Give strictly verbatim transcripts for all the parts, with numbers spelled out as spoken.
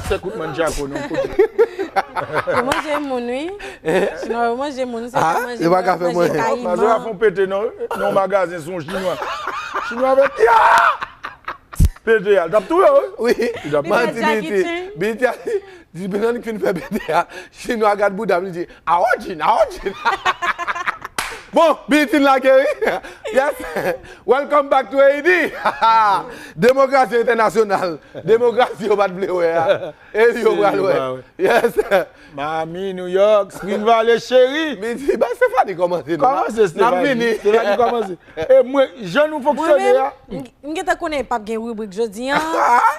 Fè kout manchako non, kout. Yo manje moun, wi. Chinwa yo manje moun, se pa manje, yo pa ka fè manje mwen. Kayiman. Paske yo ap fè yon pete nan, nan yon magazen, se yon chinwa. Chinwa fè, ya! Pete a, l t ap touye w, wi. Wi. Li t ap manti Jackie Chan. Biti a, di, pandan li fin fè pete a, chinwa gad bouda m, li di, "Awo Jin, awo Jin." Bon, Biti n lage, wi. Yes. Welcome back to Ayiti. Demokrasi entènasyonal. Demokrasi yo pa t vle wè a. E li yo pral wè. Yes. Miami, New York, Spring Valley, cheri. Biti, bay Stephanie kòmanse non. Kòmanse, Stephanie. N ap vini. Stephanie kòmanse. E mwen, jan nou fonksyone a. Mwen menm, m, m gentan konnen p ap gen ribrik jodi an.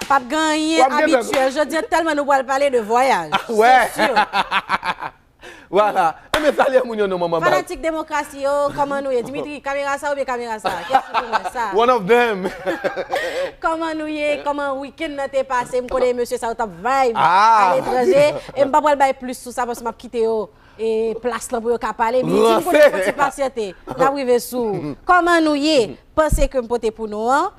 P ap gen anyen abityèl jodi an, tèlman nou pral pale de vwayaj. Ah, wè. Se si. Vwala. Enben, salye moun yo non, manman baz. Fanatik demokrasi yo, kòman nou ye? Dimitri, kamera sa oubyen kamera sa? Kiyès ki pou mwen sa? One of them. Kòman nou ye? Kòman wikenn nan te pase? M konnen mesye sa yo t ap vibe aletranje. E m pa pral bay plis sou sa paske m ap kite yo e plas lan pou yo ka pale. Midi, m konnen fò ti pasyante. N ap rive sou ou. Kòman nou ye? Panse ke m pote pou nou an.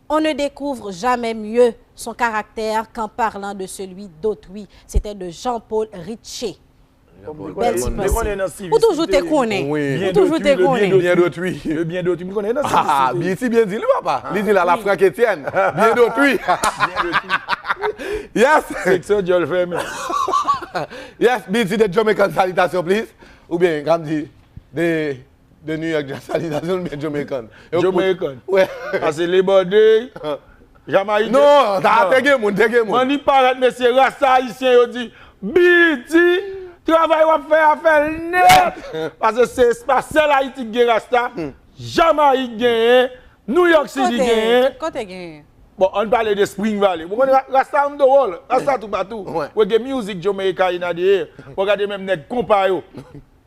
On ne découvre jamais mieux son caractère qu'en parlant de celui d'autrui. C'était de Jean-Paul Richer. Bèl ti panse. Ou toujou te konnen. Ou toujou te konnen. Byen dotwi. Le byen dotwi. M konnen nan sivisite. Ah, Biti byen di li, papa. Li di la, la Frank Etienne. Byen dotwi. Byen dotwi. Yes. Seksyon djòl fèmen. Yes, Biti, the Jamaican salutation, please. Oubyen, kòm di, the, the New York salutation, oubyen Jamaican. Jamaican. Wè. Paske le bòde, Jamayik. Non, sa te gen moun, te gen moun. Manni parèt, mesye, rasta ayisyen yo di, Biti, travay w ap fè a, fè l nèt. Paske se, se pa sèl Ayiti ki gen rasta. Jamayik genyen, New York City genyen. Tout kote genyen. Bon, ann pale de Spring Valley. Ou konnen ra-, rasta on the wall, rasta toupatou. Reggae music, Jamaica in the air. Ou gade menm nèg konpa yo.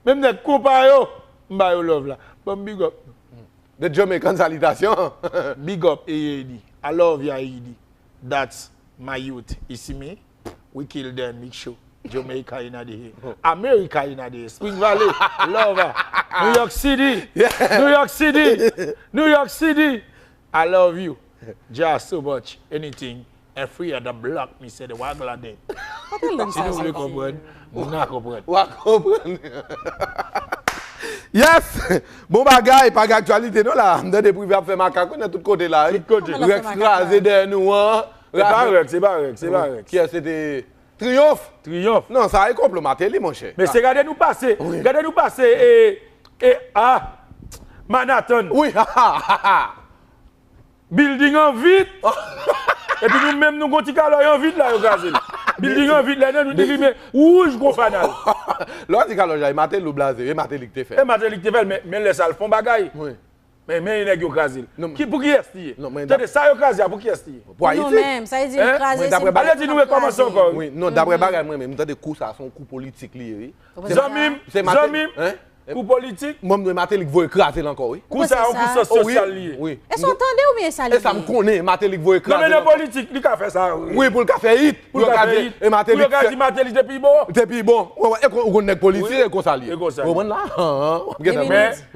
Menm nèg konpa yo, m ba yo love la. Ban m big up. The Jamaican salutation. Big up, A A D. I love you, A A D. That's my youth. You see me? We kill them, make sure. Jamaica in the air. America in the air. Spring Valley, love her. New York City. New York City. New York City. I love you. Just so much. Anything. And free of the block, mi se de wagla de. Si nou vle konprann, nou ka konprann. W a konprann. Yes! Bon bagay, pa gen aktyalite non la. M tande Privé ap fè makak wi nan tout kote la wi. Tout kote. Rex kraze dèyè nou an. Se pa Rex, se pa Rex, se pa Rex. Kiyès se te? Triyonf? Triyonf. Non, sa e konplo Martelly, monchè. Men se gade nou pase, gade nou pase e, e a Manhattan. Wi, ha, ha, ha, ha. Building an vit. Epi nou menm nou gon ti kalòj an vit la yo kraze l. Building an vit la, nou te limen wouj gon fanal. Lè w di kalòj la, e Martelly ou blaze, e Martelly ki te fè. E Martelly ki te fè l, men, men lè sa l fè yon bagay. Wi. Men, men nèg yo kraze l. Ki, pou kiyès li ye? Tande, sa yo kraze a, pou kiyès li ye? Pou Ayiti. Nou menm, sa vle di nou kraze, se nou. Ale di nou rekòmanse ankò wi. Wi, non, daprè bagay mwen menm, m tande kou sa, se yon kou politik li ye wi. Zanmi m, zanmi m, kou politik. Mwen, m dwe Martelly k voye kraze l ankò, wi. Kou sa, yon kou sans sosyal li ye. Wi. E sa w tande oubyen e sa li ye? E sa m konnen, Martelly k voye kraze l ankò. Non, men nan politik, li ka fè sa, wi. Wi, pou l ka fè hit. Pou l ka fè hit. E Martelly. Pou yo ka di Martelly te pi bon. Te pi bon. Wè, wè, e kon, ou konn nèg politik, e konsa li ye. E konsa li ye. Ou konprann la?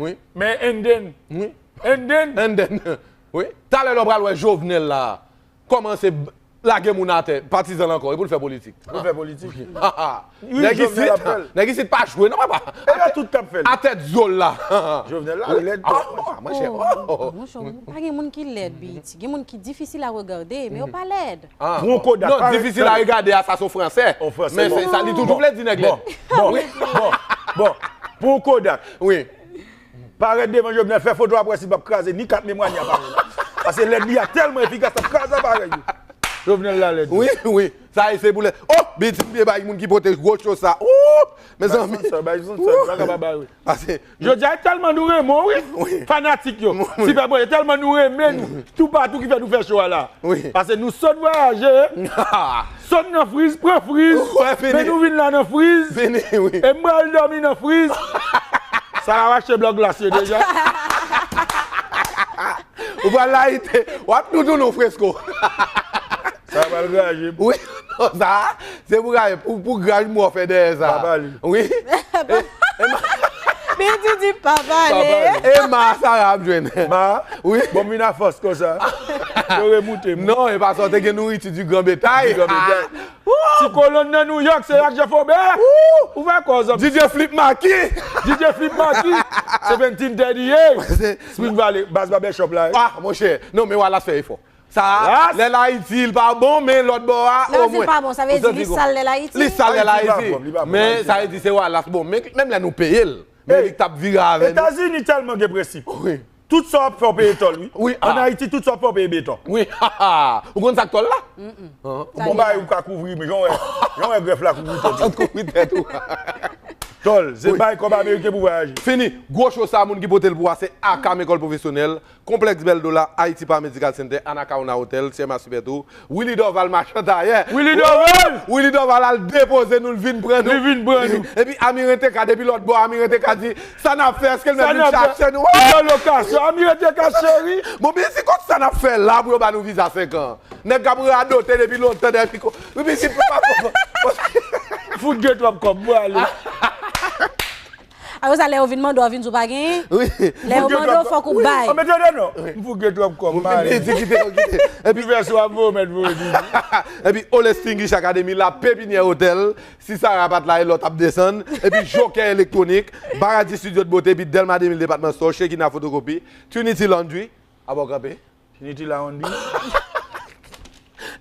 Wi. Men, and then. Wi. And then. Wi. Talè lè w pral wè Jovenel la. Kòmanse lage moun atè, patizan l ankò, e pou l fè politik. Pou l fè politik. Nèg isit, nèg isit pa jwe non papa. E yo tout k ap fè l. Atè zòl la. Jovenel la lèd twòp. Monchè, monchè, pa gen moun ki lèd, Biti. Gen moun ki difisil a regade, men yo pa lèd. Pou yon Kodak. Non, difisil a regade a, sa se yon fransè. Men se sa li toujou vle di nèg lèd. Bon, bon, bon. Pou yon Kodak. Wi. Parèt devan Jovenel, fè foto, apre si l p ap kraze ni kat memwa ni aparèy la. Paske lèd li a tèlman efikas, l ap kraze aparèy yo. Jovenel la lèd. Wi, wi. Sa e se pou lèd. Oh, Biti byen bay moun ki pote gwo cho sa. Oh, mezanmi. Bay son sèl, bay son sèl, pa kapab bay wi. Paske jodi a e tèlman nou renmen w wi. Wi. Fanatik yo. Wi. Sipè mwen, e tèlman nou renmen nou. Toupatou ki fè nou fè cho a la. Wi. Paske nou sot vwayaje. Sot nan friz, pran friz. Wè, fini. Men nou vin la nan friz. Fini, wi. E m pral dòmi nan friz. Sa a rache blòk glas yo deja. Ou pral layite. W ap toutouni w fresko. Sa a pral graje. Wi, non, sa a, se pou graje, pou, pou graj mò fè dèyè sa. Papa li. Wi. E, e, ma- Pididi pa pale. E ma Sara ap jwenn. Ma, Wi. Bon, m vin a fòs konsa. Yo remoute m. Non, e pa sa, w te gen nouriti du grand bétail. Du grand bétail. Ti kolonn nan New York, se Yak Jean Faubert. Ou fè kòz. D J Flip Maki. D J Flip Maki. Seventeen thirty-eight. Se- Spring Valley, baz barbershop la. Ah, monchè. Non, men Wallace fè efò. Sa, Wallace? Lè l Ayiti, li pa bon, men lòt bò a, Lè o di l mwen. pa bon, sa vle di li sal lè l Ayiti. Li sal lè l Ayiti pa Ayiti. Bon, li pa bon, Men Ayiti. Sa vle di se Wallace bon. Men menm lè nou peye l, men li t ap vire avè nou. Etazini tèlman gen prensip. Wi. Tout sa w ap fè w peye tòl, wi. Wi, An ah. Ayiti, tout sa w ap fè w peye beton. Wi, ha, ha. Ou konn sa k tòl la? Bon bagay ou ka kouvri, men jan wè, jan wè grèf la kouvri tèt. An kouvri tèt ou. Tòl, se bay kòb ameriken pou vwayaje. Fini. Gwo cho sa, moun ki pote l pou a, se Akam Ekòl Pwofesyonèl, Konplèks Bèl Dola, Haiti Paramedical Center, Anacaona Hotel, Sierra Super Tour, Willy Dorval machan tayè. Willy Dorval! Willy Dorval al depoze nou, l vin pran nou. Li vin pran nou. Epi Amiren T K, depi lòt bò, Amiren T K di, sa n ap fè, èske l Sa menm n vin ap fè? chache nou? Sa lokasyon, Amiren T K cheri. Bon, men se kòk sa n ap fè la pou yo ba nou viza senk an? Nèg k ap radote depi lontan, depi ko. Wi, men se pa. Fout gen twòp kòb, mwen ale. Apre sa, lè yo vin mande w, vin di w pa genyen. Wi. Lè yo mande w, fòk ou bay. An mete de non. M fout gen twòp kòb, m ale. Kite, kite, kite. Epi vè sou ap voye mèt voye di. Epi All Extinguish Academy, La Pépinière Hotel, si Sara pa t la, e lòt ap desann. Epi Joker Électronique, Baradi Studio de Beauté, epi Delma deux mille Department Store, Shekina Photocopy, Trinity Laundry, aba w kanpe. Trinity Laundry.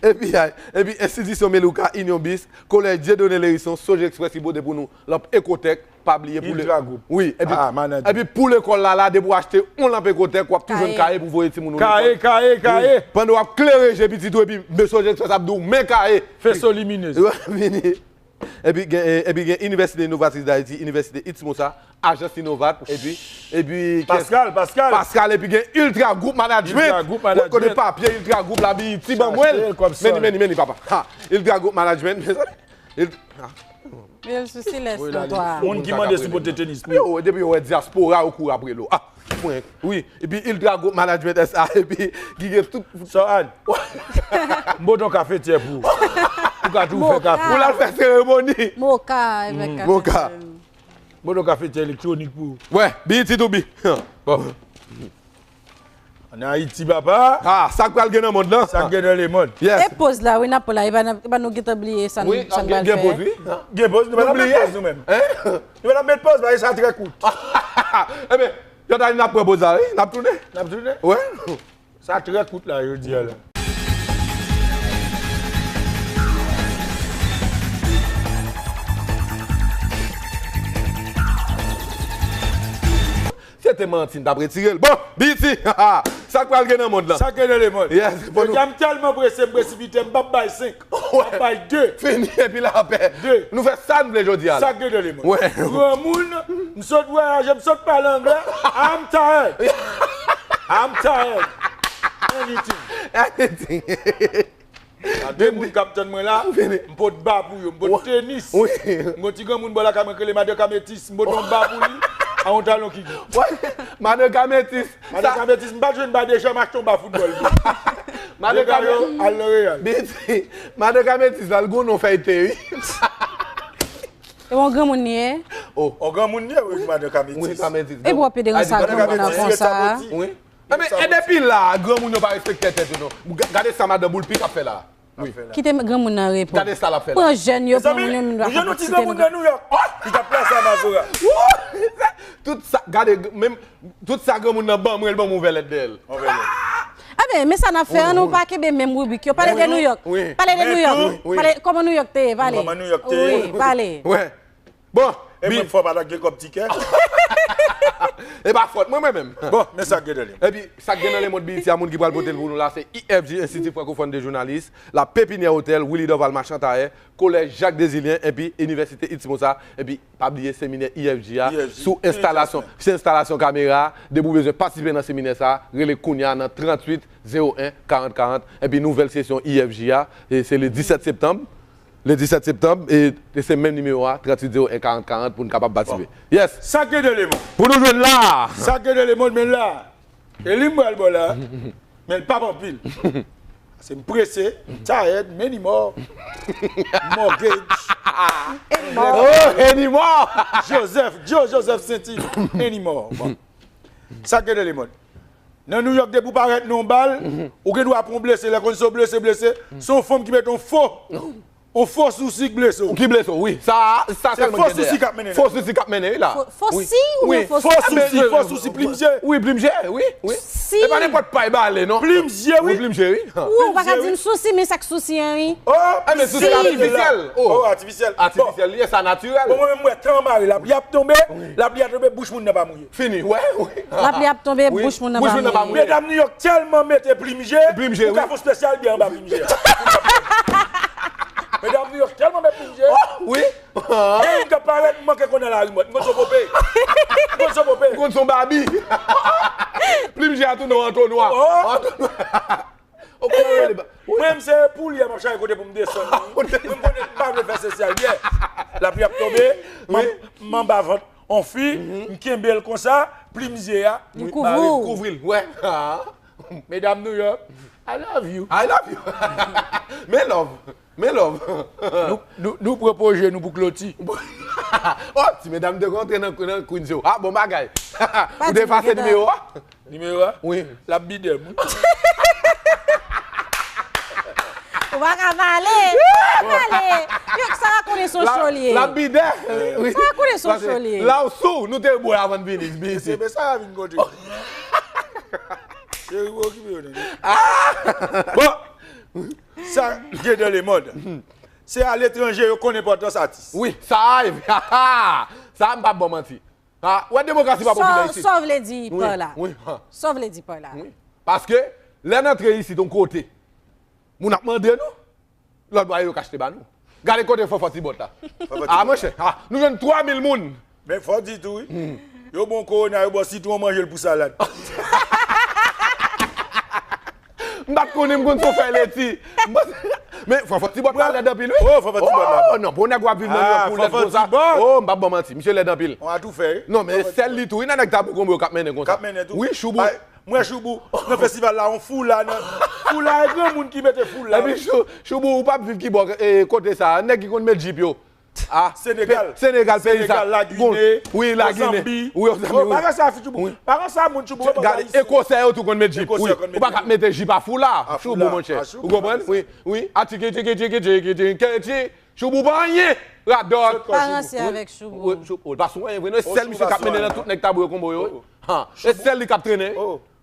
Epi, ay, epi Enstitisyon Melouka, Union Bis, Kolèj Dieudonné Lhérisson, Sojexpress ki pote pou nou lanp Ecotech, pa bliye pou le- Ultra Group. Wi, epi, Ah, manager. Epi pou lekòl la, la, depi w achte yon lanp Ecotech, w ap tou jwenn Kaye. Kaye pou voye timoun ou Kaye, lekòl. Kaye, Kaye. Pandan w ap klere je pitit ou, epi men Sojexpress ap di w, men Kaye. Faisceau lumineuse. Vini. Epi gen, eh, epi gen Université Innovatrice d'Haïti, Université Itsmosa, Agence Innovat, epi, epi Pascal, Pascal. Pascal, epi gen Ultra Group Management. Ultra Group Management. Kote papye Ultra Group la, B E T ban mwen. Chache l kòb Meni, sòl. meni, meni, papa. Ha, Ultra Group Management, mezanmi. Ult- ha. Men sou silès Wi, nan la, twa. Moun ki mande sou pote tenis pou Yo, depi yo wè diaspora, yo kouri apre l. Ah, mwen. Wi, epi Ultra Group Management S A, epi ki gen tout. Sò Ann. M pote yon kafetyè pou ou. Ou ka tou fè kafe. Ou l al fè seremoni. Moka avèk kafe. Moka. M pote yon kafetyè elektwonik pou ou. Wè, B E T to be. Bon. An Ayiti, papa. Ah, sa k pral gen nan mond lan. Sa k gen nan lemond. Yes. E poz la, wi, n ap pran la. E pa n ap- e pa nou gentan bliye sa n Wi, sa n gen, pral gen fè. Poz, wi. Gen poz, nou pa t ap met Bliye. Poz nou menm. Nou pa t ap met poz, bagay sa trè kout. Ebyen, Jòdani, n ap pran poz la, wi. N ap tounen. N ap tounen. Wè. Sa trè kout la, jodi a la. Se te manti, n t ap retire l. Bon, B E T, sa k pral gen nan mond lan? Sa k gen nan lemond? Yes, bon, Jodi a, m tèlman prese, m presipite, m p ap bay senk. M p ap bay de. Fini, epi lapè. De. Nou fè sa n vle jodi a la. Sa k gen nan lemond? Wè. Granmoun, m sot vwayaje, m sot pale anglè. I'm tired. I'm tired. Anything. Anything. A de moun k ap tann mwen la, m pot ba pou yo, m pot tenis. Wi. M gon ti granmoun bò lakay mwen k rele Madan Kametis, m pot yon ba pou li a yon talon ki gwo. Wè, Madan Kametis. Madan Kametis, m pa t jwenn ba deja, m achte yon ba foutbòl pou li. Madan Deja yo Kametis. Al nan Real. Biti, Madan Kametis la, l gon non fèy te, wi. E yon granmoun li ye? On granmoun li ye, wi, Madan Wi, Kametis. Kametis. E pou w ap pede ranse ak Madan granmoun nan Kametis, konsa? Kametis. Wi. Men, e depi la, granmoun yo pa respekte tèt yo, non. Ga- Gade sa madan Boulpik ap fè la. Wi. Kite granmoun nan repo. Gade sa l ap fè la. Pran jèn yo, Mezanmi, pran moun yo, nou jwenn yon ti granmoun nan Nouyòk. Ki t ap plase a Mazora. Tout sa, gade, menm, tout sa granmoun nan ban mwen, l ban m yon vèlèt dèyè l. On vèlèt. Aben, men sa n ap fè, an nou pa kenbe menm ribrik yo. Pale de Nouyòk. Wi. Pale de Men Nouyòk. tou. Wi. Pale, kòman Nouyòk te ye? Pale. Kòman Nouyòk te ye? Wi, pale. Wè. Bon, E bi- mwen fò pa ta gen kòb tikè. E pa fòt mwen, mwen menm. Bon, men sa k gen nan li. Epi, sa k gen nan lemond B E T a, moun ki pral pote l pou nou la, se I F J, Institut Francophone de Journalistes, La Pépinière Hôtel, Willy Dorval Machan Tayè, Kolèj Jacques Désilien, epi Inivèsite Itsmosa, epi pa bliye seminè I F J a, I F J. sou enstalasyon, se enstalasyon kamera, depi w bezwen patisipe nan seminè sa, rele kounya nan tranntuit zewo en karant karant, epi nouvèl sesyon I F J a, e se le disèt septanm, le disèt septanm, e, e se menm nimewo a, tranntuit zewo en karant karant, pou n kapab patisipe. Yes! Sa k gen nan lemond. Pou nou jwenn la! Sa k gen nan lemond, men la. E li m pral bò la. Men l p ap anpil. Se m prese, m tired, many more. Mortgage. Anymore. Oh, anymore. Joseph, Joe Joseph Senti, anymore. Bon. Sa k gen de lemòd. Nan New York, depi w parèt nan yon bal, ou gen dwa pran yon blese, lè konn se yon blese, blese, se yon fanm ki mete yon fo, yon fo sousi k blese w. Ki blese w, wi. Sa, sa sèlman gen dèyè. Se fo sousi k ap mennen. Fo sousi k ap mennen, wi, la. Fo, fo si oubyen fo sousi? Fo sousi, plim je. Wi, plim je, wi, wi. Si. E pa nenpòt pay bale, non. Plim je, wi. Wi, plim je, wi. Ou pa ka di m sousi, men sa k sousi an, wi. Oh, men sousi atifisyèl. Oh, atifisyèl. Atifisyèl, li ye, sa natirèl. Bon, mwen menm, mwen, tan mare, lapli ap tonbe, lapli ap tonbe, bouch moun nan pa mouye. Fini, wè, wi. Lapli ap tonbe, bouch moun nan pa mouye. Medam New York tèlman mete plim je, ou ka fè yon spesyal byen anba plim je a. Medam New York tèlman mete plim je. Wi. Gen youn k ap parèt, m manke konnen lari mwen. M konn sa w pope. M konn sa w pope. M konn sa w babi. Plim je a tounen antonwa. Antonwa. Mwen menm se poulye m ap chache kote pou m desann. Mwen m konnen m pa vle fè spesyal byen. Lapli ap tonbe, m anba vant on fi, m kenbe l konsa, plim je a. Li kouvri w. Kouvri l, wè. Medam New York, I love you. I love you. Men love. Men love. Nou, nou, nou pran poze nou pou kloti. Oh, ti medam te kontre nan, nan Queens yo. Ah, bon bagay. Ou te efase nimewo a? Nimewo a? Wi. L ap bidè m, wi. Ou pa ka pale. Ou pa ka pale. Yo, sa va konnen son cho l ye. L ap bidè. Wi. Sa va konnen son cho l ye. La ou sou, nou te bwè avan n vini, vini isit. Se sa vin kote. Cheri, ou okipe yo, nèg. Bon, sa gen de lemond. Se aletranje yo konn enpòtans atis. Wi, sa a, sa m p ap ba w manti. Ah, wè demokrasi pa popilè isit. Sa w vle di pa la? Wi, wi. Sa w vle di pa la? Wi. Paske, lè n antre isit yon kote, moun ap mande nou, lòt bò yo ka achte ba nou. Gade kote Fòfò Tibòt la. Ah, monchè, ah, nou jwenn twa mil moun. Men fò di tou, wi. Yo bon kowona, yo bon sitwon, manje l pou salad. M pa t konnen m konn sa w fè leti. Men Fòfò Tibòt la lèd anpil, wi. Oh, Fòfò Tibòt la. Oh, non, pou nèg w ap viv nan New York pou lèd konsa. Oh, m p ap ba w manti, misye lèd anpil. On a tou fè, wi. Non, men sèl li tou, wi, nan nèg Tabou Konbo yo k ap mennen konsa. K ap mennen tou. Wi, Choubou. Mwen Choubou, nan festival la, on foula, nan foula, e granmoun ki mete foula. Epi Chou-, Choubou, ou p ap viv ki bò, e, kote sa, nèg ki konn met jip yo. Ah, Senegal. Senegal, peyi sa. Senegal, Lagine, wi, Lagine. Ozanbi. Wi, Ozanbi, wi. Bagay sa, fi Choubou. Bagay sa, moun Choubou, bagay isi. Ekosè yo tou konn met jip, wi. Ou pa ka mete jip a foula, Choubou, monchè. Ou konprann? Wi, wi. A tiki, tiki, tiki, tiki, tiki, tiki. Choubou pa anyen. Radòt. Pa ranse avèk Choubou. Wi, Choubou, pa sou anyen vre, non. E sèl misye k ap mennen nan tout nèg Tabou yo Konbo yo, wi. Ha, e sèl li k ap trennen.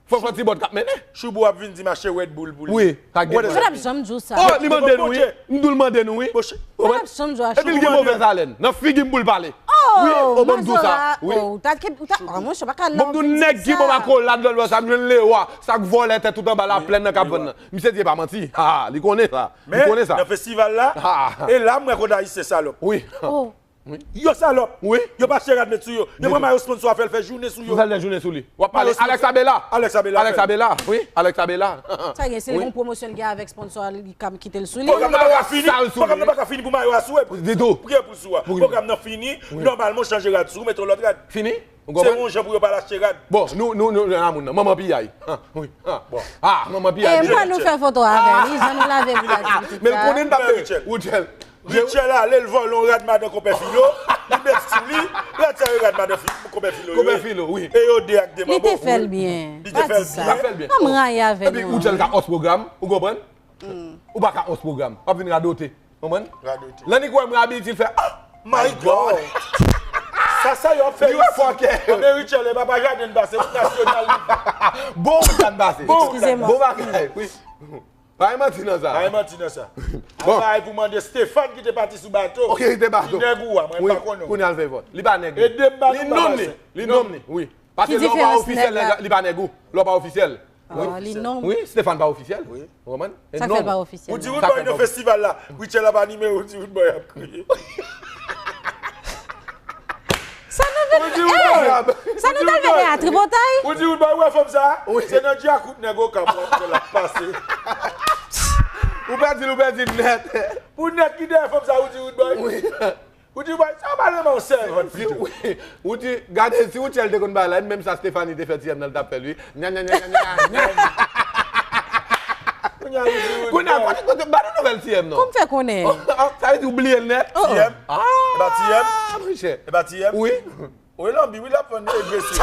Fò, fò Tibòt k ap mennen. Choubou ap vin di m achte Red Bull pou li. Wi, ka gen. Mwen t ap janm di w sa. Oh, li mande nou, wi. M di w l mande nou, wi. Mwen t ap janm di w a Choubou. Epi l gen movèz alèn. Nan figi m pou l pale. Wi, oh, ban m di w sa. Wi. Ou ta, ou ta, oh, monchè, pa ka la. Ban m di w nèg ki bon akolad lòt bò sa, m jwenn Lewa, sa k vòlè tè tout anba laplèn nan k ap vann nan. Misye di e pa manti. Ha, li konnen sa. Li konnen sa. Men, nan festival la, e la m wè kote Ayisyen salòp. Wi. Oh. Wi. Yo salòp. Wi. Yo pa achte rad met sou yo. Yo pran mayo sponsò a fè l fè jounen sou yo. Fè l fè jounen sou li. W ap pale Alex Abela. Alex Abela. Alex Abela. Wi, Alex Abela. Sa gen, se yon pwomosyon l gen avèk sponsò a, li ka kite l sou li. Pwogram nan pa ka fini. Pwogram nan pa ka fini pou mayo a sou. Ditou. Priyè pou sou a. Pwogram nan fini. Nòmalman, w chanje rad sou, ou mete yon lòt rad. Fini? Se yon jan pou yo pa al achte rad. Bon, nou, nou, nou, nou, moun nan. Manman piyay. Wi. Bon. Ah, manman piyay. E m kwè nou fè foto avè l, wi, jan nou lave vizaj li, tout sa. Men l konnen n t ap Richel. Richel ale, l vòlè yon rad madan konpè Filo, li met sou li, rad sa yo rad madan Fi-, konpè Filo yo. Konpè Filo, wi. E yo de ak de manbo. Li te fè l byen. Li te fè l byen. Li te fè l byen. Ann rayi avè nou. Epi Richel ka hòs pwogram, ou konprann? Ou pa ka hòs pwogram. W ap vin radote. Konprann? Radote. Lannik wè mwen abitye l fè, ah, my God. Sa, sa yo ap fè isit. Anben Richel, e pa pa jaden n pase, wout nasyonal li. Bon wout la n pase. Bon wout la n pase. Bon bagay, wi. Pa gen manti nan sa. Pa gen manti nan sa. Bon. Al bay pou mande Stéphane ki te pati sou bato. Ok, ki te bato. Ki nèg ou a, mwen pa konnen. Kounye a l fè vòt. Li pa nèg li. Ede m ba nou bagay sa. Li nonm li. Li nonm li, wi. Paske lè w pa ofisyèl, li pa nèg ou. Lè w pa ofisyèl. Wi, Stéphane pa ofisyèl. Wi. Ou konprann? Sa k fè l pa ofisyèl? Ou di Roodboy nan festival la. Richel ap anime, ou di Roodboy ap kriye. Sa nou vin, eh, sa nou ta vin a tripotay? Ou di Roodboy, ou wè fanm sa? Wi. Se nan djakout nèg Okap w ap wè l ap pase. Ou pèdi l, ou pèdi l nèt. Pou nèg ki dèyè fanm sa, ou di Roodboy? Wi. Ou di, bòy, sa pa renmen yon sèvant pito. Wi, ou di, gade, si Roodchel te konn bay la, menm sa Stephanie te fè ti M nan, l t ap fè l, wi. Nya, nya, nya, nya, nya, nya. Kounye a, kote, kote, ba nou nouvèl T M non. Kòm fè konnen? Sa vle di ou bliye l nèt? T M. E pa T M? Ah, monchè. E pa T M? Wi. Ou e lanbi, wi, l ap vann egresif.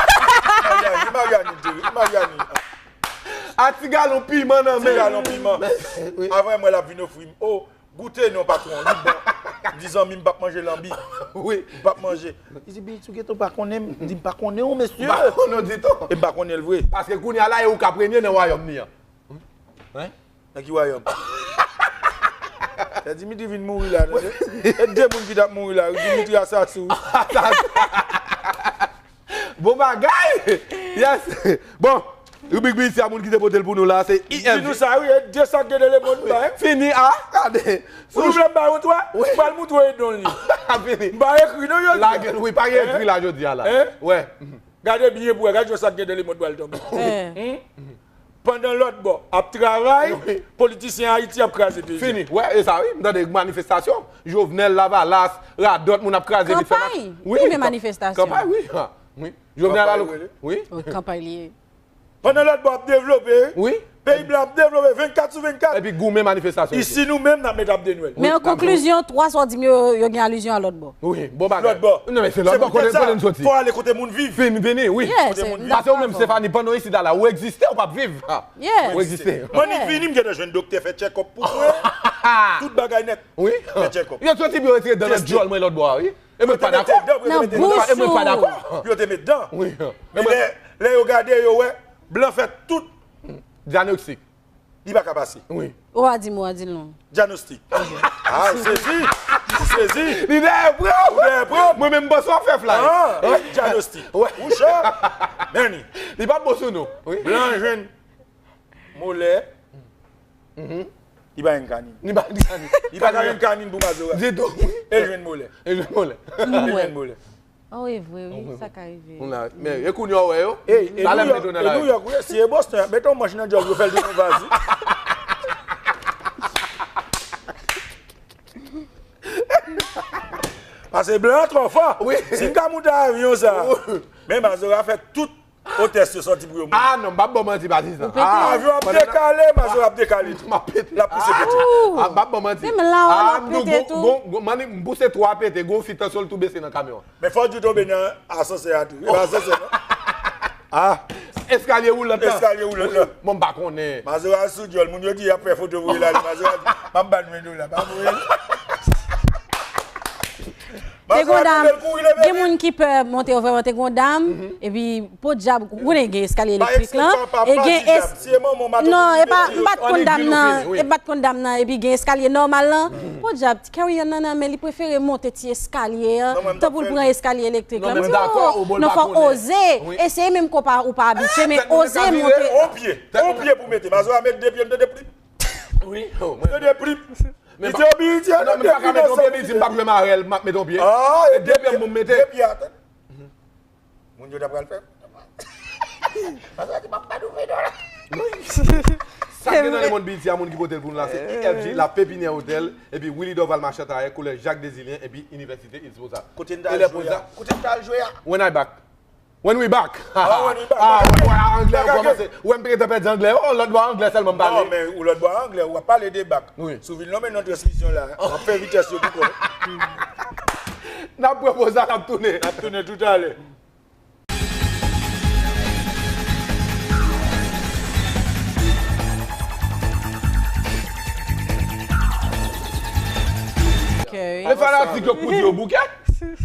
Maryani, Maryani, Jerry, Maryani. A ti galon piman nan men. Ti galon piman. Avan mwen, l ap vin ofri m. O, goute non, patwon, li bon. M di zanmi m, m p ap manje lanbi. Wi. M p ap manje. Li di, Biyiti, ou gentan pa konnen m? M di, m pa konnen w, mesye. M pa konnen w ditou. E m pa konnen l vre. Paske kounye a la, e ou k ap renye nan wayòm ni an. Hein? Nan ki wayòm? Lè Dimitri vin mouri la, tande? E de moun ki t ap mouri la, Dimitri asasou. Bon bagay! Yes! Bon, ribrik Biyiti a moun ki te pote l pou nou la, se I F G. Di nou sa, wi, e de sak gen de lemonn ba, hein? Fini, a, gade. Ou nou vle m ba yo twa? Wi. M pral montre w e don li. Fini. M pa ekri, non, yo di. Lage l, wi, pa gen ekri la, jodi a la. Hein? Wè. Gade byen pou wè, gade jan sak gen de lemonn pral tonbe. Pandan lòt bò ap travay, politisyen Ayiti ap kraze peyi. Fini. Wè, e sa wi, m tande manifestasyon. Jovenel, Lavalas, radòt moun ap kraze vit fè. Kanpay. Wi, ki vle manifestasyon? Kanpay, wi. Ha, wi. Jovenel al, wi. Kanpay li ye. Pandan lòt bò ap devlope, wi. Peyi blan ap devlope vennkat sou vennkat. Epi goumen manifestasyon. Isi nou menm n ap met ap de nwèl. Men an konklizyon, twa sa w di m yo, yo gen alizyon a lòt bò. Wi, bon bagay. Lòt bò. Non, men se lòt bò, kote, kote n soti. Fò ale kote moun viv. Fini, fini, wi. Kote moun viv. Paske ou menm, Stefani, pandan w isit la, ou egziste, ou p ap viv. Ou egziste. Mwen, ni vini, m gentan jwenn doktè fè tchèkòp pou mwen. Tout bagay nèt. Wi. Fè tchèkòp. Yo soti pou yo retire dan nan djòl mwen lòt bò a, wi. E mwen pa dakò. Nan bouch ou. E mwen pa dakò. Yo te met dan. Wi. Men lè, lè yo gade, yo wè, blan fè tout. Dyanostik. Li pa ka pase. Wi. Ou a di m, ou a di l non. Dyanostik. Ah, ou sezi. Ou sezi. Li dèyè pran. Ou dèyè pran. Mwen menm, m panse w ap fè flay. Ah, dyanostik. Wè. Ou cho. Meni. Li pa bon sou nou. Wi. Blan jwenn molè. Li pa jwenn kanin. Li pa jwenn kanin. Li pa ka jwenn kanin pou Mazora. Ditou. E jwenn molè. E jwenn molè. E jwenn molè. Oh, e vre, wi, sa ka rive. Men, e kounye a w wè yo. Talè m mete w nan lari. E Nouyòk, wi, si e Boston, y ap mete yon manch nan djòb, yo fè l tounen yon vazi. Pase blan an twò fò. Wi. Si m ka moute avyon sa. Men Mazora fè tout otès yo sòti pou yo mouri. Ah non, m p ap ba w manti, patizan. Avyon ap dekale, Mazora ap dekale tou. M ap pete. L ap pouse pete. Ah, m p ap ba w manti. Menm la, w ap pete tou. M pouse twa pete, gon fi tansyon l tou bese nan kamyon an. Men fò w di w tonbe nan asansè a tou. E pa asansè non. Ah. Eskalye woulant lan. Eskalye woulant lan. Bon, m pa konnen. Mazora sou djòl. Moun yo di y ap fè foto voye l ale. Mazora di, m ap ba nou en dola. Pa voye l. Te gon dam, gen moun ki pè monte yo vrèman, te gon dam, epi podyab, ou konnen gen eskalye elektrik lan, e gen es... Non, e pa, m pa t konn dam nan, e m pa t konn dam nan, epi gen eskalye nòmal lan, podyab, ti carry-on nan nan men, li prefere monte ti eskalye an, tanpou l pran eskalye elektrik lan. M di, oh, non, fò oze, eseye menm ke w pa, ou pa abitye, men oze monte. On pye, on pye pou mete, Mazora met de pye, m tande plip. Wi, mwen tande plip. Li te oblije, non, men m pa ka met yon pye, li di m p ap jwe marèl, m ap met yon pye. Ah, e de pye m pou m mete. De pye, atann. Moun yo ta pral fè. Pase di m ap ba nou ven dola. Sa gen nan lemonn Biyiti a, moun ki pote l pou nou la, se I F G, La Pépinière Hotel, epi Willy Dorval Machan Tayè, Kolèj Jacques Désilien, epi Inivèsite Îles Mozart. Kote n t al jwe a? Kote n t al jwe a? When I back. When we back. Ah, when we back. Ah, wè anglè yo kòmanse. Ou wè m te gentan pèdi anglè yo, lòt bò anglè sèlman m pale. Non, men ou lòt bò anglè, w ap pale de back. Wi. Si w vin lonmen nan transmisyon la, w ap fè vitès yo tou kò. N ap pran poz la, n ap tounen. N ap tounen toutalè. Men fanatik yo kouri yo bouke.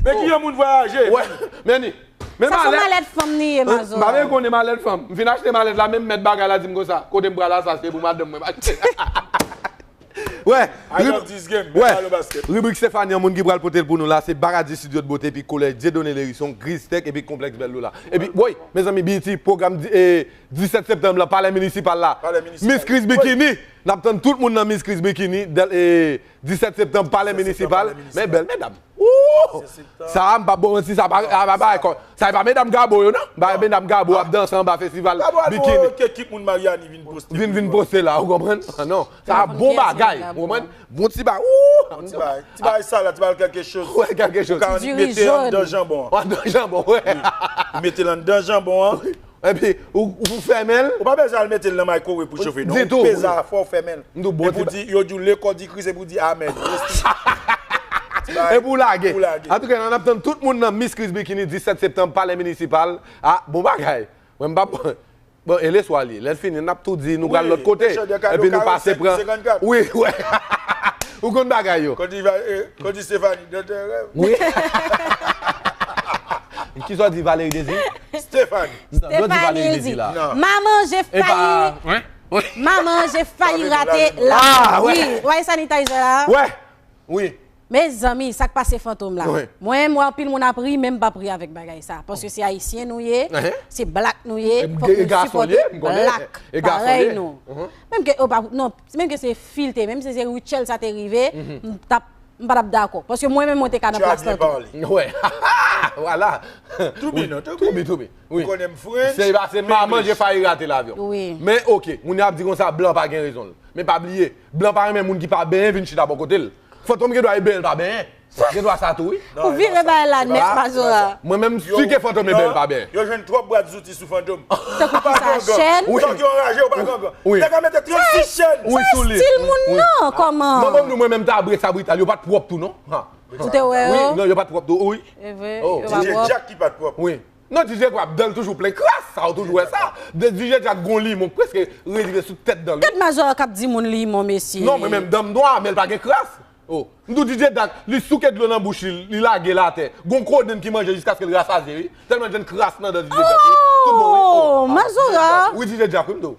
Men ki yon moun vwayaje. Wè, men ni. Men sa se yon malèt fanm li ye, Mazora. M pa menm konnen malèt fanm. M fin achte malèt la, menm mèt bagay la di m konsa, kote m pral la, sa se pou madanm mwen m achte. Wè. I love this game. Mwen pale basket. Ribrik Stefani an, moun ki pral pote l pou nou la, se Baradi Studio de Beauté, epi Kolèj Dieudonné Lhérisson, Griz Tech, epi Konplèks Bèl Lola. Epi, woy, mezanmi, Biyiti, pwogram di-, e, disèt septanm la, Palè Minisipal la. Palè Minisipal. Miss Chris Bikini. N ap tann tout moun nan Miss Chris Bikini, dèl-, e, disèt septanm, Palè Minisipal. Men bèl medam. Wouh! Sa a, m p ap ba w manti, sa pa, sa pa, sa pa, sa e pa medam Gabo yo, non. Ba medam Gabo ap danse anba festival bikini. Gabo al fè ekip moun Maryani vin poste. Vin, vin poste la, ou konprann? Non, sa a bon bagay, ou konprann? Bon ti bagay. Wouh! Bon ti bagay. Ti bagay sa la, ti bagay kèlke choz. Wè, kèlke choz. Ou ka mete anndan janbon an. Anndan janbon, wè. Wi. Ou mete l anndan janbon an. Epi, ou, ou fèmen l. Ou pa bezwen al mete l nan microwave pou chofe, non. Ditou. Ou peze a fò, ou fèmen l. M di w, bon, epi w di, yo di w, le corps du Christ, epi w di, amèn. Epi w lage. Ou lage. Antouka, n ap tann tout moun nan Miss Chris Bikini, disèt septanm, Palè Minisipal. Ah, bon bagay. Mwen, m pa. Bon, e leswa li. Lè l fini, n ap tou di, nou pral lòt kote. Epi nou pase pran. Wi, wè. Ou konn bagay yo. Kòdi Stephanie, dòktè rèv. Wi. Kisa w di Valérie Désir? Stephanie. Dòt di Valérie Désir la. Non. Maman, j'ai failli. Maman, j'ai failli rater la. Ah, wè. Wi, wè sanitizer la. Wè. Wi. Mezanmi, sa k pase Fantom la? Wi. Mwen, m wè anpil moun ap ri, men m p ap ri avèk bagay sa. Paske se ayisyen nou ye, se blak nou ye, fòk nou sipòte blak parèy nou. Menm ke, oh, pa, non, menm ke se filte, menm si se Rutshelle sa te rive, m t ap, m pa t ap dakò. Paske mwen menm, mwen te ka nan plas lan tou. Wè. Vwala. Toubi non, toubi. Toubi, toubi. Wi. Ou konnen m French. Se pa se maman, j'ai failli rater l'avion. Wi. Men, oke, moun yo ap di konsa, blan pa gen rezon l. Men pa bliye, blan pa renmen moun ki pa benyen vin chita bò kote l. Fantom gen dwa e benyen l pa benyen. Gen dwa sa tou, wi. Ou vire bagay la nèt, Mazora. Mwen menm, m si ke Fantom e benyen l pa benyen. Yo jwenn twòp bwat zouti sou Fantom. Tankou kisa, chèn? Tank yo anraje, ou pa gangan. Wi. Nèg la mete trannsis chèn. Wi, sou li. Se stil moun nan, kòman? Mwen, mwen, mwen menm ta bre sa brital, yo pa t pwòp tou, non. Ha. Ou te wè yo? Wi, non, yo pa t pwòp tou, wi. E vre, yo pa pwòp. D J Jack ki pa t pwòp. Wi. Non, D J Jack, dan l toujou plen kras, sa, ou toujou wè sa. D J Jack gon limon k prèske rive sou tèt dan l. Gad Mazora k ap di moun limon, mesye. Non, mwen menm, dan m nwa, men l pa gen kras. Oh, m di w D J Jack, li souke dlo nan bouch li, li lage l atè. Gon kodenn ki manje jiskaske l rasazye, wi. Tèlman l jwenn kras nan dan D J Jack, wi. Tout bon, wi. Oh, Mazora. Wi, D J Jack, wi, m di w.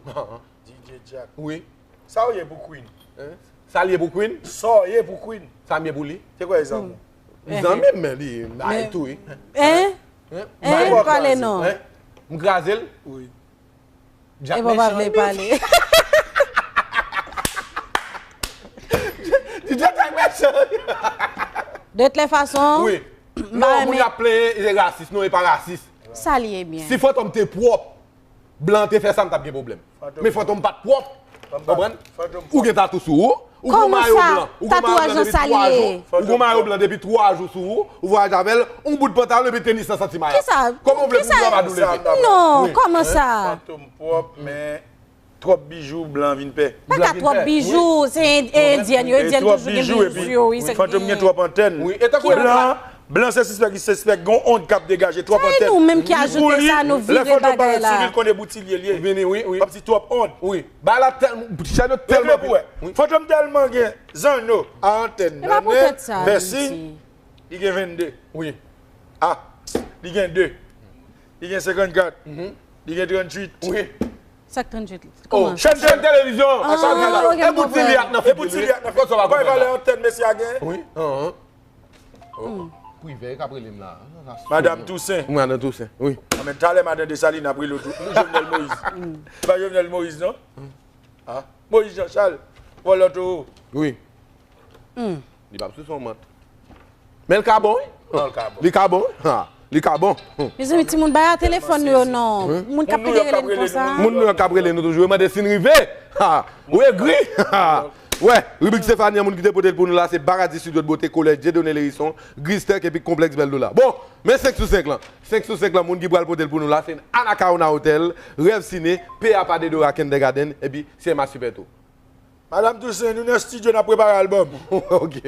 D J Jack. Wi. Sa w ye pou Queen? Hein? Sa l ye pou Queen? Sa w ye pou Queen? Sa m ye pou li? Se kwa, zanmi? Zanmi m, men li may tou, wi. Hein? Hein? Hein? Pale non. Hein? M kraze l? Wi. Jack mechan, wi. E pa vle pale. D J Jack mechan. De toutes les façons, wi. Non, moun y ap plenyen, e rasis. Non, e pa rasis. Sa l ye byen. Si Fantom te pwòp, blan te fè sa, m t ap gen pwoblèm. Men Fantom pa t pwòp. Konprann? Ou gen tatou sou ou. Ou gon mayo blan. Ou gon mayo blan depi twa jou. Ou gon mayo blan depi twa jou sou ou. Ou vwayaje avè l. Yon bout pantalon epi tenis nan santi mayas. Kòman w vle pou blan pa dou leve? Non, kòman sa? Fantom pwòp, men twòp bijou, blan vin pè. Pa ka twòp bijou, se endyèn yo, endyèn toujou gen bijou yo, wi, se. Fantom gen twòp antèn. Wi, e tankou blan. Blan se sispèk, li sispèk gen yon ond k ap degaje twòp antèn. Se nou menm ki ajoute sa, nou vire bagay la. Lè Fantom parèt sou li, l konnen boutilye l ye. Vini, wi, wi. Kòmsi twòp ond. Wi. Bagay la tèl-, chèn yo tèlman pil. Wi. Fantom tèlman gen zanno, a antèn, nan nen, pèsi, li gen vennde. Wi. A, li gen de. Li gen senkannkat. Li gen tranntuit. Wi. Sa k tranntuit? Oh, kòman? Chèn, chèn televizyon. Ah, ok, m konprann. E boutilye ak nan figi l, wi. Kòman sa va konprann la? Valè antèn mesye a gen? Wi. Oh, Privè k ap rele m la. Madanm Tousen. Madanm Tousen, wi. Ah, men talè Madanm Desalin ap rele w tou. Jovenel Moïse. Se pa Jovenel Moïse, non? Ah, Moïse Jean Charles. Vòlò towo. Wi. Li p ap sou son mant. Men l ka bon, wi. Li ka bon, wi. Ha, li ka bon. Mezanmi, timoun, bay a telefòn nou yo non. Moun k ap pede rele n konsa. Moun nou yo k ap rele nou toujou, yo mande si n rive. Ha, ou egri. Ha. Wè, ribrik Stéphanie, moun ki te pote l pou nou la, se Baradi Studio de Beauté, Kolèj Dieudonné Lhérisson, Griz Tech epi Konplèks Bèl Dola. Bon, men senk sou senk lan. Senk sou senk lan, moun ki pral pote l pou nou la, se Anacaona Hotel, Rêve Ciné, P A Pa Dedora Kindergarten, epi C M A Super Tour. Madanm Tousen, nou nan estidyo, n ap prepare albòm. Ok.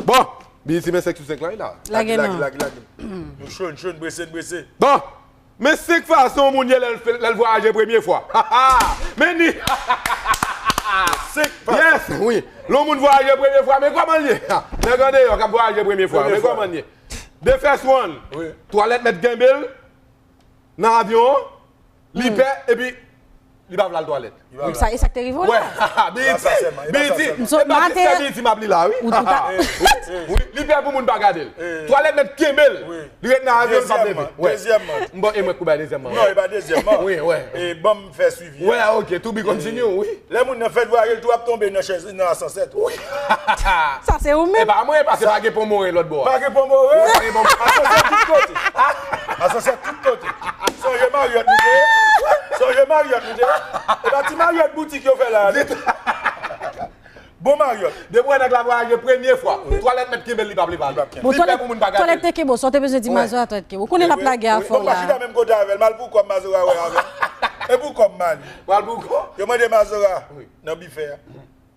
Bon, B E T men senk sou senk lan, wi la. Lage non. Lage, lage, lage. Nou cho, n cho, n prese, n prese. Bon, men senk fason yon moun ye lè l fè, lè l vwayaje premye fwa. Men ni. Senk fason. Yes, wi. Lè yon moun vwayaje premye fwa, men kòman l ye? Nèg andeyò k ap vwayaje premye fwa, men kòman l ye? The first one. Wi. Twalèt mèt kenbe l. Nan avyon an, li pè, epi li pa vle al twalèt. Sa, e sa k te rive w la? Wè, B E T, B E T. M sot maten an. B E T m ap li la, wi. Wi, li pè pou moun pa gade l. Twalèt mèt kenbe l. Li ret nan avyon, li p ap leve. Dezyèmman, dezyèmman. M bon, e mwen k pou bay dezyèmman. Non, e pa dezyèmman. Wi, wè. E ban m fè swivi a. Wè, ok, to be continue, wi. Lè moun nan fèk vwayaje, l tou ap tonbe nan chèz, nan asansè tou. Wi. Sa se ou menm. E pa mwen, paske pa gen pon more lòt bò a. Pa gen pon more. Wi, pa gen pon more. Asansè tout kote. Asansè tout kote. Sonje Marriott nou te ye. Sonje Marriott nou te ye. E pa ti Marriott boutik yo fè la, non. Bon Mariot. Depi w wè nèg la vwayaje premye fwa, twalèt mèt kenbe l, li p ap leve ale. Li p ap kenbe. Bon, li pè pou moun pa gade. Twalèt te kenbe w, sa w te bezwen di Mazora twalèt kenbe w. Konnen l ap lage afè w la. Bon, m pa chita menm kote avè l, m al pou kò m, Mazora wè avè m. E pou kò m m ale. W al pou kò? Yo mande Mazora nan bifè a.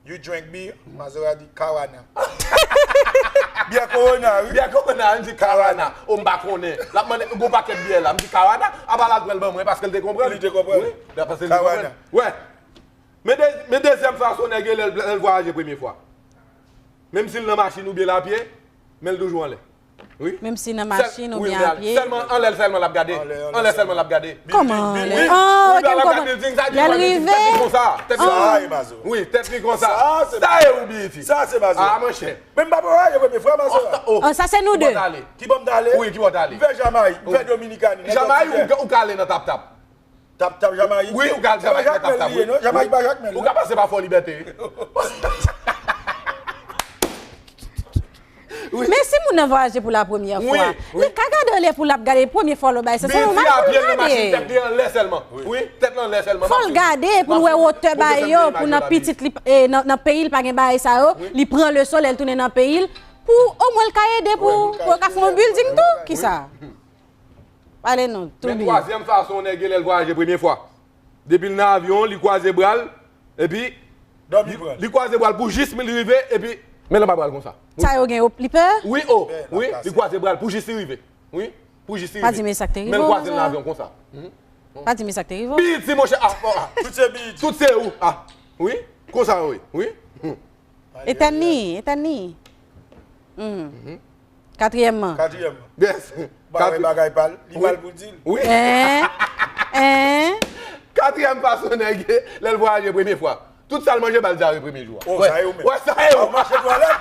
You drink beer? Mazora di Kawana. Byè Corona, wi. Byè Corona, m di Kawana. O, m pa konnen. L ap mande, gon pakèt byè la. M di Kawana, apa l al pran l ban mwen paske l te konprann. Li te konprann. Wi, paske l te konprann. Kawana. Wè. Men de, men dezyèm fason nèg yo lè, lè l vwayaje premye fwa. Menm si l nan machin oubyen l apye, men l toujou anlè. Wi. Menm si nan machin oubyen apye. Sèlman anlè l sèlman l ap gade. Anlè sèlman l ap gade. Kòman anlè? Ah, ok, m konprann. Lè l rive. Tèt li konsa. Wi, tèt li konsa. Sa e ou biyiti. Sa se Mazora. Ah, monchè. Men m pa vwayaje premye fwa, Mazora. Oh, sa se nou de. Ki bò m t ale? Wi, ki bò w t ale? M fè Jamayik, m fè Dominikani. Jamayik ou ka ale nan Tap Tap. Tap Tap Jamayik. Wi, ou ka al Jamayik nan Tap Tap, wi. Jamayik pa Jakmèl. Ou ka pase pa Fò Libète, wi. Men si moun nan vwayaje pou la premyè fwa, li ka gade olye pou l ap gade premye fwa l wè bagay sa, se nòmal pou l gade. Biyiti a pye l nan machin, tèt li anlè sèlman. Wi, tèt li anlè sèlman. Fò l gade pou l wè wotè bagay yo, pou nan pitit li, e, nan, nan peyi l pa gen bagay sa yo, li pran leson lè l tounen nan peyi l, pou omwen l ka ede pou, pou yo ka fè yon building tou. Kisa? Pale non, tou byen. Men twazyèm fason nèg yo lè l vwayaje premye fwa. Depi l nan avyon, li kwaze bra l, epi li, li kwaze bra l pou jis li rive, epi men l anba bra l konsa. Sa yo gen yo, li pè? Wi, o, wi, li kwaze bra l pou jis li rive. Wi, pou jis li rive. Pa di m e sa k te rive w, Mazora. Men l kwaze l nan avyon konsa. Pa di m e sa k te rive w. Biyiti, monchè, ah, ah. Tout se biyiti. Tout se ou, ah. Wi, konsa, wi, wi. Etèn li, etèn li. Hmm. Katriyèmman. Katriyèmman. Yes. Ba wè bagay pa l, li mal pou di l. Wi. En? En? Katriyèm fason nèg lè l vwayaje premye fwa. Tout sa l manje ba l dyare premye jou a. Oh, sa e ou menm. Wè, sa e ou. Mache twalèt,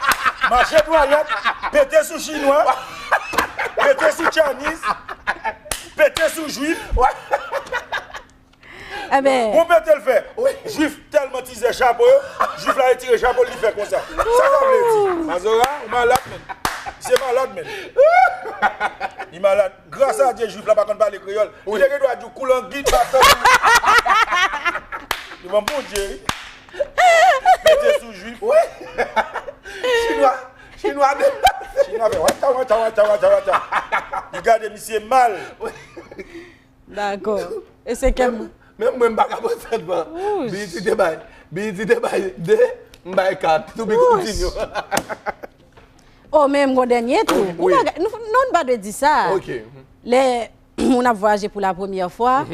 mache twalèt, pete sou chinwa, pete sou Chinese, pete sou jwif. Bon pete l fè. Jwif tèlman tizè chapo yo, jwif la retire chapo l, li fè konsa. Sa sa vle di? Mazora, ou malad menm. Misye malad menm. Li malad. Gras a Dye, jwif la pa konn pale kreyòl. Li te gen dwa di w koulangit, batan. Li ban Bondye, wi. Pete sou jwif. Wi. Chinwa, chinwa de. Chinwa fè wata, wata, wata, wata, wata. Li gade misye mal. Dakò. E se kèm. Menm mwen, m pa ka pran sèt ban. Biyiti te bay, Biyiti te bay de, m bay kat. To be continue. Oh, men m gon dènye tou. Wi. Nou, nou, nou pa dwe di sa. Ok. Lè moun ap vwayaje pou la premyè fwa,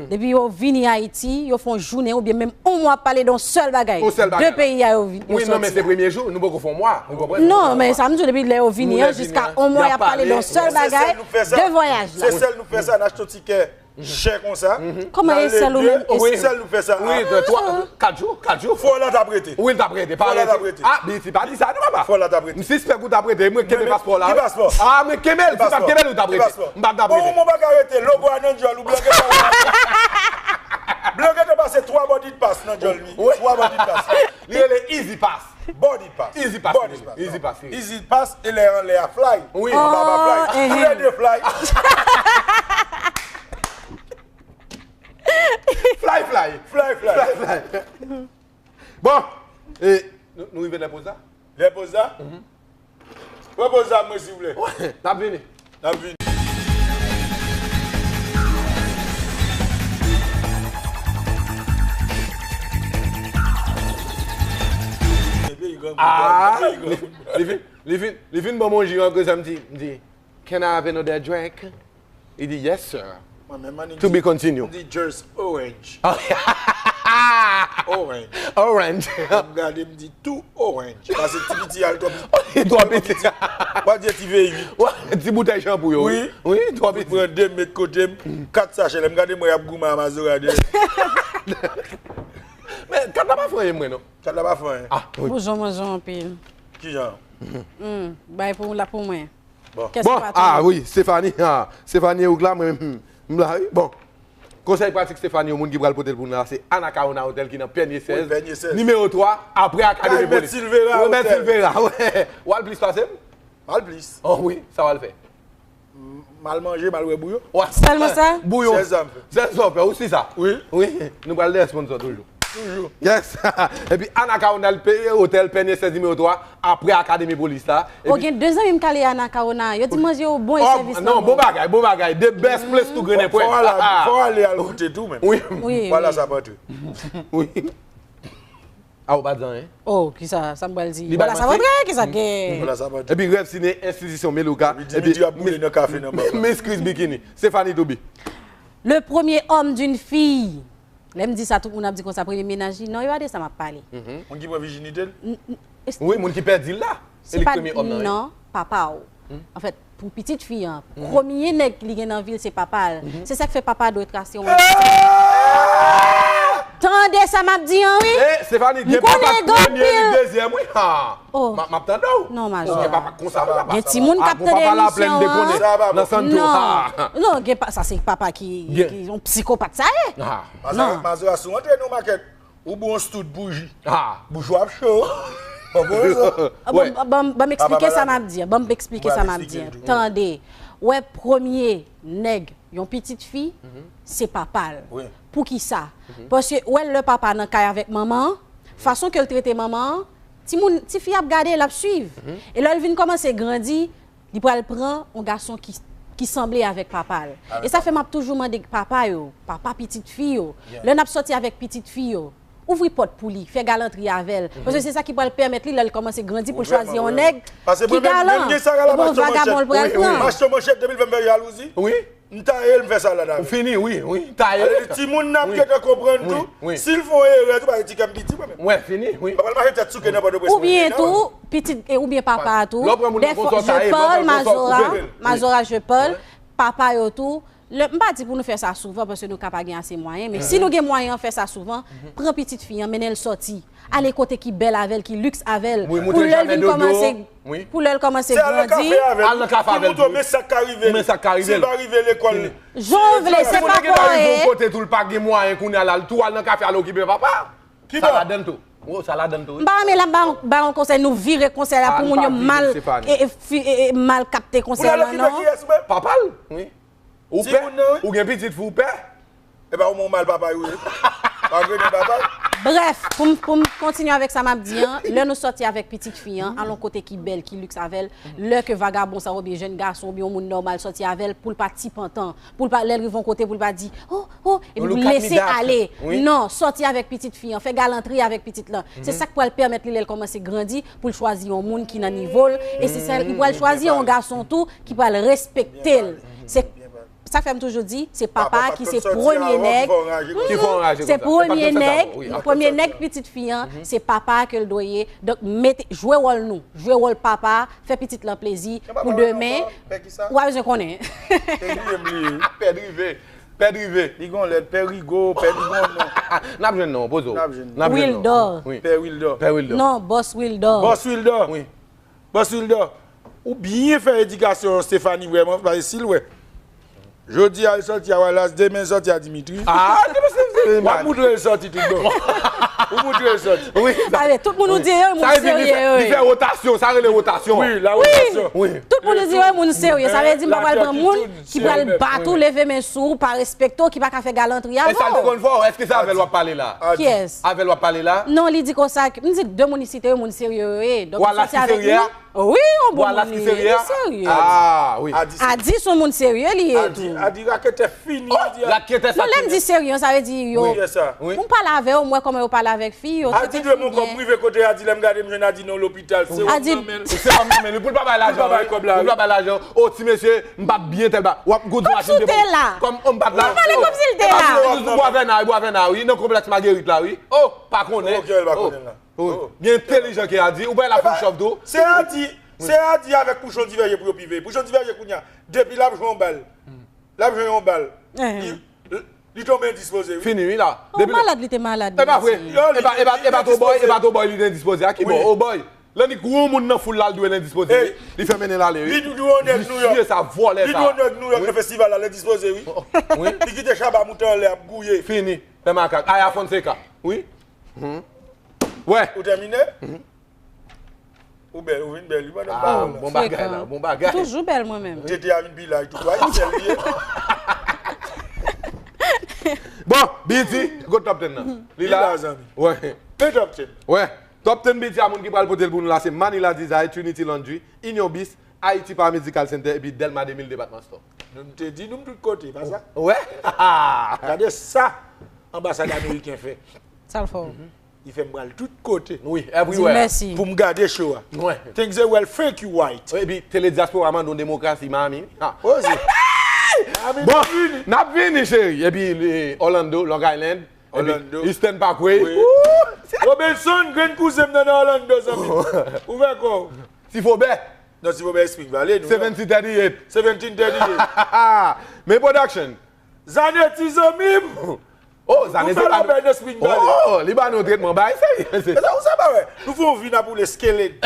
depi yo vini Ayiti, yo fè yon jounen oubyen menm yon mwa ap pale de yon sèl bagay. Yon sèl bagay. De peyi a yo vin, yo sòti la. Wi, non, men se premye jou, nou poko fè yon mwa, ou konprann? Non, men sa m di w, depi lè yo vini an, jiska yon mwa, y ap pale de yon sèl bagay, de vwayaj la. Se sèl nou fè sa, n achte yon tikè chè konsa. Kòman e sèl ou menm? Wi, sèl nou fè sa. Wi, de twa, kat jou, kat jou. Fò la t ap rete. Wi, l t ap rete. Fò la t ap rete. Ah, Biti, pa di sa non, papa. Fò la t ap rete. M sispèk ou t ap rete, mwen kenbe paspò la. Ki paspò? Ah, mwen kenbe l, si m pa t kenbe l, ou t ap rete. M pa t ap rete. Bon, ou pa ka rete, logo a nan djòl ou, blan gentan. Blan gentan pase twa boarding pass nan djòl li. Twa boarding pass. Li rele Easy Pass. Boarding pass. Easy Pass. Boarding pass. Easy Pass, wi. Easy Pass, e lè anlè a fly. Wi. Anba pa fly. Tou lè de fly. Fly, fly. Fly, fly. Fly, fly. Bon, e, nou, nou rive lè poz la? Lè poz la? Pran poz la mwen, silvouplè. N ap vini. N ap vini. Ah, li, li vin, li vin, li vin ban mwen yon ji an, kounye a m di, m di, "Can I have another drink?" Li di, "Yes, sir." Mwen menm, mwen di, to be continue. M di, "Just orange." Orange. Orange. M gade, m di, "Two orange." Paske ti piti a l twò piti. Twò piti. W ap di ti veyi uit. Wè, ti boutèy chanpou yo. Wi. Wi, twò piti. Mwen pran de met kote m, kat sachè. Lè m gade mwen, y ap goumen a mazora de. Men, kat la pa fè anyen mwen, non. Kat la pa fè anyen. Ah, wi. Boujon manje anpil. Kijan? Hmm, bay pou la pou mwen. Bon. Bon, ah wi, Stephanie, ah, Stephanie, ou la, mwen, hmm, m la, wi. Bon. Konsèy pratik Stephanie, yon moun ki pral pote l pou nou la, se Anacaona Hotel ki nan Pènye sèz. Wi, Pènye sèz. Nimewo twa, apre Akademi Polis. Mèt Silvera Hotel. Mèt Silvera, wi. W al plis pase m? M al plis. Oh wi, sa w al fè? M al manje, m al wè bouyon. Sèlman sa? Bouyon. Sèl sa m fè. Sèl sa w fè, ou si sa? Wi. Wi, nou pral dèyè sponsor toujou. Yes. Epi Anacaona Hotel, Pènye sèz nimewo twa, apre Akademi Polis la. Epi, gen de zanmi m k ale Anacaona. Yo di manje yo bon e sèvis lan bon. Non, bon bagay, bon bagay. The best place to grenn pwen. Fò ale al goute tou, men. Wi. Wi. Vwala sa pati. Wi. A ou pa di anyen? Oh, kisa, sa m pral di? Vwala sa pati, kisa gen? Vwala sa pati. Epi Rev Sine, enstitisyon Melouka. Epi Dimitri ap boule nan kafe nan ba. Miss Chris Bikini. Stéphanie Toubi. Le premier homme d'une fille. Lè m di sa, tout moun ap di konsa, premye mennaj li. Non, yo pa de sa m ap pale. Moun ki pran vijinite l? Wi, moun ki pèdi l la. Se li k premye òm nan, wi. Non, papa w. Anfèt, pou pitit fi an, premye nèg li gen nan vi l, se papa l. Se sa k fè papa dwe trase yon. Tande sa m ap di an, wi. M konnen gen anpil. Oh. M ap tande w. Non, majò. Ou gen papa konsa, papa. Gen timoun k ap tande emisyon an. Nan Santo. Non, non, gen pa, sa se papa ki, ki yon psikopat sa ye. Non. Mazora sou antre nou makèt. Ou bon stout bouji. Bouji w ap cho. Konprann sa? Ban m eksplike sa m ap di. Ban m eksplike sa m ap di. Tande. Wè premye nèg yon pitit fi, se papa l. Poukisa? Paske wè lè papa nan kay avèk manman an, fason ke l trete manman an, timoun, tifi ap gade, l ap swiv. E lè l vin kòmanse grandi, li pral pran yon gason ki, ki sanble avèk papa l. E sa fè m ap toujou mande papa yo, papa pitit fi yo, lè n ap sòti avèk pitit fi yo, ouvri pòt pou li, fè galantri avè l. Paske se sa ki pral pèmèt li, lè l kòmanse grandi, pou l chwazi yon nèg ki galan. E bon vagabon l pral pran. Mache manchèt depi l fè m fè jalouzi. M taye l, m fè sa l la. Ou fini, wi, wi, taye l. Timoun n ap gentan konprann tou. Si l fè yon erè tou, pa di kè m piti mwen menm. Mwen fini, wi. M pa pral mache tèt souke nan Pòtoprens. Oubyen tou, pitit, oubyen papa a tou. Dèfwa, je parle, Mazora, Mazora, je parle. Papa yo tou. M pa di pou nou fè sa souvan, paske nou ka pa gen ase mwayen, men si nou gen mwayen an fè sa souvan, pran pitit fi an, mennen l sòti. Ale kote ki bèl avè l, ki liks avè l. Pou lè l vin kòmanse, pou lè l kòmanse grandi. Al nan kafe avè l. Pou montre w men sa k ka rive l. Si l pa rive lekòl. Jan w vle, se pa pa w ye. Kote tou l pa gen mwayen kounye a la, l tou al nan kafe al okipe papa. Sa ladann tou. Sa ladann tou, wi. M pa renmen lè m ba yon, ba yon konsèy, nou vire konsèy la pou moun yo mal, e, e, mal kapte konsèy la, non. Papa l, wi. Ou pè? Ou gen pitit fi, ou pè? E pa ou menm ou mal papa yo ye. Pa grenn papa. Brèf, pou m, pou m kontinye avèk sa m ap di an, lè nou sòti avèk pitit fi an, al yon kote ki bèl, ki liks avè l, lè ke vagabon sa oubyen jèn gason oubyen yon moun nòmal sòti avè l, pou l pa ti pantan, pou l pa, lè l rive yon kote, pou l pa di, oh, oh, epi pou l lese ale. Non, sòti avèk pitit fi an, fè galantri avèk pitit lan. Se sa k pral pèmèt li, lè l kòmanse grandi, pou l chwazi yon moun ki nan nivo l, e se sèl, li pral chwazi yon gason tou ki pral respekte l. Se Sa fè m toujou di, se papa a ki se premye nèg. Se premye nèg, premye nèg pitit fi an, se papa a ke l dwe ye. Donk, mete, jwe wòl nou, jwe wòl papa a, fè pitit lan plezi pou demen. Ou pa bezwen konnen. Pè Drive. Pè Drive. Li gon lèt, Pè Rigo, Pè Rigo non. N ap jwenn non, poze w. N ap jwenn non. Wildor. Pè Wildor. Pè Wildor. Non, Bòs Wildor. Bòs Wildor. Wi. Bòs Wildor, ou byen fè edikasyon Stéphanie vrèman, paske si l wè. Jodi a l sòti a Wallace, demen l sòti a Dimitri. Ah, w ap moutre l sòti tout bon. Ou moutre l sòti. Wi. Sa vle, tout moun ou di yo, moun serye yo ye. Li fè wotasyon, sa rele wotasyon. Wi, la wotasyon. Wi. Tout moun ou di yo, moun serye. Sa vle di m pa pral pran moun ki pral bat ou, leve men sou ou, pa respekte w, ki pa ka fè galantri avè w. E sa l te konn fè w, èske se avè l w ap pale la? Kiyès? Avè l w ap pale la? Non, li di konsa, m di de moun li site yo, moun serye yo ye. Donk, li sòti avèk nou. Wi, yon bon moun li ye, li serye. Ah, wi. Adi se yon moun serye li ye tou. Adi raketè fini, Adi. Raketè sa. Non, lè m di serye, sa vle di yo. Wi, se sa. Wi. Pou m pale avè yo, m wè kòman yo pale avèk fi, yo trete fi byen. Adi dwe bon kòb, m rive kote Adi, lè m gade m jwenn Adi nan lopital, se wòm nan men l. Se wòm nan men l, wi, pou l pa bay lajan, wi. Pou l pa bay lajan. O, ti mesye, m p ap byen tèl ba. W ap goumen masin de bon. Kòm m pa t la. Ou pale kòmsi l te la. E pa sou bwa vèna, bwa vèna, wi, nan konplèks Magerit la, wi. O, pa konnen. Oke, l pa konnen la. Wi. Byen entèlijan ke Adi. Ou pa wè l ap fout chòv tou? Se Adi, se Adi avèk Pouchon Divèje pou yo pi veye. Pouchon Divèje kounye a, depi l ap jwe yon bal, l ap jwe yon bal, li, li tonbe endispoze, wi. Fini, wi, la. O, malad li te malad. E pa vre. E pa, e pa, e pa Toboy, e pa Toboy li te endispoze. A ki bò? Oboy. Lè li gwo moun nan foul la, l dwe l endispoze, wi. Li fè mennen l ale, wi. Li dwe yon nèg Nouyòk. Visye sa, vòlè sa. Li dwe yon nèg Nouyòk nan festival la, l endispoze, wi. Wi. Li kite Shabba moute anlè ap gouye. Fini. Fè makak. Aya Fonseca. Wi. Wè. Ou tèmine? Ou bèl, ou vin bèl, wi, pandan m pa wè w la. Bon bagay la, bon bagay. Toujou bèl mwen menm. Tete a vin pi laj tou, wi, sèl li ye. Bon, B E T, go top ten nan. Li la, zanmi. Wè. Men top ten. Wè. Top ten B E T a moun ki pral pote l pou nou la, se Manila Design, Trinity Laundry, Union Bis, Haiti Paramedical Center, epi Delma de mil Department Store. Nou te di nou tout kote, pa sa? Wè. Gade sa anbasad ameriken fè. Sa l fè w? Li fè m pral tout kote. Wi, everywhere. Di mèsi. Pou m gade show a. Wi. Things they well, thank you, white. Epi, Tele Diaspora mande yon demokrasi, Miami. Ha. Oze. Miami, bon, n ap vini, cheri. Epi, eh, Orlando, Long Island. Epi, Orlando. Eastern Parkway. Wi. Woo! Robinson, grenn kouzen m nan Orlando, zanmi. Ouvè kò w. Ti Fobè. Non, Ti Fobè Spring Valley, nou. Seventeen thirty-eight. Seventeen thirty-eight. Men Production. Zanetti, zanmi m. Oh, Zanetti. Nou fè labèl nan Spring Valley. Oh, li ba nou tretman, bay, serye. E sa ou sa pa wè? Nou fè yon vi n ap woule Escalade.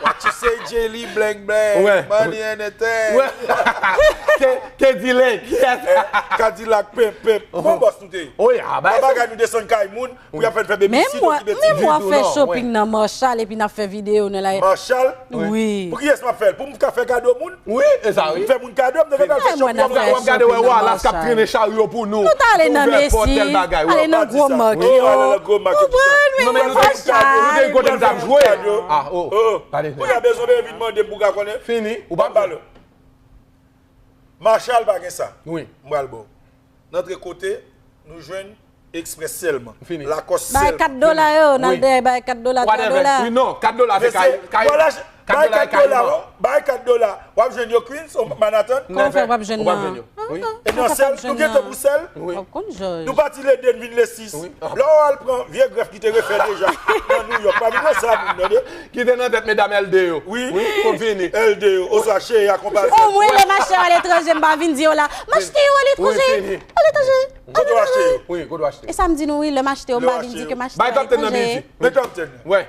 What you say, Jelly, blank, blank, wè. Money and a thing. Wè. Ke, ke dilek, yes. Cadillac, pimp, pimp. Bon, bòs nou te ye. Oh, yeah, bay, bagay nou desann kay moun. Pou y ap fè n fè babysit, okipe ti fi tou, non, wè. Men mwen, men mwen fè shopping nan Marshall epi n ap fè videyo nan la. Marshall? Wi. Pou kiyès m ap fè l? Pou m ka fè kado moun? Wi, e sa, wi. M fè moun kado, m te fè bèl fè shopping nan Marshall. W ap gade wè Wallace k ap trennen charyo pou nou. Nou t ale nan Macy's, ale nan gwo mak yo. Ou konprann? Wi, nou te, nou te kote m t ap jwe. Ah, oh. Kounye a bezwen vin mande m pou ka konnen. Fini, ou pa vle. Marshall pa gen sa. Wi. M pral ba w. N antre kote, nou jwenn Express sèlman. Fini. Lacoste sèlman. Bay kat dola yo, n al dèyè bay kat dola, twa dola. Wi, non, kat dola se kay, kay, kat dola se kay mwen. Bay kat dola, w ap jwenn yo Queens, o Manhattan. Kòman fè w p ap jwenn nan? Wi. E nan sèl, nou gen tan pou sèl. Wi. W ap konn jòj. Nou pati le de, n vin le sis. Wi. Lè w al pran vye grèf ki te refè deja nan New York, pa vin nan sa moun nan, de. Ki te nan tèt medam L D yo. Wi. Wi, pou fini. L D yo, oswa cheri a konpayi. O mwen, lè m achte yo aletranje, m pa vin di yo la. M achte yo aletranje. Wi, fini. Aletranje. Kote w achte yo? Wi, kote w achte yo? E sa m di nou, wi, lè m achte yo, m pa vin di ke m achte yo aletranje. Bay top ten nan, Midi. Men top ten nan. Wè.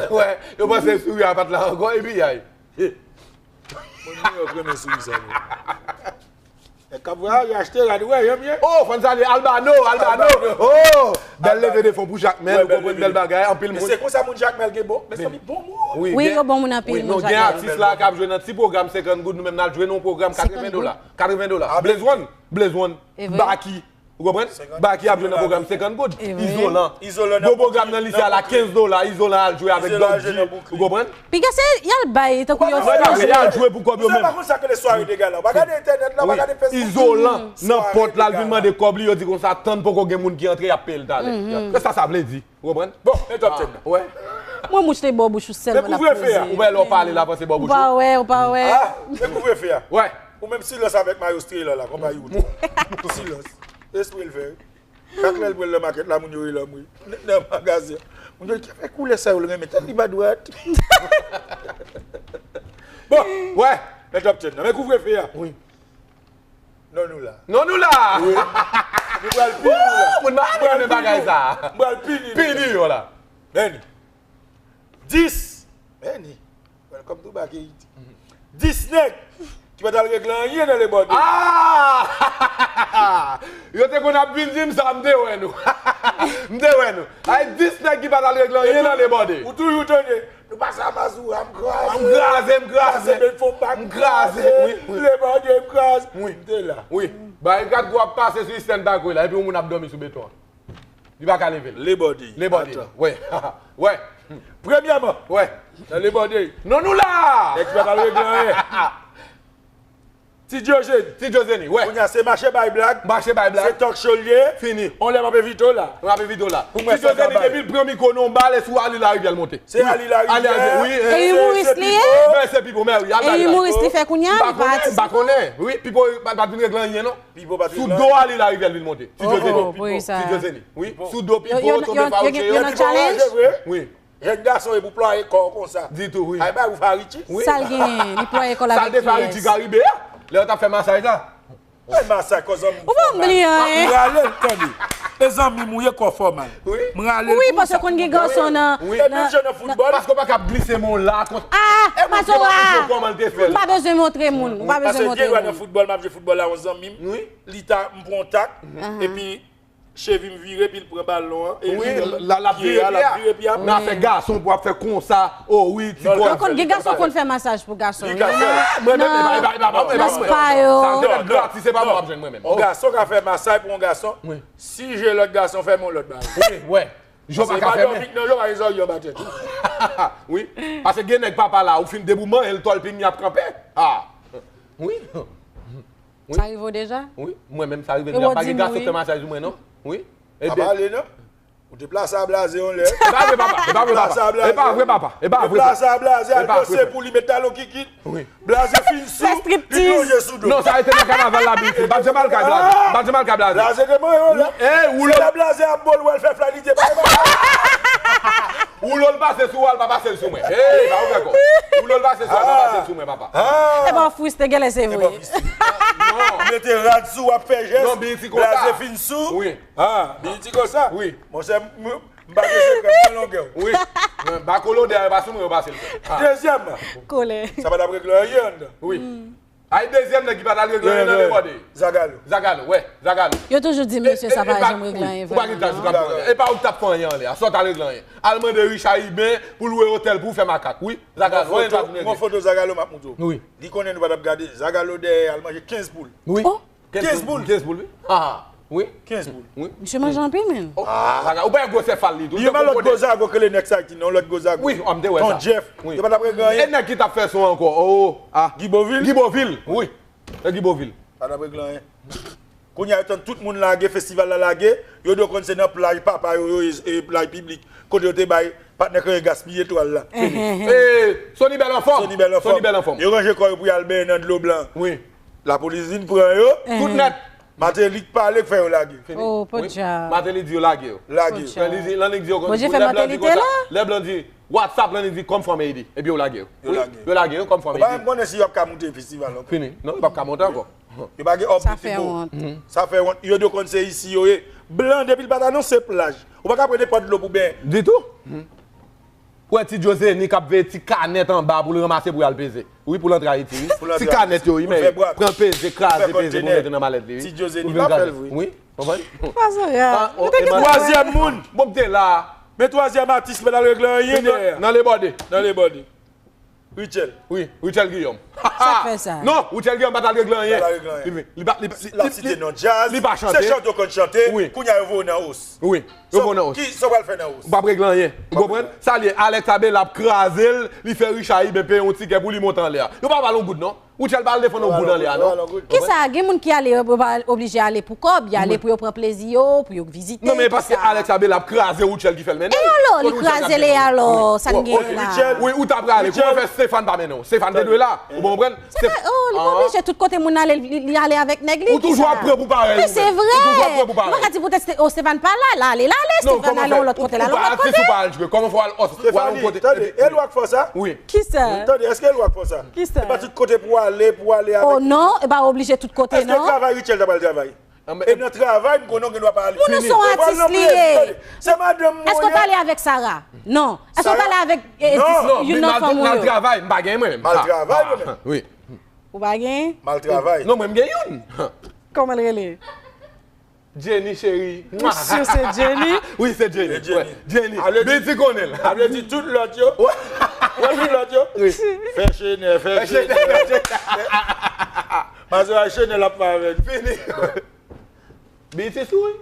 Wè, yo panse souri a pa t la ankò, epi yay. Moun New York renmen souri sa, vre. Nèg k ap vwayaje achte rad, wè, janm ye. Oh, fò n salye Albano, Albano. Albano. Oh, bèl leve de fon pou Jakmèl, ou konprann, bèl bagay, anpil moun. Men se konsa moun Jakmèl gen bon, mezanmi, bon moun. Wi, yo bon moun anpil, moun Jakmèl. Wi, gen atis la k ap jwe nan ti pwogram senkant goud, nou menm n al jwe nan yon pwogram katreven dola. Katreven dola. Blaze One, Blaze One, Baky. Ou konprann? Baky ap jwe nan pwogram senkant goud. Izolan. Izolan nan Brooklyn. Gwo pwogram nan lise a la, kenz dola. Izolan al jwe avèk Dodgy. Ou konprann? Piga se y al bay, tankou yo fè. Y al jwe pou kòb yo menm. Ou pa konn sa k rele sware de gala. Ou pa gade entènèt la, ou pa gade Facebook. Izolan nan pòt la, l vin mande kòb li, yo di konsa, tann poko gen moun ki antre, y ap peye l talè. Se sa sa vle di. Ou konprann? Bon, men top ten nan. Wè. Mwen mouch te bò bouch ou sèlman n ap poze. Men kouvrefe a. Ou wè lè w pale la, panse bò bouch ou. Ou pa wè, ou pa wè. Ah, men kouvrefe a. Wè. Ou menm silans avèk Mayo Strela la, konpayi ou. Silans. Espre l fè. Chak lè l pral nan makèt la, moun yo rele anmwe. Nan, nan magazen. Moun yo di, "Ki fè koulè sa yo l renmen? Tèt li pa dwat." Bon, wè, men top ten nan. Men kouvrefe a. Wi. Non, nou la. Non, nou la. Wi. Nou pral pini la. Wou, moun pa renmen bagay sa. M pral pini nou. Pini yo la. Benny. Dis. Benny. Welcome to back Haiti. Dis nèg ki pa t al regle anyen nan Lebòde. Ah! Yo te konn ap vin di m sa, m te wè nou. M te wè nou. Ay, dis nèg ki pa t al regle anyen nan Lebòde. Ou toujou tande, nou pase a Mazora, m kraze. M kraze, m kraze. Pase Belfon Bak, m kraze. Wi, wi. Lebòde, m kraze. Wi. M te la. Wi. Barikat gwo ap pase sou Eastern Parkway la, epi yon moun ap dòmi sou beton an. Li pa ka leve l. Lebòde. Lebòde. Atan. Wè. Wè. Premyèman. Wè. Nan Lebòde. Non, nou la! Nèg ki pa t al regle anyen. Ti Diojeni. Ti Diojeni, wè. Kounye a se mache bay blag. Mache bay blag. Se talk show l ye. Fini. On lè m ap envite w la. M ap envite w la. Ti Diojeni, depi l pran mikwo nan yon bal, e sou Ali Larivyè l monte. Se Ali Larivyè. Ali Larivyè, wi. E imonris li ye? Men se Pipo, men wi. E imonris li fè kounye a, li pa atis ankò? M pa konnen. Wi, Pipo pa t vin regle anyen, non. Pipo pa t vin la. Sou do Ali Larivyè l vin monte. Ti Diojeni. Ti Diojeni. Wi. Sou do Pipo, tonbe fawoche yo. Yo nan challenge? Wi. Jèn gason e pou plwaye kò w konsa. Ditou, wi. Ay bay ou Farichi. Wi. Sa l genyen, li plwaye kò l avèk kiyès? Sa l te Farichi Karibe a, lè yo t ap fè masaj la. Ay masaj kò zanmi m. Ou pa bliye anyen. M rale l, tande. E zanmi m ou ye, kò fòmal. Wi. M rale l pou sa. Wi, paske konn gen gason nan, nan, nan. E menm jan nan foutbòl. Paske w pa ka ap glise men w la, konsa. Ah, Mazora. Kòman l te fè l? Ou pa bezwen montre moun. Ou pa bezwen montre moun. Paske gen dwa nan foutbòl, m ap jwe foutbòl la, yon zanmi m. Wi. Li ta, m pran yon tak, epi Cheve m vire, epi l pran balon an, e wi, l, l ap vire pye a, l ap vire pye a. Nan afè gason pou ap fè konsa, o wi, ti kòz. Ou konn gen gason konn fè masaj pou gason yo. Mwen menm, e pa, e pa, e pa mwen, e pa mwen. Sa se lòt gratis, se pa mwen w ap jwenn mwen menm. On gason ka fè masaj pou on gason. Si je lòt gason fè m on lòt bagay. Wi, wè. Jan w pa ka fè men. Paske e pa dòmi k nan je w, pa gen zòrye anba tèt ou. Wi. Paske gen nèg papa la, ou fin debouman, e l tòlping, y ap kanpe. Ah. Wi. Sa rive w deja? Wi, mwen menm sa rive m deja. Pa gen gason k fè masaj pou mwen non. Wi. Ebyen. Pa pale non. Ou te plase a blaze yon lè. E pa vre papa, e pa vre papa. E pa vre papa, e pa vre papa. Te plase a blaze, al danse pou li, met talon kikit. Wi. Blaze fin sou, li plonje sou do. Non, sa rete nan kanaval la, Bill T. M pa t janm al kay blaze. M pa t janm al kay blaze. Blaze te manje yon lè. Se la blaze ap bo l, w al fè fly, li te pa. Woulo l pase sou w, al pa pase l sou mwen. Hey, pa ouvè kò. Woulo l pase sou w, al pa pase l sou mwen, papa. E pa w friste, genlè se vre. Non. Mete rad sou w, ap fè jès. Non, Bill T konsa. Blaze fin sou. Wi. Ah, Bill T konsa. Wi. Monchè, m, m, m pa gen sekrè, m pran longè w. Wi. Men, ba kolodè, e pa sou mwen yo pase l. Ah. Dezyèm. Kolè. Sa pa t ap regle anyen anndan. Wi. Ay, dezyèm nèg ki pa t al regle anyen nan Lebòde. Zagalo. Zagalo, wè, Zagalo. Yo toujou di mesye sa pa janm regle anyen vrèman non. Ou pa gen tèt, ou pa gen tèt. E pa ou k t ap fè anyen anlè a, sa w t al regle anyen. Al mande Richard Iben pou lwe otèl pou w fè makak, wi. Zagalo, anyen pa vin regle. Gon foto Zagalo m ap montre w. Wi. Li konnen nou pa t ap gade, Zagalo dèyè al manje kenz poul. Wi. Kenz poul. Kenz poul, wi. Ha, ha. Wi. Kenz poul. Wi. Misye manje anpil, men. Oh, zaga, ou pa wè gwosè fal li tou. Li menm lòt gwo zago k rele Next Haiti, non, lòt gwo zago. Wi, m te wè sa. Ton Jeff. Wi. Yo pa t ap regle anyen. E nèg ki t ap fè son ankò. Oh, ah. Guy Beauvil? Guy Beauvil, wi. E Guy Beauvil. Pa t ap regle anyen. Kounye a, yo tann tout moun lage, festival la lage. Yo dwe konn se nan plaj papa yo, yo, e, e plaj piblik. Kote yo te bay patnè Kanye gaspiye twal la. Fini. E, Sony Bèl anfòm. Sony Bèl anfòm. Sony Bèl anfòm. Yo ranje kò yo pou y al benyen nan dlo blan. Wi. Lapolis vin pran yo. Tout nèt. Martelly k pale k fè yo lage. Fini. Oh, podyab. Wi. Martelly di yo lage yo. Lage yo. Podyab. Lè li di, lè nèg di yo, Bondye fè Martelly te la. Lè blan di WhatsApp, lè nèg di come from Haiti. Epi yo lage yo. Yo lage yo. Yo lage yo, come from Haiti. Ou pa menm konnen si y ap ka moute festival ankò. Fini. Non, yo p ap ka monte ankò. Yo pa gen òb. Sa fè wont. Sa fè wont. Yo dwe konn se isi yo ye. Blan, depi l pa t anonse plaj, ou pa ka pran nenpòt dlo pou benyen. Ditou. Ou wè Ti Djo Zeni k ap veye ti kanèt anba pou l ranmase pou y al peze. Wi, pou l antre Ayiti, wi. Ti kanèt yo, wi, men pran peze, kraze peze pou mete nan malèt li, wi. Ti Djo Zeni pa fè l vre. Wi, konprann? Twazyèm moun. Bon, m te la. Men twazyèm atis pa t al regle anyen dèyè. Nan Lebòde. Nan Lebòde. Rutshelle. Wi, Rutshelle Guillaume. Sa k fè sa? Non, Rutshelle Guillaume pa t al regle anyen. Pa t al regle anyen. Li, li, li, li, li, li pa chante. Se chante w konn chante. Wi. Kounye a yo voye w nan os. Wi. Yo voye w nan os. Ki, sa w pral fè nan os? Ou p ap regle anyen. Ou konprann? Sa l ye, Alex Abela ap kraze l, li fè Richard Iben peye yon tikè pou li monte anlè a. Yo pa ba l yon goud, non. Rutshelle pa al defann yon goud anlè a, non. Kisa, gen moun ki ale, yo pa oblije ale pou kòb, y ale pou yo pran plezi yo, pou yo vizite, tousa. Non, men paske Alex Abela ap kraze Rutshelle ki fè l mennen l. E alò, li kraze l, e alò, sa n gen la? Wi, ou ta prale, kòman fè Stéphane pa mennen w? Stéphane te dwe la, ou konprann? Se pa, oh, li pa oblije tout kote moun ale, li, li ale avèk nèg li, kisa? Ou toujou ap pran pou parèy ou menm. Men se vre. Ou toujou ap pran pou parèy. Mwen ka di poutèt Ste-, oh, Stéphane pa la, l ale, l ale, Stéphane ale yon lòt kote, l al yon lòt kote. Ou pa atis, ou pa al jwe. Kòman fè w al, w al yon kote? Tande, e lwa k fè w sa? Wi. Kisa? Tande, èske e lwa k fè w sa? Kisa? E pa tout kote pou w ale, pou w ale avèk. Oh non, e pa oblije tout kote, non. Èske travay Rutshelle ta pral travay? E nan travay, m konnen w gen dwa pa ale. Moun nan se yon atis li ye. Se madanm mwen. Èske w pale avèk Sarah? Non. Èske w pale avèk, e, e, youn nan fanm ou yo? Mal travay, m pa gen mwen menm. Mal travay mwen menm. Wi. Ou pa gen? Mal travay. Non, mwen m gen youn. Kòman l rele? Jenny cheri. Ou si se Jenny? Wi, se Jenny. Jenny. Wi, Jenny. Beauty konnen l. Sa vle di tout lòt yo. Wè tout lòt yo? Wi. Fè chenè, fè chenè. Fè chenè, fè chenè. Mazora chenè l ap fè avè l. Fini. Beauty sou, wi.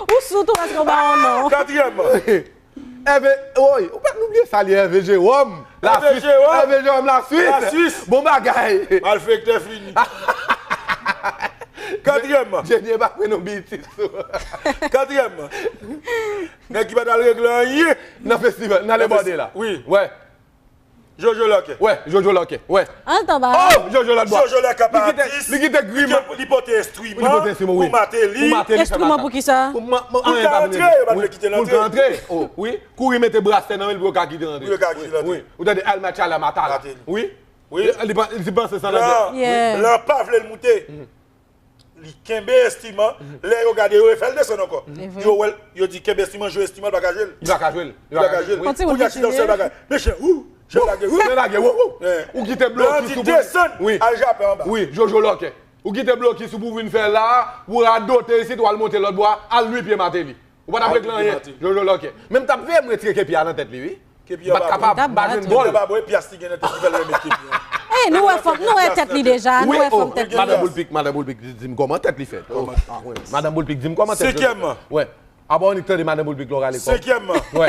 Ou sou tou paske w ba yon non. Katriyèm. Hervé, woy, ou pa t bliye salye Hervé Jérôme, Hervé Jérôme. Hervé Jérôme, Laswis. Laswis. Bon bagay. Malfektè fini. Katriyèm. Jenny pa prenon bitis. Katriyèm. Nèg ki pa t al regle anyen. Nan festival, nan Lebòde la. Wi. Wè. Jojo Lòkè. Wè, Jojo Lòkè, wè. Al tanba. Oh, Jojo Lòkè. Jojo Lòkè pa atis. Li kite, li kite grimas. Li pote enstriman. Li pote enstriman, wi. Pou Martelly. Pou Martelly fè makak. Enstriman pou kisa? Pou ma-, ma-, pou l ka antre, yo pa vle kite l antre. Pou l ka antre. Oh, wi. Kouri mete brasè nan men l pou yo ka kite l antre. Pou yo ka kite l antre. Wi. Ou tande Al Machala Matala. Martelly. Wi. Wi. Li, li pa, li panse sa nan tèt. Blan, blan pa vle l moute. Li kenbe enstriman, lè yo gade, yo refè l desann ankò. Yo wè l, yo di kenbe enstriman, jwe enstriman, l pa ka jwe l. Li pa ka jwe l. Li pa ka jwe l. Kounye a ti dansè l pa ka. Mesye, wou, jan lage, wou. Jan lage, wou, wou. Ou kite blo ki sou pou li. Desann, al jape anba. Wi, Jojo Lòkè. Ou kite blokis ou pou vin fè la, ou radote isit, ou al monte lòt bò a, al nwi pye Martelly. Ou pa t ap regle anyen. Jojo Lòkè. Men m t ap veye m retire kepi a nan tèt li, wi. M pa t kapab, m pa jwenn gòl. Kepi a pa bon, e pyas li gen nan tèt li fè l remèt kepi a. Ey, nou wè fòm, nou wè tèt li deja, nou wè fòm tèt li. Madan Boulpik, Madan Boulpik, di m kòman tèt li fèt. Madan Boulpik, di m kòman tèt li fèt. Senkyèmman. Wè. Apa w nik tande Madan Boulpik lè w rale kò w. Senkyèmman. Wè.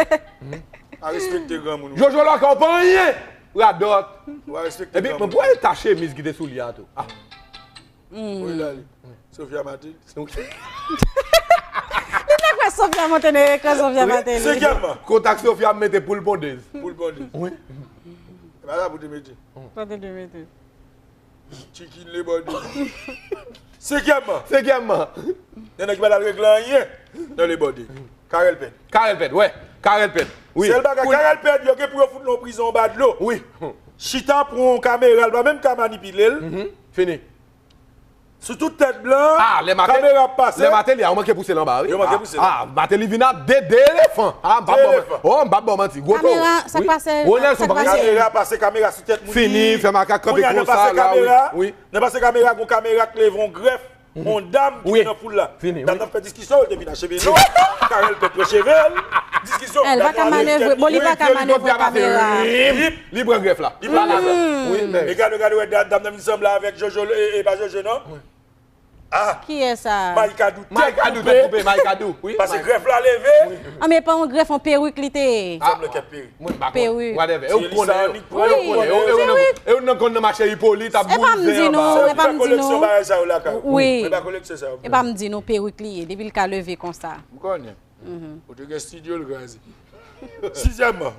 A respekte granmoun. Jojo Lòkè, w pa anyen. Radòt. Epi, mwen pou wè ta chemiz ki te sou li a tou. Ah. Wi, la li. Sofia Martelly. Li te kwè Sofia monte nan ekran Sofia Martelly. Senkyèmman. Kontak Sofia mete poul pondez. Poul pondez. Wi. E pa sa pou te mete. Sa te dwe mete. Chicken le bòde. Senkyèmman. Senkyèmman. Nèg ki pa t al regle anyen nan le bòde. Carel Pèd. Carel Pèd, wè. Carel Pèd. Wi. Sèl bagay, Carel Pèd, yo gen pou yo fout nan prizon anba dlo. Wi. Chita pou yon kamera, l pa menm ka manipile l. Fini. Sou tout tèt blan, kamera ap pase. Lè Martelly a, ou manke pouse l anba, wi. Yo manke pouse l. Ah, Martelly vin ap de, de elefan. Ah, m p ap ba w manti. Oh, m p ap ba w manti. Gwo toro. Kamera, sa k pase? Wi. Ronel sou bagay. Kamera pase, kamera sou tèt moun. Fini, fè makak kanpe konsa la, wi. Wi. Nan pase kamera, gon kamera k leve yon grèf, yon dam ki te nan foul la. Fini, wi. Dam nan fè diskisyon, yo te vin acheve non. Carel Pèd pran cheve l. Diskisyon. Li pa ka manevre, bon, li pa ka manevre kamera. Li pran grèf la. Li pran grèf la. Wi, men. E gade, gade, wè, dam nan vin sanble avèk Jojo, e, e pa Jojo, non? Ah. Kiyès sa? Maïka Dou, tèt koupe. Maïka Dou, wi. Paske grèf la leve. Wi. Ah, men pa yon grèf, yon perik li te ye. Sanble kèk perik. Mwen pa konn. Perik. Whatever. E ou konnen, e ou konnen. E ou nan konn nan mache Ipolit, ap boule anba. E pa m di nou, e pa m di nou. Wi. E pa koleksyon sa yo. E pa m di nou perik li ye, depi l ka leve konsa. M konnen. Ou te gen estidyo l kraze. Sizyèmman.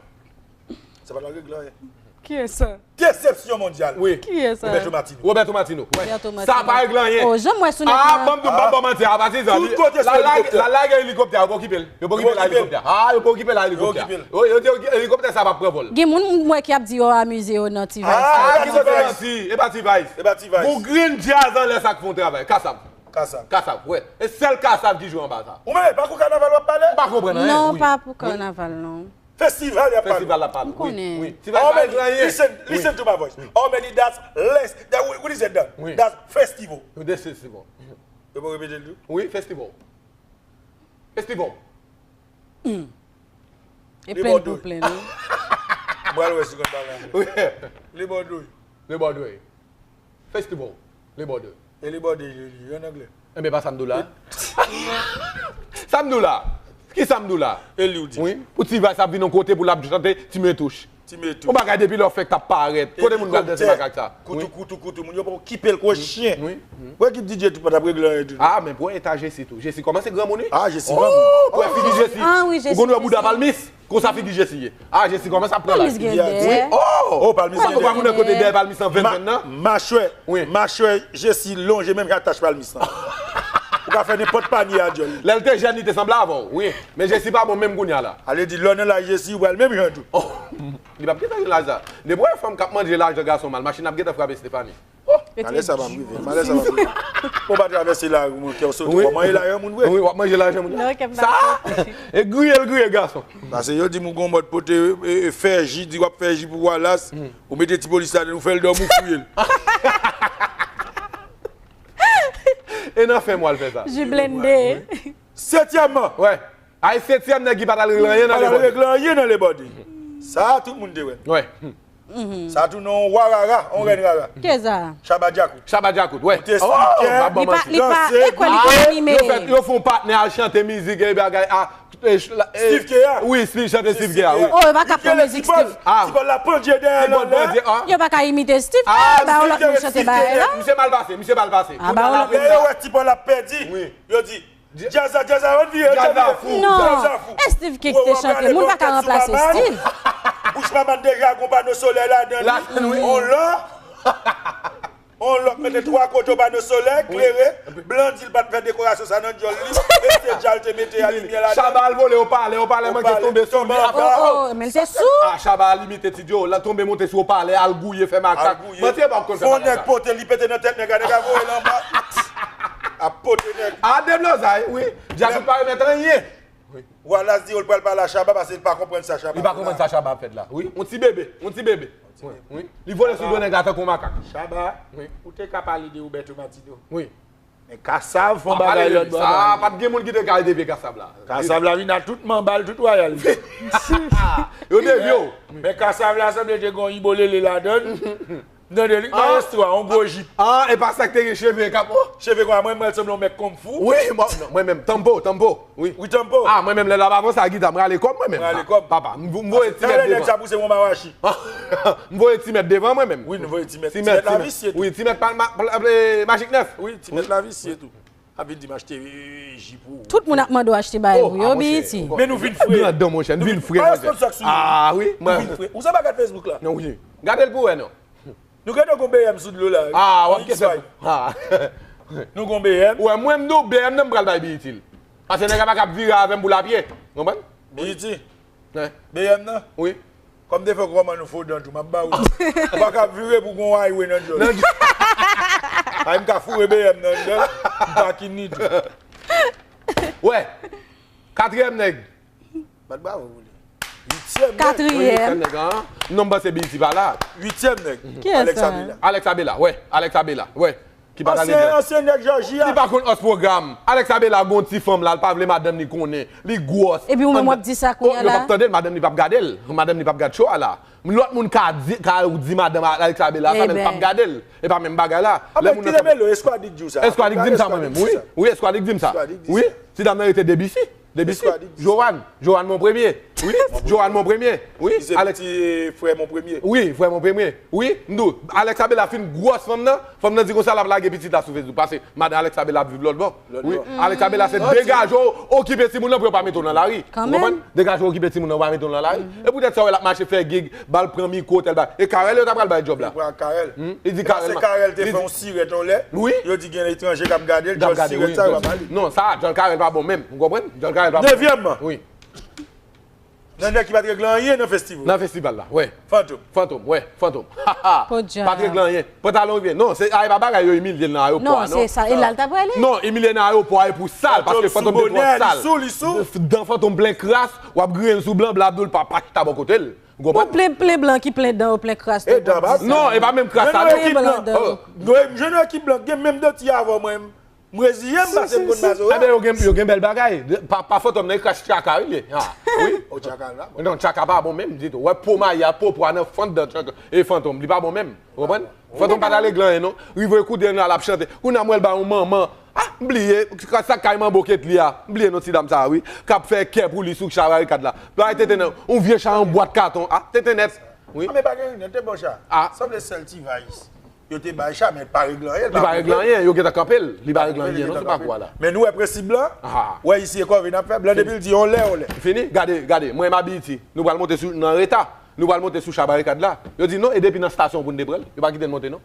Sa pa t la regle anyen. Kiyès sa? Desepsyon mondyal. Wi. Kiyès sa? Roberto Martino. Roberto Martino. Wè. Roberto Martino. Sa pa regle anyen. Oh, jan m wè sou nèt la. Ah, ban m di w, ban m ba w manti, a pa ti zan. Tout kote sou elikoptè. La lage elikoptè, yo pa okipe l. Yo pa okipe l a elikoptè. Ah, yo pa okipe l a elikoptè. Yo pa okipe l. Yo di elikoptè sa p ap pran vòl. Gen moun m wè ki ap di yo amize yo nan T-Vice. Ah, ki sòti manti. E pa T-Vice. E pa T-Vice. Gon grenn djaz anlè sa k fè yon travay. Kasav. Kasav. Kasav, wè. E sèl Kasav ki jwe anba sa. Ou menm, e pa kou kanaval w ap pale? M pa konprann anyen. Non, pa pou kanaval, non. Festival y ap pale. Festival y ap pale. M konnen. Wi, wi. How many, listen, listen to my voice. How many that's less, that, what is it done? That's festival. That's festival. Yo pou repete l tou? Wi, festival. Festival. E plen pou plen, non? M pral wè si konn pale anglè. Wi. Le Bordeaux. Le Bordeaux. Festival. Le Bordeaux. E le Bordeaux, li, li, an anglè. Enben, pa sa m di w la. Sa m di w la. Ki sa m di w la? E li w di. Wi. Pou T-Vice ap vin yon kote pou l ap chante Ti Metouch. Ti Metouch. Yon bagay depi lè w fèk t ap parèt. Kote moun pral danse makak sa? Koutou, koutou, koutou. Moun yo poko kipe l kou chen. Wi. Wè ki D J tou pa t ap regle anyen tou. Ah, men pou eta Jesi tou. Jesi kòmanse granmoun, wi. Ah, Jesi granmoun. Oh, pou wè figi Jesi. Ah, wi, Jesi. Ou konn wè bouda Palmis? Konsa figi Jesi ye. Ah, Jesi kòmanse ap pran laj. Palmis gen dè. Wi. Oh! Oh, Palmis gen dè. Ou pa konn kote dèyè Palmis nan venn venn nan? Machwè. Wi. Machwè Jesi lonje menm jan ak tach Palmis lan. Ou ka fè nenpòt panye a djòl. Lè l te jèn, li te sanble avè w. Wi. Men Jesi pa bon menm kounye a la. Ale di lè w nan laj Jesi, ou pral menm jan tou. Oh. Li p ap gentan gen laj sa. Depi w wè fanm k ap manje lajan gason mal, machin ap gentan frape Stephanie. Oh! Malè sa p ap rive. Malè sa p ap rive. Ou pa travèse lari, mon kè w sote. Wi. W ap manje lajan moun vre. Wi, w ap manje lajan moun. Non, kè m pa sote. E griye l griye gason. Paske yo di m ou gon mòd pote, e, e, fè ji, di w ap fè ji pou Wallace, ou mete ti polis ladan l, ou fè l dòmi, ou fouye l. E nan fen mwa l fè sa. Ji blende. Setyèmman. Wè. Ay setyèm nèg ki pa t al regle anyen nan Lebòde. Pa t al regle anyen nan Lebòde. Sa a tout moun te wè. Wè. Sa a tounen yon wa rara, yon rèn rara. Kiyès sa? Shabba Djakout. Shabba Djakout, wè. Ou te sneaker, danse, griye. Li pa, li pa, e kwè li pa anime. Yo fè, yo fè yon patnè al chante mizik e bagay a, e, la, e, Steve Kea. Wi, Steve chante Steve Kea, wi. Oh, yo pa ka pran mizik Steve. Ah. Ti Pòl la pandye dèyè l anlè. Yo pa ka imite Steve. Ah, ba yon lòt moun chante bagay la. Misye mal pase, misye mal pase. Ah, ba yon lòt moun. Lè yo wè Ti Pòl ap pèdi, yo di, Djaz la, djaz la, ann vire, ann vire. Djaz la fou. Non. Djaz la fou. E Steve ki te chante, moun pa ka ranplase Steve. Bouch maman deja gon pano solèy ladan li. On lò. On lò mete twa kote pano solèy, klere. Blan di l pa t fè dekorasyon sa nan djòl li. E se djaz te mete a limyè ladan. Shabba al vole o palè, o palè manke tonbe sou li. Oh, oh, men l te sou. Ah, Shabba al imite Ti Djo, la tonbe monte sou o palè, al gouye, fè makak. Manti e pa konn fè makak sa. Fon nèg pote, li pete nan tèt nèg la, nèg la voye l anba. Ap pote nèg. A deblozay, wi. Djakout pa remèt anyen. Wallace di yo l pral pale a Shabba paske l pa konprann sa Shabba ap fè la. Li pa konprann sa Shabba ap fè la. Wi, yon ti bebe, yon ti bebe. Wi, wi. Li vole sou do nèg la tankou makak. Shabba, ou te ka pale de Roberto Martino. Wi. Men Kassav fè yon bagay lòt bò. Sa pa t gen moun ki te ka devye Kassav la. Kassav la vin a tout manba l, tout wayal. Yo devye w. Men Kassav la sanble te gen yon ibolele ladan l. M tande li nan estwa, yon gwo jip. Ah, e pa sa k te gen cheve k ap, oh. Cheve konsa, mwen, mwen sanble yon mèg kung fu. Wi, mwen, non, mwen menm, Tampo, Tampo, wi. Wi, Tampo. Ah, mwen menm, lè l ap avanse a gita, m rale kò m, mwen menm. Mwen rale kò m. Papa, m, m voye ti mèt devan. Nèg sa pouse mwen pa washi. M voye ti mèt devan, mwen menm. Wi, nou voye ti mèt. Ti mèt la visye tou. Wi, ti mèt pa ma-, pa, eh, Magic nèf. Wi, ti mèt la visye tou. Ap vin di m achte, eh, jip ou. Tout moun ap mande w achte bagay pou yo, B E T. Men nou vin fre. Grandon, monchè, nou vin fre, monchè. Ah, wi. Nou vin fre. Ou sa pa gad Facebook la? Non, wi. Gade l pou wè, non. Nou gentan gon B M sou dlo la, wi. Ah, w ap kite. Ah. Nou gon B M. Ou wè, mwen, m di w, B M nan m pral bay B E T l. Paske nèg la pa kab vire avè m pou lapye. Konprann? B E T. B M nan? Wi. Kòm te fè kòman nou fò dan tou, m ap ba ou. Ou pa ka vire pou gon highway nan djòl. Ay, m ka foure B M nan anndan, m pa kini tou. Wè. Katriyèm nèg. Bat bravo pou li. Uityèm nèg. Katriyèm. Uityèm nèg, an. Non, m panse B E T pa la. Uityèm nèg. Alex Abela. Alex Abela, wè. Alex Abela, wè. Ki pa t ale byen. Ansyen nèg Jòji a. Li pa konn hors programme. Alex Abela gon ti fanm la, li pa vle madanm li konnen. Li gwòs. Epi ou menm w ap di sa kounye a la? Yo p ap tande l, madanm li p ap gade l. Madanm li p ap gad show a la. Lòt moun ka di, ka di madanm Alex Abela sa, men li p ap gade l. E pa menm bagay la. Lè moun nan. Esquadrick di w sa. Esquadrick di m sa mwen menm, wi. Wi, Esquadrick di m sa. Wi, ti dam nan rete Debussy. Debussy. Joanne. Joanne Mon Premye. Wi, Joanne Mon Premye. Wi, Alex. Ti frè Mon Premye. Wi, frè Mon Premye. Wi, m di w, Alex Abela fin gwòs fanm nan. Fanm nan di konsa l ap lage pitit la sou Facebook. Paske madan Alex Abela ap viv lòt bò. Wi, Alex Abela se degaje w, okipe timoun nan pou yo pa mete w nan lari. Ou konprann? Degaje w, okipe timoun nan, ou pa mete w nan lari. E poutèt sa w wè l ap mache fè gig, ba l pran mikwo, tèl bagay. E Karèl yo ta pral bay djòb la. Li di Karèl. Se Karèl te fè yon sirèt yon lè. Wi. Yo di gen etranje k ap gade l, djòl sirèt sa yo pa ba li. Non, sa, djòl Karèl pa bon menm. Ou konprann? Djòl Karèl pa bon. Nevyèmman. Wi. Nan nèg ki pa t regle anyen nan festival. Nan festival la, wè. Fantom. Fantom, wè, Fantom. Pa t regle anyen. Pantalon rive. Non, se, a, e pa bagay yo imilye l nan ayewopò a, non. Non, se sa. E la l ta prale? Non, imilye nan ayewopò a e pou sa l, paske Fantom te twò sal. Li sou, li sou. Dan Fantom plen kras, w ap griyen l sou blan, blan ap di w l pa, pa chita bò kote l. Ou konprann? Plen, plen blan ki plen dan yo, plen kras tou. Non, e pa menm kras sa, non. Plen blan dan yo. M jwenn yon ekip blan, gen menm dan ti avè w mwen. M reziye m paske m konn mazora. Enben, yo gen, yo gen bèl bagay. Pa, pa Fantom nan, e kras tchaka, wi, li ye. Ha, wi. O, tchaka la bon. Non, tchaka pa bon menm ditou. Wè, po mayi a, po pwa nan fant dan tchaka. E Fantom, li pa bon menm. Ou konprann? Fantom pa t ale glanyen, non. Rive koudèy la, l ap chante. Kounye a, m wè l ba yon manman. Ah, m bliye. Sa k kay manbo ket li a. M bliye non ti dam sa a, wi. K ap fè kè pou li sou cha barikad la. Bay tenten nan. Yon vye cha, yon bwat katon. Ah, tenten nèt. Wi. Ah, men pa gen anyen, te bon cha. Ah. Sanble sèl ti vayis. Yo te bay cha, men pa regle anyen, li pa regle anyen, yo gentan kanpe l, li pa regle anyen, non, sou pakou a la. Men nou wè prensip blan, wè isi e kòve n ap fè, blan depi l di yon lè, yon lè. Fini, gade, gade, mwen m abiti, nou pral monte sou, nan reta, nou pral monte sou cha barikad la. Yo di non, e depi nan stasyon pou n te pran l, yo pa kite n monte non.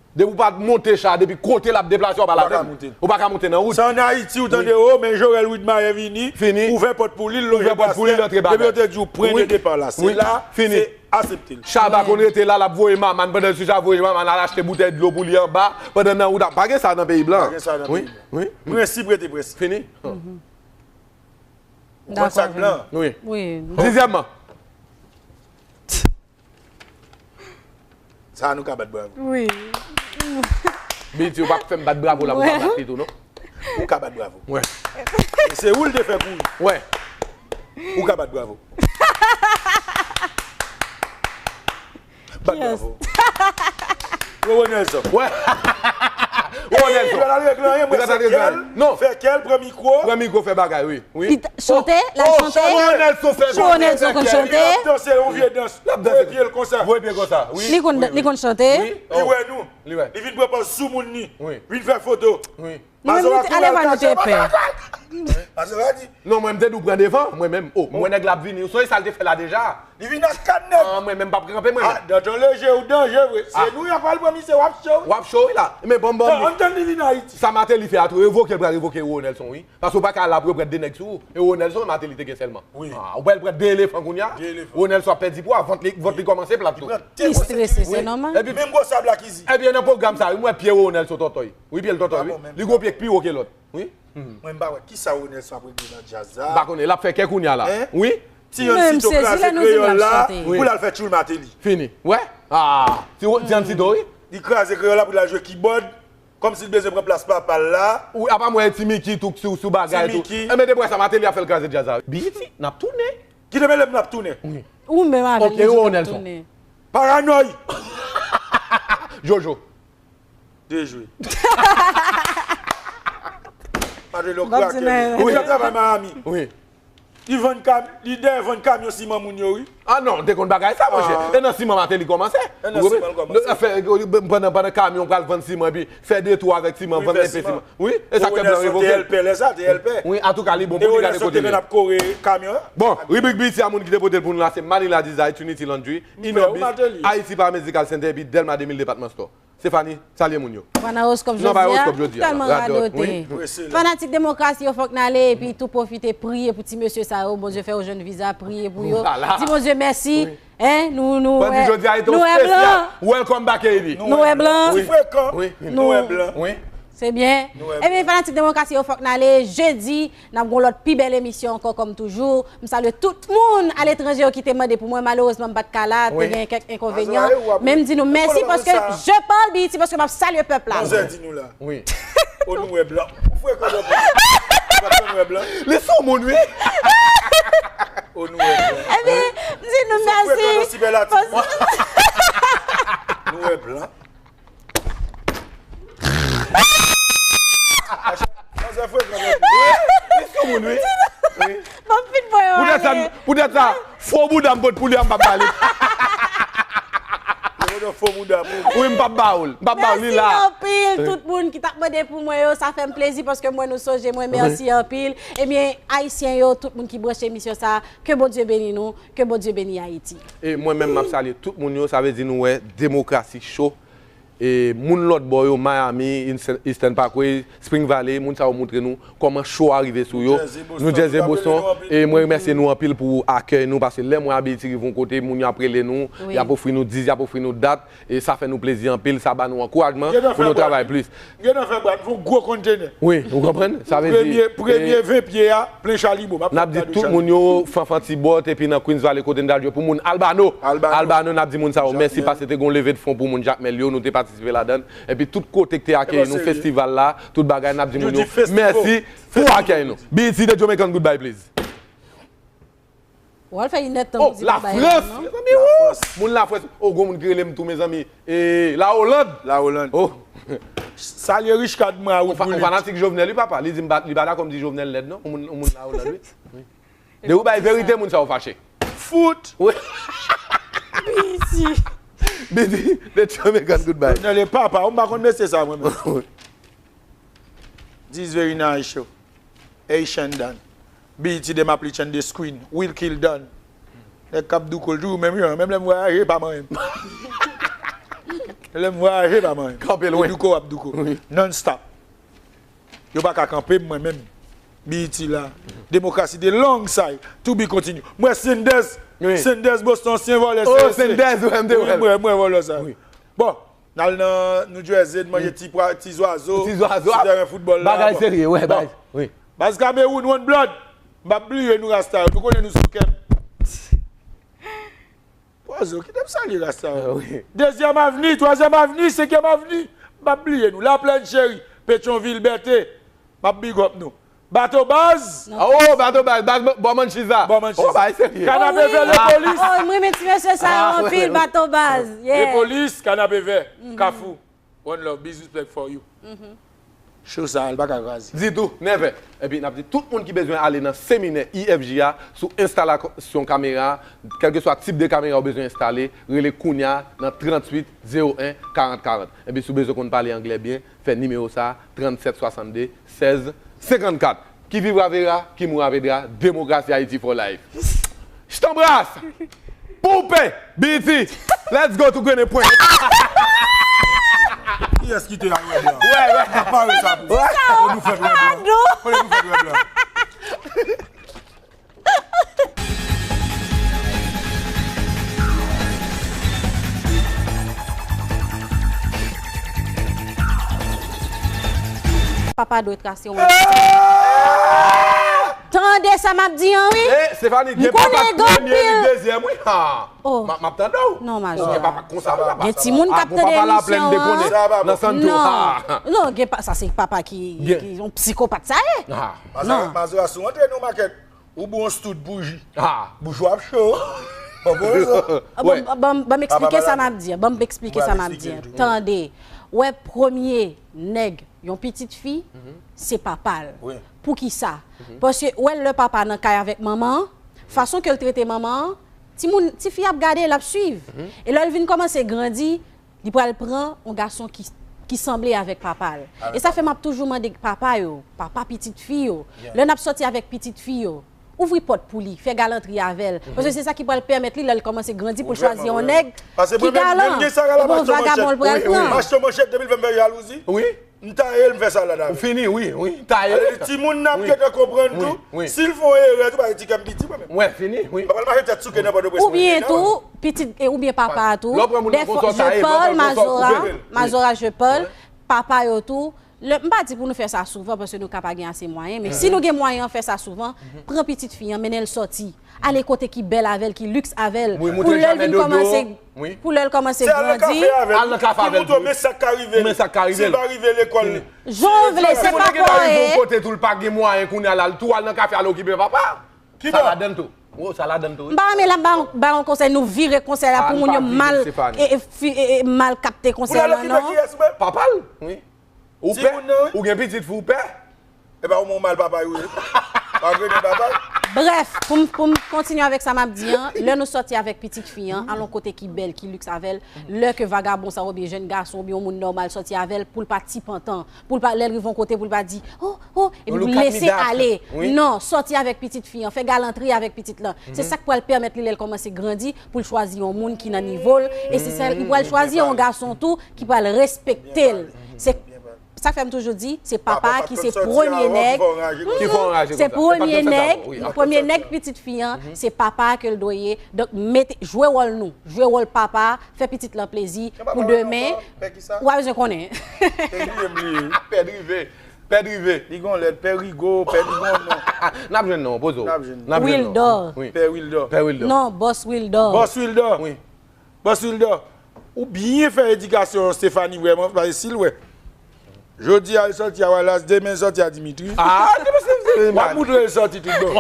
Depi w pa monte cha, depi kote l ap deplase, w pa ladan l. Ou pa ka monte nan wout. Se ann Ayiti, ou tande, o, men Jorel Widmayer vini, ouvè pòt pou li, l lonje pastè, depi yo te di w pwen de depa la, se la, se Asepte l. Shabba konn rete la, l ap voye Maman, pandan l sou cha voye Maman, al achte boutèy dlo pou li anba, pandan nan wout ap, pa gen sa nan peyi blan. Pa gen sa nan peyi blan. Wi, wi. Prensip rete prensip. Fini. Ou konn sa k blan? Wi. Dizyèmman. Sa a nou ka bat bravo. Wi. Bilti, ou pa fè m bat bravo la pou m pa bat li tou, non? Ou ka bat bravo. Wè. E se ou l te fè kouri. Wè. Ou ka bat bravo. Bat bravo. Roro Nelson. Wè. Roro Nelson. Li pa t al regle anyen, mwen se kè l, fè kè l, pran mikwo. Pran mikwo, fè bagay, wi. Wi. Li t-, chante, l al chante. Roro Nelson fè bagay. Roro Nelson konn chante. L ap danse yon vye dans. L ap danse. Voye pye l konsa. Voye pye konsa, wi. Li konn, li konn chante. Wi. Li wè nou. Li wè. Li vin pran pòz sou moun li. Wi. Vin fè foto. Wi. Mwen, mwen te, alevwa nou te pè. Mazora di. Non, mwen, m te di w pran devan, mwen menm. O, mwen nèg la ap vini. Ou sonje sa l te fè la deja? Li vin ak kat nèg. Ah, mwen menm, m p ap kanpe, mwen menm. Ah, Danton Leje, ou danje vre. Se nou y ap al pran misye, w ap cho, wi. W ap cho, wi, la. Men bon, bon. Ann tann li vin Ayiti. Sa Martelly fè a tou, revoke l, pral revoke Roro Nelson, wi. Paske ou pa ka al ap reprann de nèg sou ou. E Roro Nelson, Martelly te gen sèlman. Wi. Ah, ou pral pran de elefan kounye a. De elefan. Roro Nelson ap pèdi pwa, vant li, vant li kòmanse plat tou. Li strese, se nòmal. Epi menm gwo sab la ki zi. Epi nan pwogram sa, wi, m wè pye Roro Nelson tòtòy. Wi, pye l tòtòy, wi. Li gon pye k pi wo ke lòt. Wi. Mwen, m pa wè kisa Ronelson ap regle nan djaz la. M pa konnen, l ap fè kè kounye a la. Wi. Ti Ann Sito kraze kreyòl la pou l al fè tchoul Mateli. Fini. Wè? Ah, ti, ti Ann Sito, wi. Li kraze kreyòl la pou l al jwe kibòd. Kòmsi l bezwen pran plas papa l la. Wi, apa mwen, Ti Miki tou, sou, sou bagay tou. Enben, depi sa, Mateli ap fè l kraze djaz la. Biti, n ap tounen. Kite mele m, n ap tounen. Wi. Ou menm avè l, Jojo, n ap tounen. Paranòy! Jojo. Dejwe. Mateli, w kraken. Wi. Li t ap travay Miami. Wi. Li vann kam, li dèyè vann kamyon siman moun yo, wi. Ah non, te konn bagay sa, monchè. E nan siman Mateli kòmanse. E nan siman l kòmanse. Fè, pandan, pandan kamyon pral vann siman, epi fè detour avèk siman, vann enpe siman. Wi, e sa k fè blan revoke l. Wi, antouka, li bon pou li gade kote l ye. Bon, ribrik Biti a, moun ki te pote l pou nou la, se Manila Design, Trinity Laundry, Inobis, Haiti Paramédical Center, epi Delma de mil Department Store. Stéphanie, salye moun yo. Ou pa nan owoskòp jodi a, ou tèlman radote. Fanatik demokrasi yo, fòk n ale epi tou pwofite priye pou ti mesye sa yo. Bondye fè yo jwenn viza, priye pou yo. Di Bondye mèsi. Hein, nou, nou wè, nou wè blan. Welcome back, A D. Nou wè blan. Nou wè blan. Se byen. Ebyen, fanatik demokrasi yo, fòk n ale. Jedi, n ap gon lòt pi bèl emisyon ankò kòm toujou. M salye tout moun aletranje yo ki te mande pou mwen. Malerezman, m pa t ka la, te gen kèk enkonvenyan. Men m di nou mèsi paske je parle Biti, paske m ap salye pèp la. Manzè di nou la. Wi. O nou wè blan. Ou frekan nan blan. Ou pa t konn wè blan. Li sou moun, wi. O nou wè blan. Ebyen, m di nou mèsi. Ou frekan nan sipèlatif. Nou wè blan. Manzè frekan nan blan. Li sou moun, wi. Wi. M ap fin voye w ale. Poutèt sa, poutèt sa, fo bouda m pot pou li a, m p ap ba li. Yo, fo bouda pou ou. Wi, m p ap ba ou l. M p ap ba ou l, li la. Mèsi anpil, tout moun ki t ap mande pou mwen yo. Sa fè m plezi paske m wè nou sonje mwen. Mèsi anpil. Ebyen, Ayisyen yo, tout moun ki branche emisyon sa, ke Bondye beni nou, ke Bondye beni Ayiti. E mwen menm, m ap salye tout moun yo. Sa vle di nou wè demokrasi cho. E moun lòt bò yo, Miami, Eastern Parkway, Spring Valley, moun sa yo montre nou kòman cho a rive sou yo. New Jersey, Boston, e mwen remèsye nou anpil pou akèy nou, paske lè mwen Abiti rive yon kote, moun yo ap rele nou, y ap ofri nou dis, y ap ofri nou dat, e sa fè nou plezi anpil, sa ba nou ankourajman pou nou travay plis. Gen nan fè bwat, fè yon gwo kontenè. Wi, ou konprann? Sa vle di, premye, premye ven pye a, plen chalibo. N ap di tout moun yo, Fanfan Tibòt, epi nan Queens Valley kote n t al jwe pou moun Albano. Albano, n ap di moun sa yo mèsi paske te gon leve de fon pou moun Jakmèl yo, nou te patisipe ladan l. Epi tout kote k te akeyi nou, festival la, tout bagay, n ap di moun yo mèsi pou akèy nou. B E T, the Jamaican Goodbye, please. W al fè inèdtan pou di bagay la, non? Lafrans, mezanmi, wou! Moun Lafrans. Oh, gon moun ki rele m tou, mezanmi. E, Laoland. Laoland. Oh. Salye Richcard mwen a wout Boulit. Yon fanatik Jovenel, wi, papa. Li di m pa, li pa dakò m di Jovenel lèd, non. Yon moun, yon moun Laoland, wi. Wi. Depi w bay verite, moun sa yo fache. Fout! Wi. B E T, the Jamaican Goodbye. Jovenel e papa, ou m pa konn mesye sa, mwen menm. This very nice show. Haitian Don. B E T, the Maplican, the Screen. Will Kill Don. Nèg k ap douko l toujou menm jan. Menm lè m vwayaje, pa manyen m. Lè m vwayaje, pa manyen m. Kanpe lwen. Douko w ap douko. Wi. Non-stop. Yo pa ka kanpe m, mwen menm. B E T la. Demokrasi de long side. To be continue. M wè Senders. Wi. Senders Boston, ansyen vòlè. Oh, Senders, wi, m te wè l. Wi, m wè, m wè vòlè sa. Wi. Bon, n al nan New Jersey, n manje ti pwa, ti zwazo, ti zwazo, sou tèren foutbòl la. Bagay serye, wi, bagay, wi. Baz Kamewoun, One Blood. M p ap bliye nou rasta yo. Nou konnen nou sou kè m. Pwazo, kite m salye rasta yo. Ah, wi. Dezyèm avni, twazyèm avni, senkyèm avni. M p ap bliye nou. Laplèn cheri, Petyonvil, Bète. M ap big up nou. Bato Baz. Oh, Bato Baz, Baz, bò Manchiza. Bò Manchiza. Oh, bagay serye. Kanapevè, Lepolis. Oh, m renmen ti mesye sa yo anpil, Bato Baz. Yeah. Lepolis, Kanapevè, Kafou. One love, bizou, respect for you. Show sa, l pa ka kraze. Ditou, nèfè. Epi n ap di tout moun ki bezwen ale nan seminè I F J a sou enstalasyon kamera, kèlkeswa tip de kamera ou bezwen enstale, rele kounye a nan tranntuit zewo en karant karant. Epi si w bezwen konn pale anglè byen, fè nimewo sa, trannsèt swasanndde sèz senkannkat. Qui vivra verra, qui mourra viendra, démocratie Haïti for life. Je t'embrasse. Poupe, B E T, let's go to Grenet Point. Kiyès ki te al wè blan? Wè, wè. N ap pare sa pou ou. Wè. Kote nou fèt wè blan? Kote nou fèt wè blan? papa dwe trase yon. Tande sa m ap di an, wi. Eh, Stephanie, gen papa premye, gen dezyèm, wi. Ha. Oh. M ap tande w. Non, Majora. Gen papa konsa, wi, papa. Gen timoun k ap tande emisyon an. Nan santo. Non, gen pa, sa se papa ki, ki yon psikopat, sa ye. Non. Majora, si w antre nan makèt, ou bwonz tout bouji. Bouch w ap cho. Ban m eksplike sa m ap di. Ban m eksplike sa m ap di. Tande, wè premye nèg yon pitit fi, se papa l. Poukisa? Paske wè lè papa nan kay avèk manman an, fason ke l trete manman an, timoun, tifi ap gade, l ap swiv. E lè l vin kòmanse grandi, li pral pran yon gason ki, ki sanble avèk papa l. E sa fè m ap toujou mande papa yo, papa pitit fi yo, lè n ap sòti avèk pitit fi yo, ouvri pòt pou li, fè galantri avè l. Paske se sa ki pral pèmèt li, lè l kòmanse grandi, pou l chwazi yon nèg ki galan. E bon vagabon l pral pran. Pastè Manchèt, depi l fè m fè jalouzi, m taye l, m fè sa la avè l. Ou fini, wi, wi, taye l. Timoun nan ap gentan konprann tou. Si l fè yon erè tou, paske ti kè m piti mwen menm. Mwen fini, wi. M pa pral mache tèt souke nan Pòtoprens. Oubyen tou, pitit, e, oubyen papa a tou. Dèfwa, je parle, Majora, Majora, je parle, papa yo tou. Lè, m pa di pou nou fè sa souvan, paske nou ka pa gen ase mwayen, men si nou gen mwayen an fè sa souvan, pran pitit fi an, mennen l sòti. Ale kote ki bèl avè l, ki liks avè l. Pou lè l vin kòmanse, pou lè l kòmanse grandi. Al nan kafe avè l. Pou l montre w men sa k ka rive l. Si l pa rive lekòl. Jan w vle, se pa pa w ye. Kote tou l pa gen mwayen kounye a la, l tou al nan kafe al okipe papa. Sa ladann tou. Sa ladann tou, wi. M pa renmen l ap ba, ba yon konsèy, nou vire konsèy la pou moun yo mal, e, e, fi, e, e, mal kapte konsèy la, non. Papa l, wi. Ou pè? Ou gen pitit fi, ou pè? E pa ou menm ou mal papa yo ye. Pa vre non, papa. Brèf, pou m, pou m kontinye avèk sa m ap di an, lè nou sòti avèk pitit fi an, al yon kote ki bèl, ki liks avè l, lè ke vagabon sa oubyen jèn gason oubyen yon moun nòmal sòti avè l, pou l pa ti pantan, pou l pa, lè l rive yon kote, pou l pa di, oh, oh, epi pou l lese ale. Non, sòti avèk pitit fi an, fè galantri avèk pitit lan. Se sa k pral pèmèt li, lè l kòmanse grandi, pou l chwazi yon moun ki nan nivo l, e se sa, li pral chwazi yon gason tou ki pral respekte l. Se Sa fè m toujou di, se papa ki se premye nèg. Ki fè w anraje konsa. Se premye nèg, premye nèg pitit fi an, se papa ke l dwe ye. Donk, mete, jwe wòl nou. Jwe wòl papa, fè pitit lan plezi pou demen. Ou pa bezwen konnen. Pè rive. Pè rive. Li gon lèt, Pè Rigo, Pè Rigo non. N ap jwenn non, poze w. N ap jwenn non. Wildor. Pè Wildor. Pè Wildor. Non, Bòs Wildor. Bòs Wildor. Wi. Bòs Wilda, ou byen fè edikasyon Stephanie vrèman, paske si l wè. Jodi a l sòti a Wallace, demen l sòti a Dimitri. Ah, se paske se w ap moutre l sòti tout bon.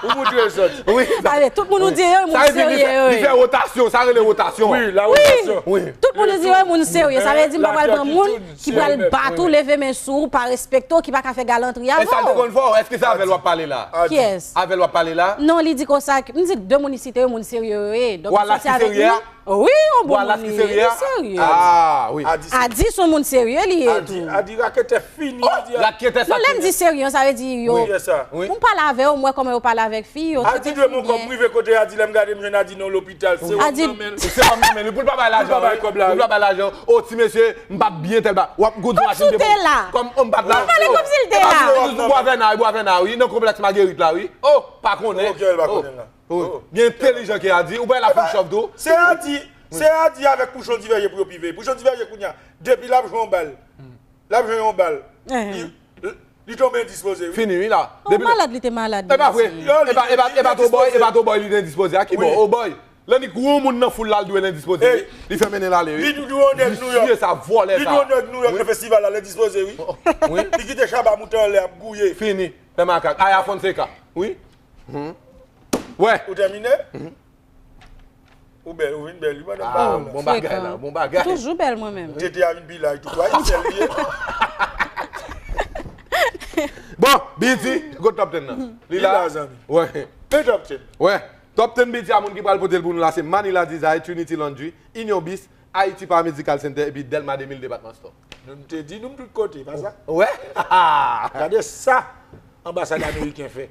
Ou moutre l sòti. Wi. Sa vle, tout moun ou di yo, moun serye yo ye. Li fè wotasyon, sa rele wotasyon. Wi, la wotasyon. Wi. Tout moun ou di yo, moun serye. Sa vle di, m pa pral pran moun ki pral bat ou, leve men sou ou, pa respekte w, ki pa ka fè galantri avè w. E sa l te konn fè w, èske se avè l w ap pale la? Kiyès? Avè l w ap pale la? Non, li di konsa, m di de moun li site yo, moun serye yo ye. Donk, li sòti avèk nou. Wi, yon bon moun li ye, li serye. Ah, wi. Adi se yon moun serye li ye tou. Adi raketè fini, Adi. Raketè sa. Non, lè m di serye, sa vle di yo. Wi. Pou m pale avè yo, m wè kòman yo pale avèk fi yo. Adi dwe bon kòb prive kote Adi, lè m gade m jwenn Adi nan lopital, se wòm nan men l. Se wòm nan men l, pou l pa bay lajan. Pou l pa bay kòb la. Pou l pa bay lajan. O, ti mesye, m pa byen tèl ba. W ap goud machin devan. Kòm m pa t la. Ou pale kòmsi l te la. Bwa Vèna, Bwa Vèna, wi, nan konplèks Magerit la, wi. O, pa konnen. Gen entèlijan ke Adi, ou pa la pou chòf tou. Se Adi, se Adi avèk Pouchon Divèje pou yo pi veye. Pouchon Divèje kounye a, depi l ap jwe yon bal, l ap jwe yon bal, li, li tonbe endispoze, wi. Fini, wi, la. Oh, malad li te malad. E pa vre. E pa, e pa, e pa Toboy, e pa Toboy li te endispoze. A ki bò? O boy. Lè ni gwo moun nan foul la, l dwe l endispoze, wi. Li fè mennen l ale, wi. Li dwe yon nèg Nouyòk. Visye sa, vòlè sa. Li dwe yon nèg Nouyòk nan festival la, l endispoze, wi. Wi. Li kite Shabba moute anlè ap gouye. Fini. Fè makak. Aya Fonseca. Wi. Wè. Ou tèmine? Ou bèl, ou vin bèl, wi, madanm. Ah, bon bagay la, bon bagay. Toujou bèl mwen menm. Tete a vin pi laj tou. Ayisyen li ye. Bon, B E T, go top ten nan. Li la, zanmi. Wè. Men top ten. Wè. Top ten B E T a, moun ki pral pote l pou nou la, se Manila Design, Trinity Laundry, Union Beast, Haiti Paramedical Center epi Delma de mil Department Store. Nou te di nou tout kote, pa sa? Wè. Gade sa anbasad ameriken fè.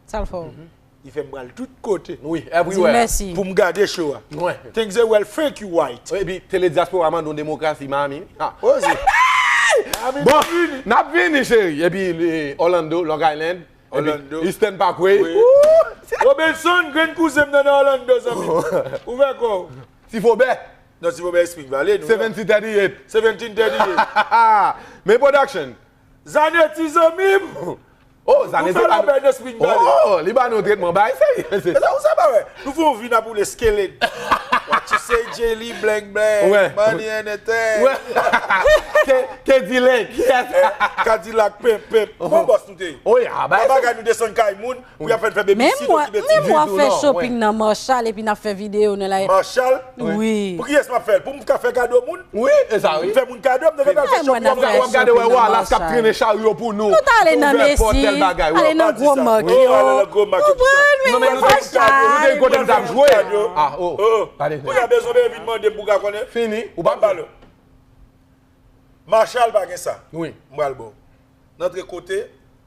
Sa l fè w? Li fè m pral tout kote. Wi, everywhere. Di mèsi. Pou m gade show a. Wè. Things they well, thank you, white. Epi Tele Diaspora mande yon demokrasi Miami. Ah. Oze. Bon, n ap vini, cheri. Epi, eh, Orlando, Long Island. Epi Orlando. Eastern Parkway. Wi. Robinson, grenn kouzen m nan Orlando, zanmi. Ouvè kò w. Ti Fobè. Non, Ti Fobè Spring Valley, nou. Seventeen thirty-eight. Seventeen thirty-eight. Men Production. Zanetti zanmi m. Oh, Zanetti. Nou fè la bèl espri n pale. Oh, li ba nou tretman bay serye. E sa ou sa pa wè? Nou fè yon vi n ap woule skelet. What you say, Jelly, blank blank, Ouais. Money anything. Ouais. Ke, ke dilek. Kadilak, pimp, pimp. Bon bòs nou te ye. Oh, ya, ba. Bagay nou desann kay moun, pou y ap fè n fè babysit, Menm mwen, okipe menm ti. mwen Ditou, fè non, shopping nan Marshall epi n ap fè videyo nou la. Marshall, Wi. Pou kiyès m ap fè l? Pou m ka fè kado moun? Wi, e sa, wi. M fè moun kado, m te fè kado Ay, mwen, shopping. n ap fè W ap gade wè shopping nan Wallace k ap Marshall. Trennen charyo pou nou. Nou ta ale nan Pou ouvè pòt Messi, bèl bagay, ale wi. nan gwo mak Oh, ale yo. nan gwo mak yo. Konprann, Non, men men mwen nou te, fè nou te kote m t ap jwe. Ah, oh. Oh, Pale. Pou y a bezwen vin mande m pou ka konnen. Fini. Ou pa Balo. Marshall pa gen sa. Wi. M pral ba w. N antre kote,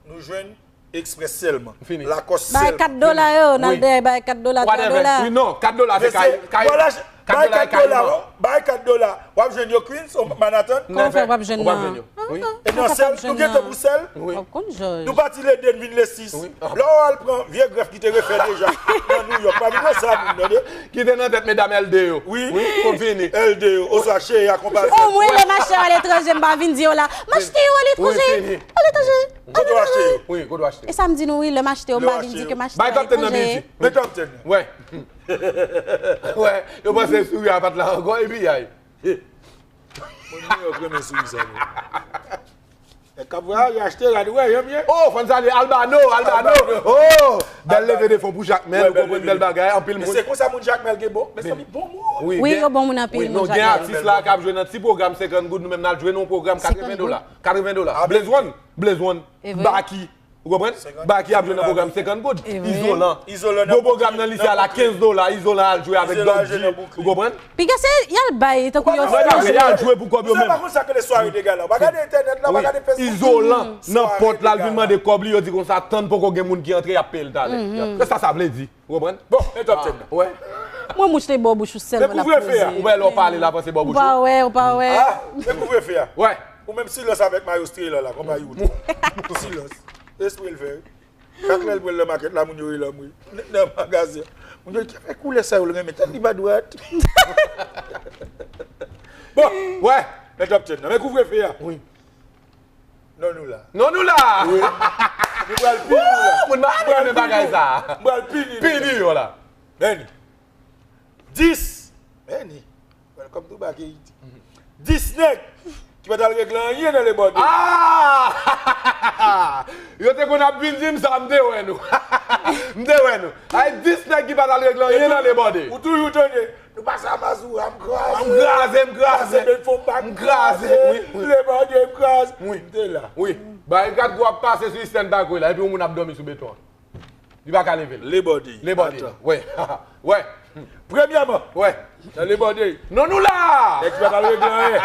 nou jwenn Express sèlman. Fini. Lakòs Bay sèlman. kat dola yo, n al Wi. Dèyè bay kat dola, twa Whatever. dola. Wi, non, kat dola se Mesye, kay. Kay. Wala, Kat bay dola e kat dola, kay. Bay kat dola. W ap jwenn yo Queens, o Manhattan. Kòman fè w p ap jwenn Ou p ap nan? jwenn yo. Wi. E nan sèl, nou gen de pou sèl. Wi. W ap konn jòj. Nou pati le de, n vin le sis. Wi. Lè w al pran vye grèf ki te refè deja nan Nouyòk. Pa vin wè sa moun nan, de. Ki te nan tèt medam L D yo. Wi. Wi, pou fini. L D yo, oswa cheye akonpaje. O mwen, lè m achte yo aletranje, m pa vin di yo la. M achte yo aletranje. Wi, fini. Aletranje. Kote w achte yo? Wi, kote w achte? E sa m di nou, wi, lè m achte yo, m pa vin di ke m achte yo Bay top ten nan aletranje. Benji. Men top ten nan. Wè. Wè. Yo panse souri a pa t la ankò, epi yay. Moun Nouyòk renmen souri sa yo. E k ap vwayaje achte rad, wè, yo byen. Oh, fò n salye Albano, Albano. Albano. Oh, bèl leve de fon pou Jakmèl, ou konprann bèl bagay, anpil Men moun. Se konsa moun Jakmèl gen bon. Mezanmi, bon moun. Wi, yo bon moun anpil, Wi, moun non, gen Jakmèl. Atis la k ap jwe nan ti pwogram senkant goud, nou menm n al jwe nan yon pwogram katreven dola. Katreven dola. Ah, Blaze One, Blaze One. E vre. Baky. Ou konprann? Senkant Baky ap jwe nan dola. Pwogram senkant goud. E vre. Izolan. Izolan nan Gwo pwogram nan lise a la, kenz dola. Izolan al jwe avèk Izolan al Dodgy. jwe nan Brooklyn. Ou konprann? Piga se y al bay tankou yo Wè, wè, y al jwe pou kòb yo Sa pa menm. Konn sa ke le sware de gala. W pa gade entènèt la, w pa gade Facebook. Izolan nan pòt la, l vin mande kòb li, yo di konsa, tann poko gen moun ki antre, y ap peye l talè. Se sa sa vle di. Ou konprann? Bon, men top ten nan. Wè. Mwen mouch te bò bouch ou sèlman Men kouvrefe a. Ou wè lè w pale la, panse bò Ou bouch pa ou. Wè, ou pa wè. Ah, men kouvrefe a. Wè. Ou menm silans avèk Mayo Strela la, konpayi ou. Silans. Espre l fè. Chak lè l pran lè makèt la, moun yo rele anmwe. Nan magazen. Moun yo di, "Ki fè koulè sa yo l renmen? Tèt li pa dwat." Bon, Wè. Men top ten nan. Men kouvrefe a. Wi. Non, nou la. Non, nou la. Nou pral pini la. Moun pa renmen bagay sa. Nou pral pini. Pini yo la. Benny. Dis. Benny. Welcome to back Haiti. Dis nèg ki pa t al regle anyen nan Lebòde. Ah! Yo te konn ap vin di m sa, m te wè nou. M te wè nou. Ay, dis nèg ki pa t al regle anyen nan Lebòde. Ou toujou tande. Nou pase a Mazora, m kraze. M kraze, m kraze. Pase Belfon Bak, M kraze, wi, wi. Lebòde, m kraze. Wi. M te la. Wi. Barikad gwo ap pase sou Eastern Parkway la, epi yon moun ap dòmi sou beton an. Li pa ka leve l. Lebòde. Lebòde. Atan. Wè. Wè. Premyèman, Wè. nan Lebòde. Non, nou la! Nèg ki pa t al regle anyen.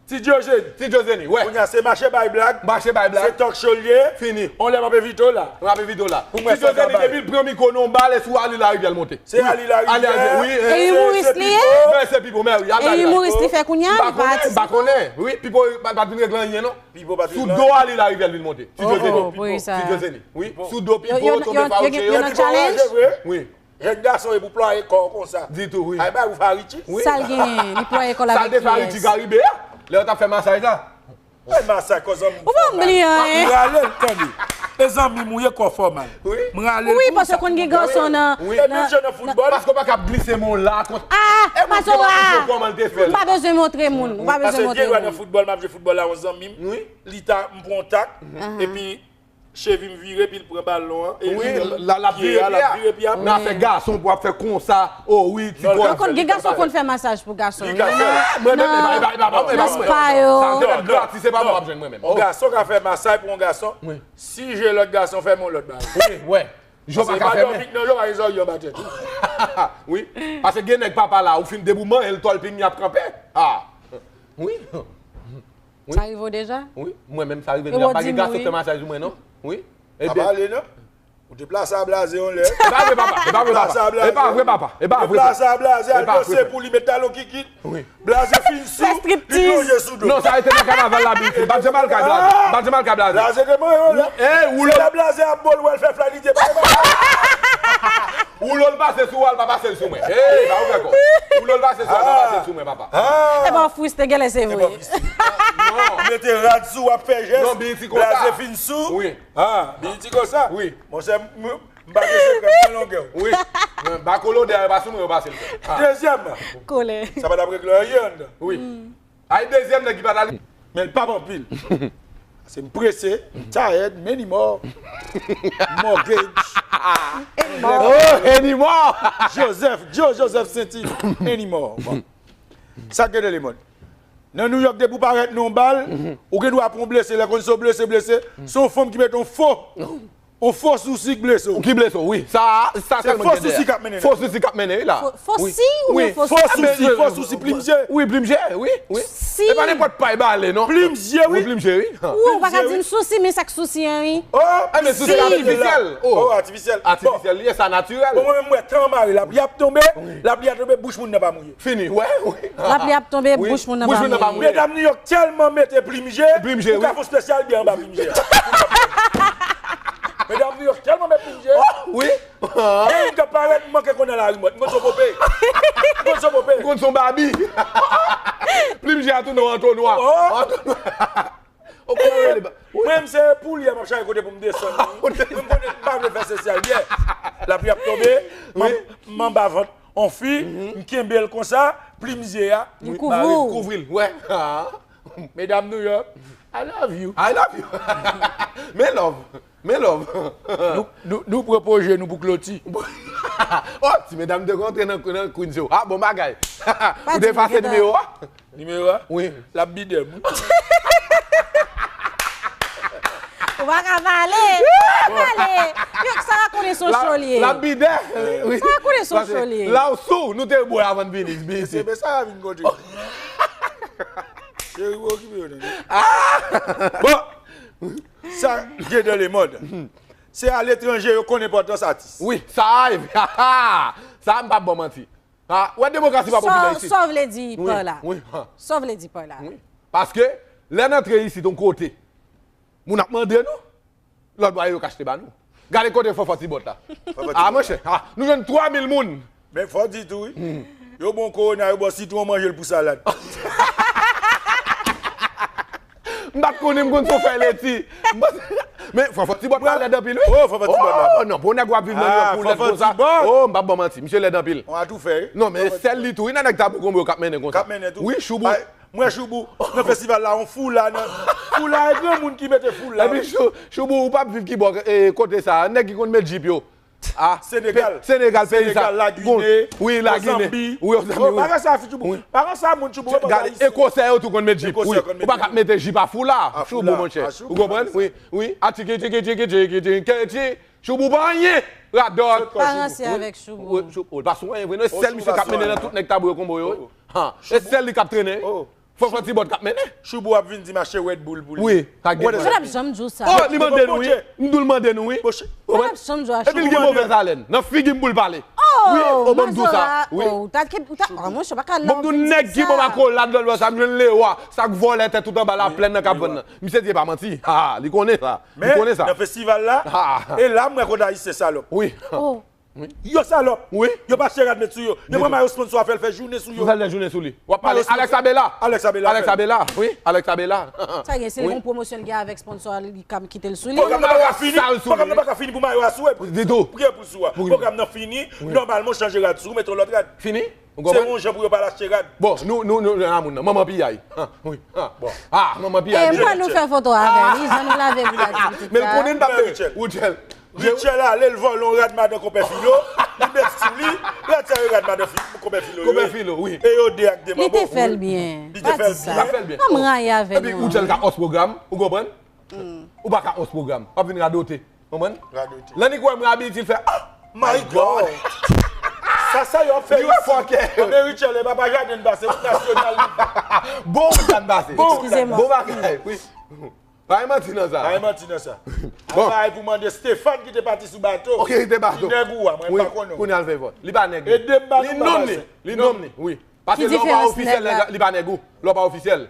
Ti Diogène. Ti Diogène, wè. Kounye a se mache bay blag. Mache bay blag. Se talk show l ye. Fini. On lè m ap envite w la. M ap envite w la. Pou mwen Ti Diogène, depi l pran mikwo nan yon bal, e sou Ali Larivyè l monte. Se Ali Larivyè. Ali Larivyè, wi. E iwmoris li ye? Men se Pipo, men wi. E iwmoris li fè kounye a, li pa atis. M pa konnen, wi. Pipo pa t vin regle anyen, non. Pipo pa t Sou do Ali Larivyè l vin monte. Ti Diogène. Oh, pou sa. Ti Diogène, wi. Sou do Pipo, Yo, yo, tonton yo, Fauché. yo, yo nan challenge? Vre? Wi. Jèn gason e pou plwaye kò w konsa. Ditou, wi. Ay bay ou Faritchi. Wi. Sa l genyen, li plwaye kò l Sa avèk te Faritchi kiyès? Karibe a? Lè yo t ap fè masaj la. Ay masaj kò zanmi. Ou pa bliye anyen. M rale l tande. E zanmi m ou ye kò fò mal. Wi. M rale l. Wi, paske konn gen gason nan. Wi. E menm jan nan foutbòl. Paske w pa ka glise men w la. Ah, Mazora! Kòman l te fè M l? pa bezwen montre moun. M pa bezwen Paske montre gen dwa nan moun. Foutbòl, m ap jwe foutbòl la yon zanmi m. Wi. Li ta, m pran yon tak. Epi chevi m vire, epi l pran balon an. E Wi, li la, l ap pye vire a, l pye ap a. Vire pye a. Nan fè gason pou ap fè konsa. Oh wi, ti Non, kò. Yo konn gen gason konn fè masaj pou gason. Li ka fè. Mwen menm, e pa, e pa, e pa, e pa, Nan spa yo. Sa se gratis, se pa mwen ap jwenn mwen menm. On gason ka fè masaj pou on gason. Wi. Si je lòt gason fè m on lòt bagay. Wi, wè. Jò pa Se ka pa fèmen. dòmi nan yo pa rezòl yo batè. Wi. Paske gen nèg papa la, ou fin debout, manyen l tòl pini ap kanpe. Ah. Wi. Sa rive w deja? Wi. Mwen menm sa rive. E M w pa di gen nou, gason wi. Fè masaj mwen non. Wi. Pa pale non. Ou deplase a blaze yon lè. E pa vre papa. E pa vre papa. E pa vre papa. E pa vre papa. Deplase a blaze, al E pa vre. Danse pou li, met talon kikit. Wi. Blaze fin sou, Fè striptease. Li plonje sou do. Non, sa rete nan kanaval la, Bill. M pa janm al kay blaze. M pa janm al kay blaze. Blaze te manyen w la. Eh, ou Se la blaze ap bol wè l fè fly li te bay. Ou lò l pase sou ou, al pa pase l sou mwen. Hey, pa ouvè kò. Ou lò l pase sou ou, al pa pase l sou mwen, papa. E pa friste, genlè se vre. Mete rad sou, w ap fè jès. Non, Billy ti konsa. Blaze fin sou. Wi. Ah, Billy ti konsa. Wi. Monchè, m, m pa gen sekrè, mwen longè w. Wi. Men ba kolodè a, yo pa sou mwen, yo pase l fè. Ah. Dezyèm. Kolè. Sa pa t ap regle anyen anndan. Wi. Ay, dezyèm nèg ki pa t ale. Men l p ap anpil. Se m prese, m tired, many more. Mortgage. Oh, anymore! Joseph, Joe Joseph Saint-Yves, anymore. Bon. Sa k gen de lemond. Nan New York, depi w parèt nan yon bal, ou gen dwa pran yon blese, lè konn se yon blese, blese, se yon fanm ki mete yon fo, yon fo sousi k blese w. Ki blese w, wi. Sa, sa sèlman ki gen dèyè. Se fo sousi k ap mennen. Fo sousi k ap mennen, wi, la. Fo si oubyen fo sousi? Fo sousi, fo sousi, plim je. Wi, plim je, wi, wi. Si. E pa nenpòt pay bale, non. Plim je, wi. Wi, plim je, wi. Ou pa ka di m sousi, men sa k sousi an, wi. Oh, men sousi atifisyèl. Oh, atifisyèl. Atifisyèl, li ye, sa natirèl. Bon, mwen menm, m wè tan mare, lapli ap tonbe, lapli ap tonbe, bouch moun nan pa mouye. Fini, wè, wi. Lapli ap tonbe, bouch moun nan pa mouye. Medam Nouyòk tèlman mete plim je, ou ka fè yon spesyal byen anba plim je a. Medam Nouyòk tèlman mete plim je. Wi. Gen youn k ap parèt, m manke konn nan lari, m konn se yon pope. M konn se yon pope. M konn se yon babi. Plim je a tounen yon antonwa. Ou konn rele ba. Mwen menm se poulye m ap chache kote pou m desann. Mwen m konnen m pa vle fè sosyal byen. Lapli ap tonbe, m anba vant on fi, m kenbe l konsa, plim je a. Li kouvri w. Kouvri l, wè. Medam Nouyòk, I love you. I love you. Men love. Men love. Nou, nou, nou pran poze nou pou kloti. Oh, ti medam te kontre nan, nan Queen Show. Ah, bon bagay. Ou te efase nimewo a? Nimewo a? Wi. L ap bidè m. Ou pa ka pale. Ou pa pale. Yo, sa a konnen se yon cho li ye. L ap bidè. Wi. Sa a konnen se yon cho li ye. La ou sou, nou te bwè avan n vini. Bini se. Men sa a vin kote. Cheri, ou okipe yo, tande. Bon. Sa gen dan lemonn. Se aletranje yo konn enpòtans atis. Wi, sa a, sa a m p ap ba w manti. Ha, ou wè demokrasi pa popilè isit. Sa w vle di pa la? Wi, ha. Sa w vle di pa la? Wi. Paske, lè n antre isit yon kote, moun ap mande nou, lòt bò yo ka achte ba nou. Gade kote Fòfò Tibòt la. Ah, monchè, ha, nou jwenn twa mil moun. Men fò di tou, wi. Yo bon kowona, yo ba w sitwon, w manje l pou salad. M pa t konnen m konn se w fè leti. Men Fòfò Tibòt la lèd anpil, wi. Oh, Fòfò Tibòt la. Oh, non, pou nèg w ap viv nan Nyòk pou lèd konsa. Oh, m p ap ba w manti, misye lèd anpil. On atoufè, wi. Non, men sèl li tou, wi, nan nèg Tabou Konbo yo k ap mennen konsa. K ap mennen tou. Wi, Choubou. M wè Choubou nan festival la, on foula nan. Foula, e granmoun ki mete foula. Epi Choubou, ou p ap viv ki bò, e, kote sa, nèg ki konn met jip yo. Ah, Senegal. Senegal, peyi sa. Senegal, Lagine, wi, Lagine. Mozanbik. Wi, Mozanbik, wi. Bagay sa, fi Tchoubou. Bagay sa, moun Tchoubouk. Gade, Ekosè yo tou konn met jip. Wi. Ou pa ka mete jip a foula. Tchoubou, monchè. Ou konprann? Wi, wi. A tiki, tiki, tiki, tiki, tiki, tiki. Tchoubou pa anyen. Radòt. Pa ranse avèk Tchoubou. Ou pa sou anyen vre, non. E sèl misye k ap mennen nan tout nèg Tabou Konbo yo. E sèl li k ap trennen. Fò fò ti bòt k ap mennen. Choubou ap vin di m achte Red Bull pou li. Wi, sa gen. Mwen t ap janm di w sa. Oh, li mande nou wi. M di w l mande nou wi. Mwen t ap janm di w achte. Epi l gen movèz alèn. Nan figi m pou l pale. Oh, wi, oh, ban m di w sa. Wi. Ou ta, ou ta, oh, monchè, ou pa ka love. Ban m di w nèg ki ban m akolad lòt bò sa, m jwenn Lewa, sa k vòlè tèt tout anba laplèn nan k ap vann nan. Misye di e pa manti. Ha, li konnen sa. Li konnen sa. Men, nan festival la, e la m wè kote ayisyen salòp. Wi. Yo salòp. Wi. Yo pa achte rad met sou yo. Yo pran mayo sponsò a fè l fè jounen sou yo. Fè l fè jounen sou li. W ap pale Alex Abela. Alex Abela. Alex Abela. Wi, Alex Abela. Sa gen, si l gon pwomosyon l gen avèk sponsò a, li ka kite l sou li. Pwogram nan pa ka fini. Pwogram nan pa ka fini pou mayo a sou. Ditou. Priyè pou sou a. Pwogram nan fini. Nòmalman w chanje rad sou, ou mete yon lòt rad. Fini? Ou konprann? Se yon jan pou yo pa al achte rad. Bon, nou, nou, nou, nan moun nan. Manman piyay. Wi. Bon. Ah, manman piyay. E, m kwè nou fè foto avè l. Jan nou lave vizaj li tout sa. Men l konnen n p ap Richel. Richel ale, l vòlè yon rad madan konpè Filo, li met sou li, rad sa yo rad madan konpè Filo yo. Konpè Filo, wi. E yo de ak de manbo. Li te fè l byen. Li te fè l byen. Li te fè l byen. Ann rayi avè nou. Epi ou di l ka hors pwogram, ou konprann? Ou pa ka hors pwogram. W ap vin radote. Konprann? Radote. Lè nèg wè m rayi, li fè, ah! My God! Sa, sa yo ap fè isit. Anben Richel, e pa pa jaden n pase, wout nasyonal li. Bon wout la n pase. Bon bagay, wi. Pa gen manti nan sa. Pa gen manti nan sa. Bon. Bagay pou mande Stéphane ki te pati sou bato. Ok, ki te bato. Ki nèg ou a, mwen pa konnen. Kounye a l fè vòt. Li pa nèg li. Ede m ba nou bagay. Li nonm li, wi. Paske lè w pa ofisyèl, li pa nèg ou. Lè w pa ofisyèl.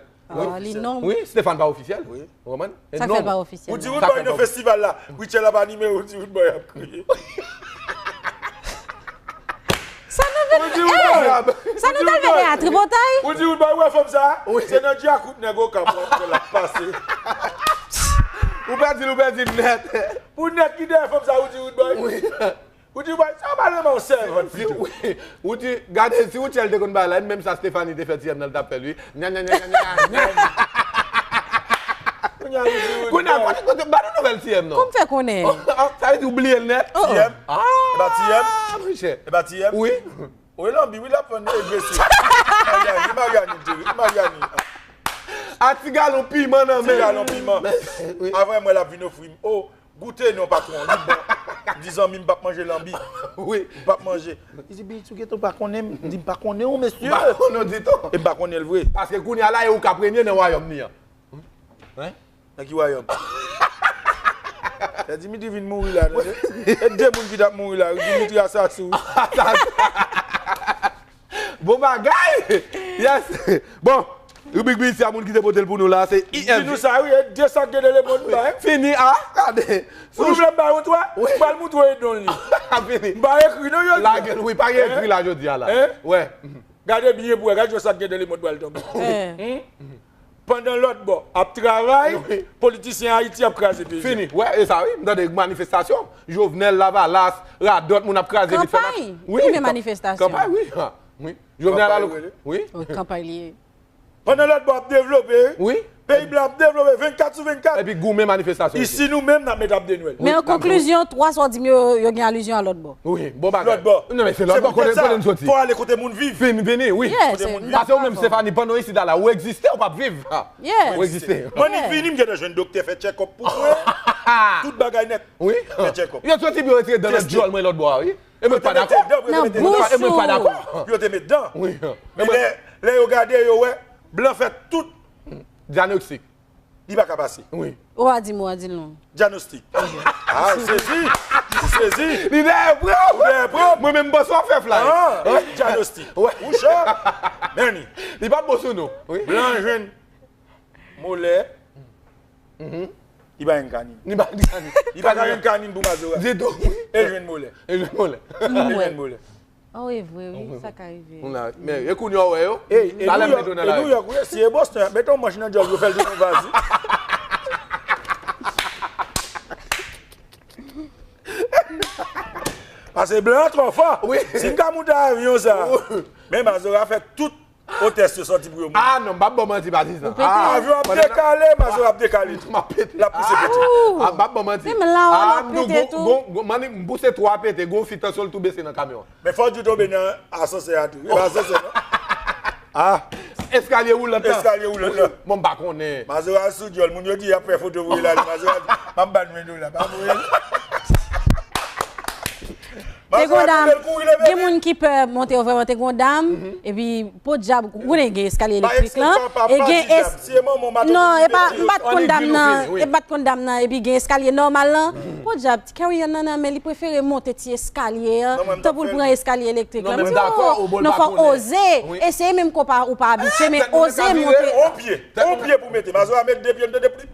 Wi, Stéphane pa ofisyèl. Wi. Ou konprann? Sa k fè l pa ofisyèl. Ou di Roodboy nan festival la. Richel ap anime, ou di Roodboy ap kriye. Sa nou vin. Ou di Roodboy ap. Sa nou t al veye a tripotay? Ou di Woodboy, ou wè fanm sa? Wi. Se nan djakout nèg Okap w ap wè l ap pase. Ou pèdi l, ou pèdi l nèt. Pou nèg ki dèyè fanm sa, ou di Woodboy? Wi. Ou di Woodboy, sa w pa renmen yon sèvant pito. Wi. Ou di, gade, si Woodchèl te konn bay la, menm sa Stephanie te fè T M nan, l t ap fè l, wi. Nya, nya, nya, nya, nya, nya. Kounye a, ou di Woodboy. Kounye a, kote, kote, ba nou nouvèl T M nan. Kòm fè konnen? Sa vle di ou bliye l nèt? T M? Ah, e pa T M? Monchè. E pa T M? Wi. Wi, lanbi, wi, l ap vann egre sou. Maryani, Maryani, Jerry, Maryani. A ti galon piman nan men. Ti galon piman. Wi. Avan mwen, l ap vin ofri m. Oh, goute non, patwon, li bon. M di zanmi m p ap manje lanbi. Wi. M p ap manje. Li di, "Big, ou gentan pa konnen m?" M di, "M pa konnen w, mesye." M pa konnen w ditou. E m pa konnen l vre. Paske kounye a la, e ou k ap renye nan wayòm li an. Hein? Nan ki wayòm? Lè Dimitri vin mouri la, tande? E de moun ki t ap mouri la, wi, Dimitri Asasou. Bon bagay! Yes! Bon, ribrik B E T a moun ki te pote l pou nou la, se I F G. Di nou sa, wi, e de sak gen nan lemonn ba, hein? Fini, ah, gade. Ou nou vle m ba yon twa? Wi. M pral moutre w e don li. Fini. M pa ekri, non, jodi a. Lage l, wi, pa gen ekri la, jodi a la. Hein? Wè. Gade byen pou wè, gade jan sak gen nan lemonn pral tonbe. Eh. Hmm? Pandan lòt bò ap travay, wi, politisyen Ayiti ap kraze peyi a. Fini. Wè, e sa wi, m tande manifestasyon. Jovenel, Lavalas, radòt moun ap kraze vit fè mach. Kanpay. Wi, wi, men manifestasyon. Kanpay, wi. Ha, wi. Jovenel kanpay, alo. Wi. Wi, kanpay li ye. Pandan lòt bò ap devlope, wi. Peyi blan ap devlope vennkat sou vennkat. Epi goumen manifestasyon. Isi nou menm n ap met ap de Nwèl. Men an konklizyon, twa sa w di m yo, yo gen alizyon a lòt bò. Wi, bon bagay. Lòt bò. Non, men se lòt bò, kote, kote n soti? Fò ale kote moun viv. Vini, vini, wi. Yes, m dakò avè w. Paske ou menm, Stephanie, pandan w isit la, la, ou egziste, ou p ap viv. Ha. Yes. Ou egziste. Mwen, ni vini, m gentan jwenn doktè fè tchèkòp pou mwen. Tout bagay nèt. Wi. Fè tchèkòp. Yo soti pou yo retire dan nan djòl mwen lòt bò a, wi. E mwen pa dakò. Nan bouch ou. E mwen pa dakò. Yo te met dan. Wi. Men lè, lè yo gade, yo wè, blan fè tout. Dyanostik. Li pa ka pase. Wi. Ou a di m, ou a di l non. Dyanostik. Ah, ou sezi. Ou sezi. Li dèyè pran. Ou dèyè pran. Mwen menm, m panse w ap fè fly. Ah, dyanostik. Wè. Ou cho. Meni. Li pa bon sou nou. Wi. Blan jwenn molè. Mhm. Li pa jwenn kanyin. Li pa jwenn kanyin. Li pa ka jwenn kanyin pou Mazora. Ditou. E jwenn molè. E jwenn molè. E jwenn molè. Oh, e vre, wi, sa ka rive. Men, e kounye a w wè yo. Talè m mete w nan lari. E New York, wi, si e Boston, y ap mete yon manch nan djòl, yo fè l tounen yon vaz, wi. Paske blan an twò fò. Wi. Si n ka moute avyon sa. Wi. Men Mazora fè tout otès yo sòti pou yo mouri. Ah, non, m p ap ba w manti, patizan. Ou pete. Ah, avyon ap dekale, Mazora ap dekale tou. M ap pete. L ap pouse pete. Ah, m p ap ba w manti. Menm la, w ap pete tou. Ah, m pouse twa pete, gon fi tansyon l tou bese nan kamyon an. Men fò w di w tonbe nan asansè a tou. E pa asansè, non? Ah. Eskalye woulant lan. Eskalye woulant lan. Bon, m pa konnen. Mazora sou djòl. Moun yo di y ap fè foto voye l ale. Mazora di, "M ap ba nou en dola. Pa voye l." Te gon dam, gen moun ki pè monte yo vrèman, te gon dam, epi podyab, ou konnen gen eskalye elektrik lan, e gen es-, non, e pa, m pa t konn dam nan, e m pa t konn dam nan, epi gen eskalye nòmal lan, podyab, Carry on nan, nan, men li prefere monte ti eskalye an, tanpou l pran eskalye elektrik lan. M di, oh, non, fò oze. Eseye menm ke w pa, ou pa abitye, men oze monte. On pye, on pye pou mete. Mazora met de pye, m tande plip.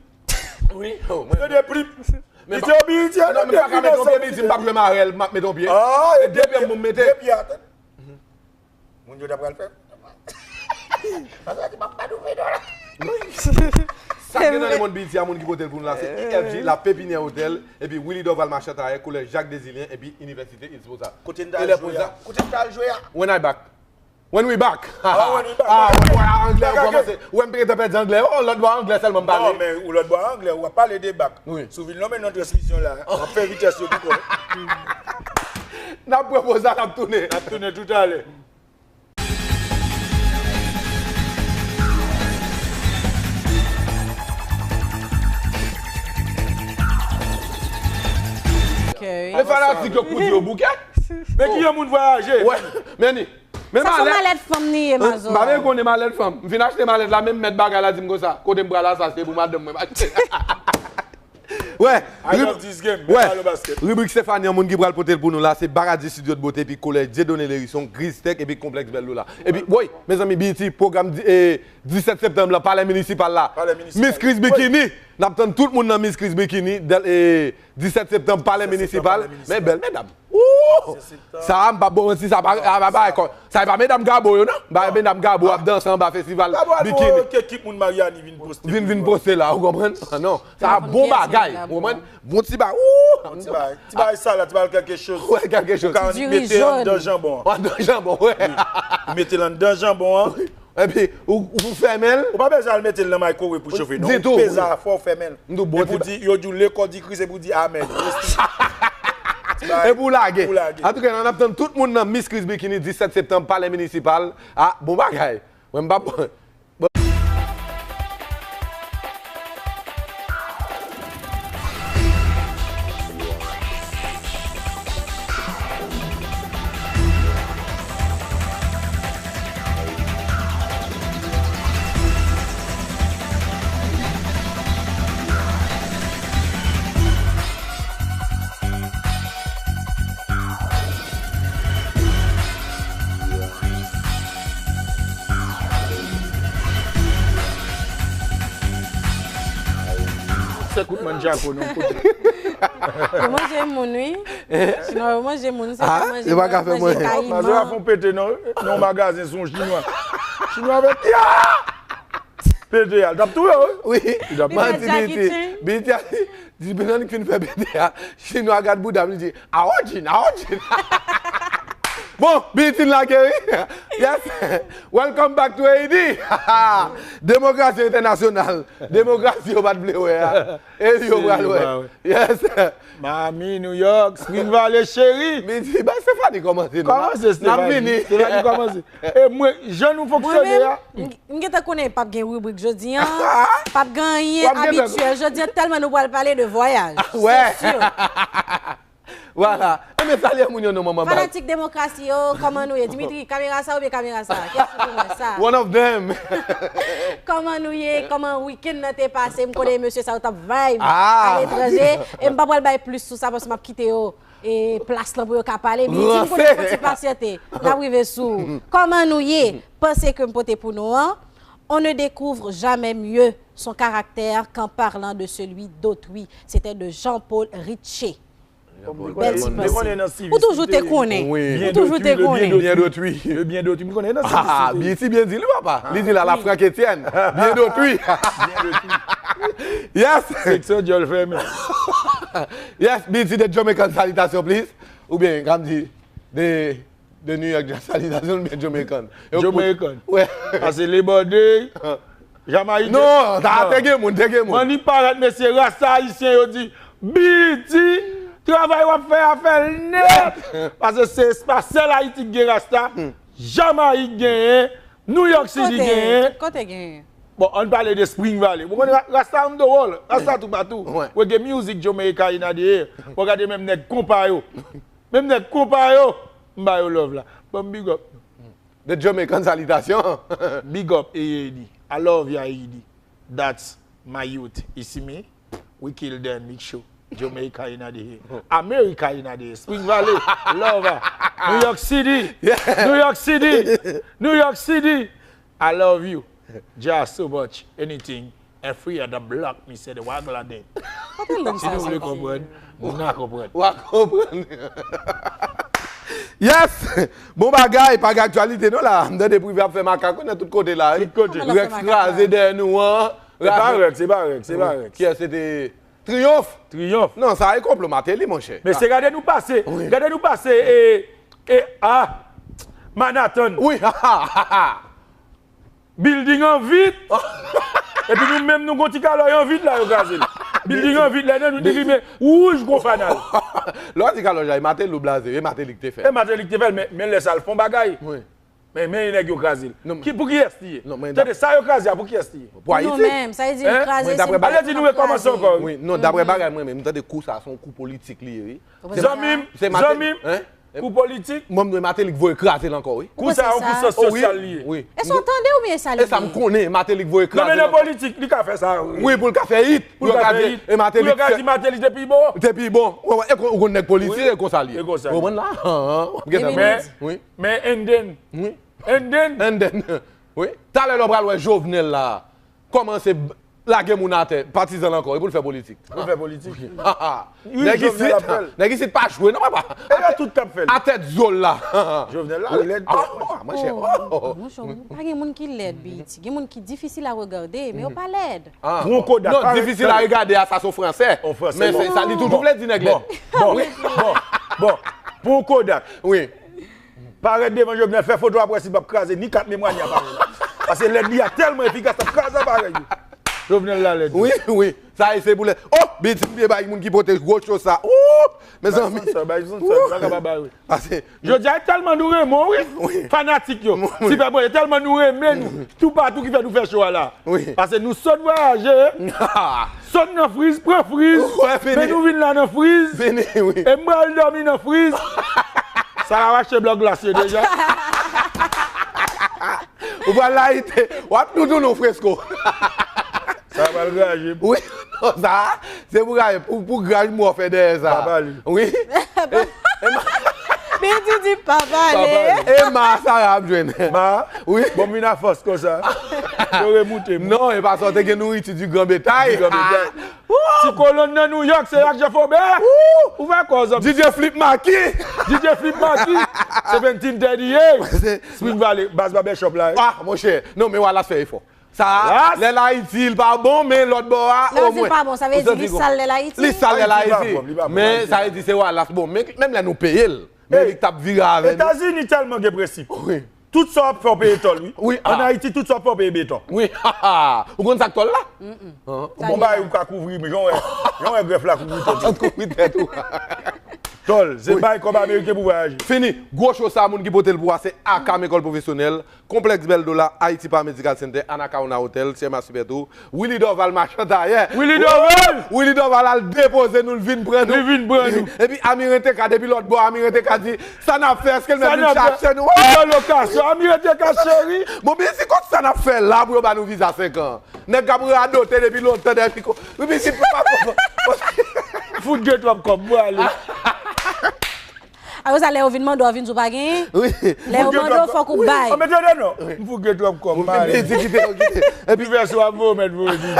Wi. Tande plip. Li di, Bidye, non, men m pa ka met on pye, Bidye, m p ap jwe marèl, m ap met on pye. Ah, e de pye m pou m mete. De pye, atann. Moun yo ta pral fè. Pase di m ap ba nou ven dola. Sa gen nan lemonn B E T a, moun ki pote l pou nou la, se I F G, La Pépinière Hotel, epi Willy Dorval Machann Tayè, Collège Jacques Desilien, epi Inivèsite Île Sposal. Kote n ta al jwe a? Kote n ta al jwe a? When I back. When we back. Ah, when we back. Ah, lòt bò a anglè, ou kòmanse. Ou wè m gentan pèdi anglè. Oh, lòt bò a anglè sèlman m pale. Non, men ou lòt bò a anglè, w ap pale de back. Wi. Si w vin lonmen nan transmisyon la, w ap fè vitès yo tou kò. N ap pran poz la, n ap tounen. N ap tounen toutalè. Ok. Men fanatik yo kouri yo bouke. Men ki yon moun vwayaje. Wè, men ni. Men sa se yon malèt fanm li ye, Mazora. M pa vle konnen malèt fanm. M fin achte malèt la, menm mèt bagay la di m konsa, kote m pral la, sa se pou madanm mwen m achte. Wè, I love this game, men pa le basket. Ribrik Stéphanie, yon moun ki pral pote l pou nou la, se Baradjy Studio de Beauté, epi Collège Dieudonné Lhérisson, Griz Tech, epi Konplèks Bèl Lola. Epi, woy, mezanmi, B E T, pwogram di-, e, disèt septanm la, Palè Minisipal la. Palè Minisipal. Miss Chris Bikini. N ap tann tout moun nan Miss Chris Bikini, dèl-, e, disèt septanm, Palè Minisipal. Men bèl medam. Woo! Sa, m p ap ba w manti, sa pa, sa pa, sa pa, sa pa medam Gabo yo, non? Ba medam Gabo ap danse anba festival bikini. Gabo al pran kèk moun Mariani vin poste. Vin, vin poste la, ou konprann? Non, sa bon bagay, ou konprann? Bon ti bagay. Woo! Bon ti bagay. Ti bagay sa la, ti bagay kèlke choz. Wè, kèlke choz. Ou ka mete anndan janbon an. Anndan janbon, wè. Wi. Ou mete l anndan janbon an. Epi, ou, ou fèmen l. Ou pa bezwen al mete l nan microwave pou chofe, non. Ditou. Ou peze a fò, ou fèmen l. M di w bon ti bagay. Epi w di, yo di w le corps du Christ, epi w di amèn. Epi w lage. Epi w lage. Antouka, n ap tann tout moun nan Miss Chris Bikini, disèt septanm, Palè Minisipal. Ah, bon bagay. Mwen, m p ap Se kout manjako, non, kout. Yo manje moun, wi. Chinwa yo manje moun, se pa manje, manje kayiman. Mazo a fon pete nan, nan magazen, se yon chinwa. Chinwa vè, ya! Pete a, l t ap touye w, wi. Wi. Li t ap manti, Jackie Chan. Biti a, di, depi nan li fin fè pete a, chinwa gad bouda m, li di, "Aojin, aojin." Bon, Biti lage, wi. Yes. Welcome back to Haiti. Demokrasi entènasyonal. Demokrasi yo pa t vle wè a. E li yo pral wè. Yes. Miami, New York, Spring Valley, cheri. Biti, bay Stephanie kòmanse, non. Kòmanse, Stephanie. N ap vini. Stephanie kòmanse. E mwen, jan nou fonksyone a. M, m gentan konnen p ap gen ribrik jodi a. P ap gen anyen abityèl. Jodi a, tèlman nou pral pale de vwayaj. Ah, wè. Se si. Vwala. Enben, salye moun yo non, manman baz. Fanatik demokrasi yo, kòman nou ye? Dimitri, kamera sa oubyen kamera sa? Kiyès ki pou wè sa? One of them. Kòman nou ye? Kòman wikenn nan te pase? M konnen mesye sa yo t ap vibe aletranje. E m pa pral bay plis sou sa paske m ap kite yo e plas lan pou yo ka pale. Bidin, m konnen fò ti pasyante. N ap rive sou ou. Kòman nou ye? Panse ke m pote pou nou an. On ne découvre jamais mieux son caractère qu'en parlant de celui d'autrui. C'était de Jean-Paul Ritchie. Bèl ti panse. Ou toujou te konnen. Ou toujou te konnen. Bien d'autrui. Le bien d'autrui. M konnen nan Ah, Biti byen di li, papa. Li di la, la Frank Etienne. Bien d'autrui. Bien d'autrui. Yes. Seksyon djòl fèmen. Yes, Biti, the Jamaican salutation, please. Oubyen, kòm di, the, the New York salutation, oubyen Jamaican. Jamaican. Wè. Pase Labor Day. Jamayik. Non, ta te gen moun, te gen moun. Manni parèt, mesye, rasta ayisyen yo di, Biti, travay w ap fè a, fè l nèt. Paske se, se pa sèl Ayiti ki gen rasta. Jamayik genyen, New York City genyen. Tout kote genyen. Bon, ann pale de Spring Valley. Ou konn ra-, rasta on the wall, rasta toupatou. Reggae music, Jamaica in the air. Ou gade menm nèg konpa yo. Menm nèg konpa yo, m ba yo love la. Ban m big up. The Jamaican salutation. Big up, A A D. I love you, A A D. That's my youth. You see me? We kill them, make sure. Jamaica in the air. America in the air. Spring Valley, love her. New York City. Yeah. New York City. New York City. I love you. Just so much. Anything. And free of the block, mi se de wagla den. Si nou vle konprann, nou a konprann. W a konprann. Yes! Bon bagay, pa gen aktyalite non la. M tande Prive ap fè makak nan tout kote la, wi. Tout kote. Rex kraze dèyè nou an. Se pa Rex, se pa Rex, se pa Rex. Kiyès se te Triyonf? Triyonf. Non, sa e konplo Martelly, monchè. Mesye, gade nou pase, gade nou pase, e, e, a, Manhattan. Wi, ha, ha, ha, ha. Building an vit. Epi nou menm nou gon ti kalòy an vit la, yo kraze l. Building an vit la, nou te limen wouj gon fanal. Lè w di kalòj la, e Martelly ou blaze, e Martelly ki te fè. E Martelly ki te fè l, men, men lè sa l fè yon bagay. Wi. Men, men nèg yo kraze l. Ki, pou kiyès li ye? Tande, sa yo kraze a, pou kiyès li ye? Pou Ayiti. Nou menm, sa vle di nou kraze, se nou menm. Ale di nou rekòmanse ankò, wi. Wi, non, daprè bagay mwen menm, m tande kou sa, se yon kou politik li ye, wi. Zanmi m, zanmi m, kou politik. Mwen, m dwe Martelly voye kraze l ankò, wi. Kou sa, yon kou sans sosyal li ye. Wi. E sa w tande oubyen e sa li ye? E sa m konnen, Martelly voye kraze l ankò. Non, men nan politik, li ka fè sa, wi. Wi, pou l ka fè hit. Pou l ka fè hit. Pou yo ka di Martelly te pi bon. Te pi bon. Wè, wè, e kon, ou konn nèg politik, e konsa li ye. E konsa li ye. Ou konprann la? An, an, w ap gentan konprann. Wi. Men and then. Wi. And then. And then. Wi. Talè lè w pral wè Jovenel la, kòmanse b-, Lage moun atè, patizan l ankò, e pou l fè politik. Pou l fè politik. Nèg isit, nèg isit pa jwe non, papa. E yo tout k ap fè l. A tèt zo l la. Jovenel la lèd. Monchè, oh, monchè, pa gen moun ki lèd, Biti. Gen moun ki difisil a regade, men yo pa lèd. Pou yon Kodak. Non, difisil a regade a, sa se yon fransè. Men se sa li toujou vle di nèg lèd. Bon, bon, bon. Pou yon Kodak. Wi. Parèt devan Jovenel, fè foto, apre si l p ap kraze ni kat memwa ni aparèy la. Paske lèd li a tèlman efikas, l ap kraze aparèy yo. Jovenel la lèd. Wi, wi. Sa e se pou lè. Oh, Biti m te bay moun ki pote gwo cho sa. Ouh, mezanmi. Bay sansan, bay sansan, pa ka pa bay, wi. Paske jodi a tèlman nou renmen w, wi. Fanatik yo. Ti pè mwen, tèlman nou renmen nou. Toupatou ki fè nou fè cho a la. Paske nou sot vwayaje. Sot nan friz, pran friz. Men nou vin la nan friz. Vini, wi. E m pral dòmi nan friz. Sa la w achte blòk glas yo deja. Ou pral layite. W ap toutou nou fresko. Sa pral graje. Wi, non, sa, se pou graje, pou, pou graj mò fè dèyè sa. Pa pale. Wi. Bididi pa pale. E ma Sara ap jwenn. Ma, wi. Bon, m vin a fòs konsa. Yo remoute m. Non, e pa sa, w te gen nouriti di gran betay. Di gran betay. Ti kolonn nan New York, se ak Jean Faubert. Ou fè kòz, D J Flip Maki. D J Flip Maki. Seventeen thirty-eight. Spring Valley, baz barbershop la. Ah, monchè. Non, men Wallace fè efò. Sa, lè l Ayiti, li pa bon, men lòt bò a, omwen. Lè l pa bon, sa vle di li sal lè l Ayiti? Li sal lè l Ayiti. Men sa vle di se Wallace bon. Men menm lè nou peye l, men li t ap vire avè nou. Etazini tèlman gen prensip. Wi. Tout sa w ap fè, w peye tòl, wi. Wi, ah. Ann Ayiti, tout sa w ap fè, w peye beton. Wi, ou konn sa k tòl la? Ou gon bagay ou ka kouvri, men jan w wè, jan w wè grèf la kouvri tèt ou. Kouvri tèt ou. Tòl, se bay kòb ameriken pou vwayaje. Fini. Gwo cho sa, moun ki pote l pou a, se Akam Ekòl Pwofesyonèl, Konplèks Bèl Dola, Haiti Paramedical Center, Anacaona Hotel, Sherma Supertour, Willy Dorval machan tayè. Willy Dorval! Willy Dorval al depoze nou, l vin pran nou. Li vin pran nou. Epi Amiren T K depi lòt bò, Amiren T K di, sa n ap fè, èske l menm vin chache nou? Li nan lokasyon, Amiren T K cheri. Bon, men se kot sa n ap fè la pou yo ba nou viza senk an? Nèg k ap radote depi lontan, depi ko-, wi, men se pa konprann. Fout gen twòp kòb, mwen ale. Apre sa, lè yo vin mande w, vin di w pa genyen. Wi. Lè yo mande w, fòk ou bay. An, men tande non. M fout gen twòp kòb, m ale. Di kite, kite. Epi vès w ap voye, mèt voye di.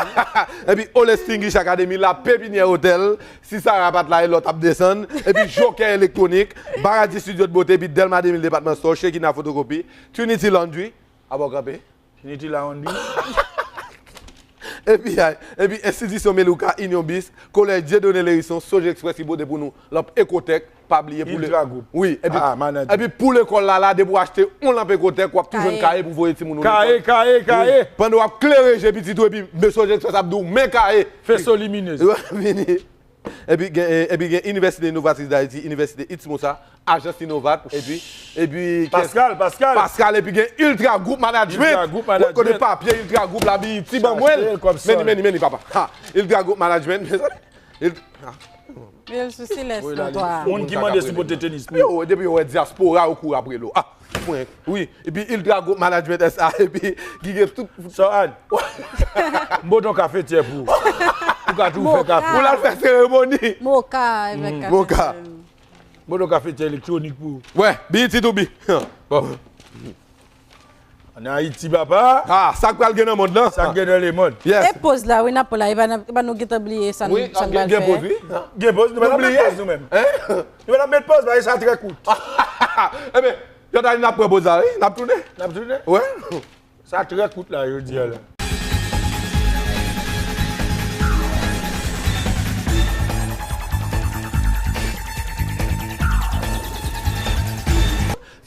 Epi Olestinguish Academy, La Pépinière Hotel, si Sara pa t la, e lòt ap desann. Epi Joker Electronic, Baradi Studio de Beauté, epi Delma deux mille Department Store, Shekina Fotokopi, Trinity Laundry, abò kanpe. Trinity Laundry. Epi, ay, epi enstitisyon Melouka, Union Bis, Kolèj Dieudonné Lhérisson, Soge Express ki pote pou nou lanp Ecotech, pa bliye pou le... Ultra Group. Wi, epi, ah, manager. Epi pou lekòl la, la, depi w achte yon lanp Ecotech, w ap tou jwenn kaye pou voye timoun ou lekòl. Kaye, kaye, kaye. Wi. Pandan w ap klere je pitit ou, epi men Soge Express ap di w, men kaye. Faisceau lumineuse. Vini. Epi gen, e, epi gen Inivèsite Inovatris Dayiti, Inivèsite Itsmosa, Ajans Inovat, epi, epi Pascal, Pascal. Pascal, epi gen Ultra Group Management. Ultra Group Management. Ou konnen papye Ultra Group la, Biti, ban mwen l. Meni, meni, meni, papa. Ha, Ultra Group Management, mezanmi. Ult-, ha. Men l sou silès non, twa. Moun ki mande si w pote tenis pou yo. Yo, depi yo wè dyaspora, yo kouri apre l. Ah. Pwen. Wi, epi Ultra Group Management S A, epi ki gen tout... Sa w al? M pote yon kafetyè pou ou. Ou ka tou fè kafe. Pou l al fè seremoni. Moka avèk kafetyè. Moka. M pote yon kafetyè elektwonik pou ou. Wè, B E T to B. Bon. Ann Ayiti, papa. Ah, sa k pral gen nan mond lan? Sa k gen nan lemond? Yes. E poz la, wi, n ap pran la. E pa, e pa nou gentan bliye sa n, wi, sa n pral fè. Gen poz, wi. Gen poz, nou pa t ap met poz nou menm. Hein? Nou pa t ap met poz, paske sa trè kout. Enben, Jòdani, n ap pran poz la, wi. N ap tounen. N ap tounen? Wè. Sa trè kout la, jodi a la.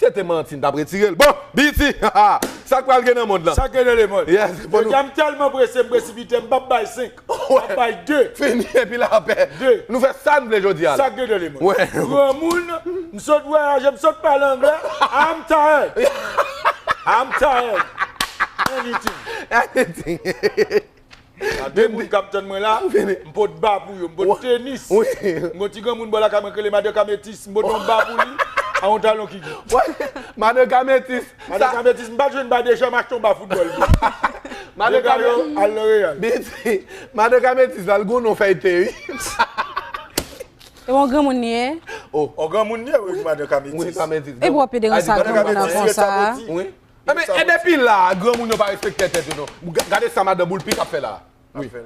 Se te manti, n t ap retire l. Bon, B E T, sa k pral gen nan mond lan? Sa k gen nan lemond? Yes, jodi a, m tèlman prese, m presipite, m p ap bay senk. M ap bay de. Fini, epi lapè. De. Nou fè sa n vle jodi a la. Sa k gen nan lemond? Wè. Granmoun, m sot vwayaje, m sot pale anglè. I'm tired. I'm tired. Anything. Anything. A de moun k ap tann mwen la, m pot ba pou yo, m pot tenis. Wi. M gon ti granmoun bò lakay mwen k rele Madan Kametis, m pot yon ba pou li, a yon talon ki di. Wè, Madan Kametis. Madan Kametis, m pa t jwenn ba deja, m achte yon ba foutbòl pou li. Madan Kametis. Al nan Real. Biti, Madan Kametis la, l gon non fèyte, wi. E yon granmoun li ye? Oh. Yon granmoun li ye, wi, Madan Kametis. Wi, Kametis. E pou w ap pede ranse ak granmoun nan konsa. Wi. Enben, e depi la, granmoun yo pa respekte tèt yo, non. Ga-, gade sa madan Boulpik ap fè la.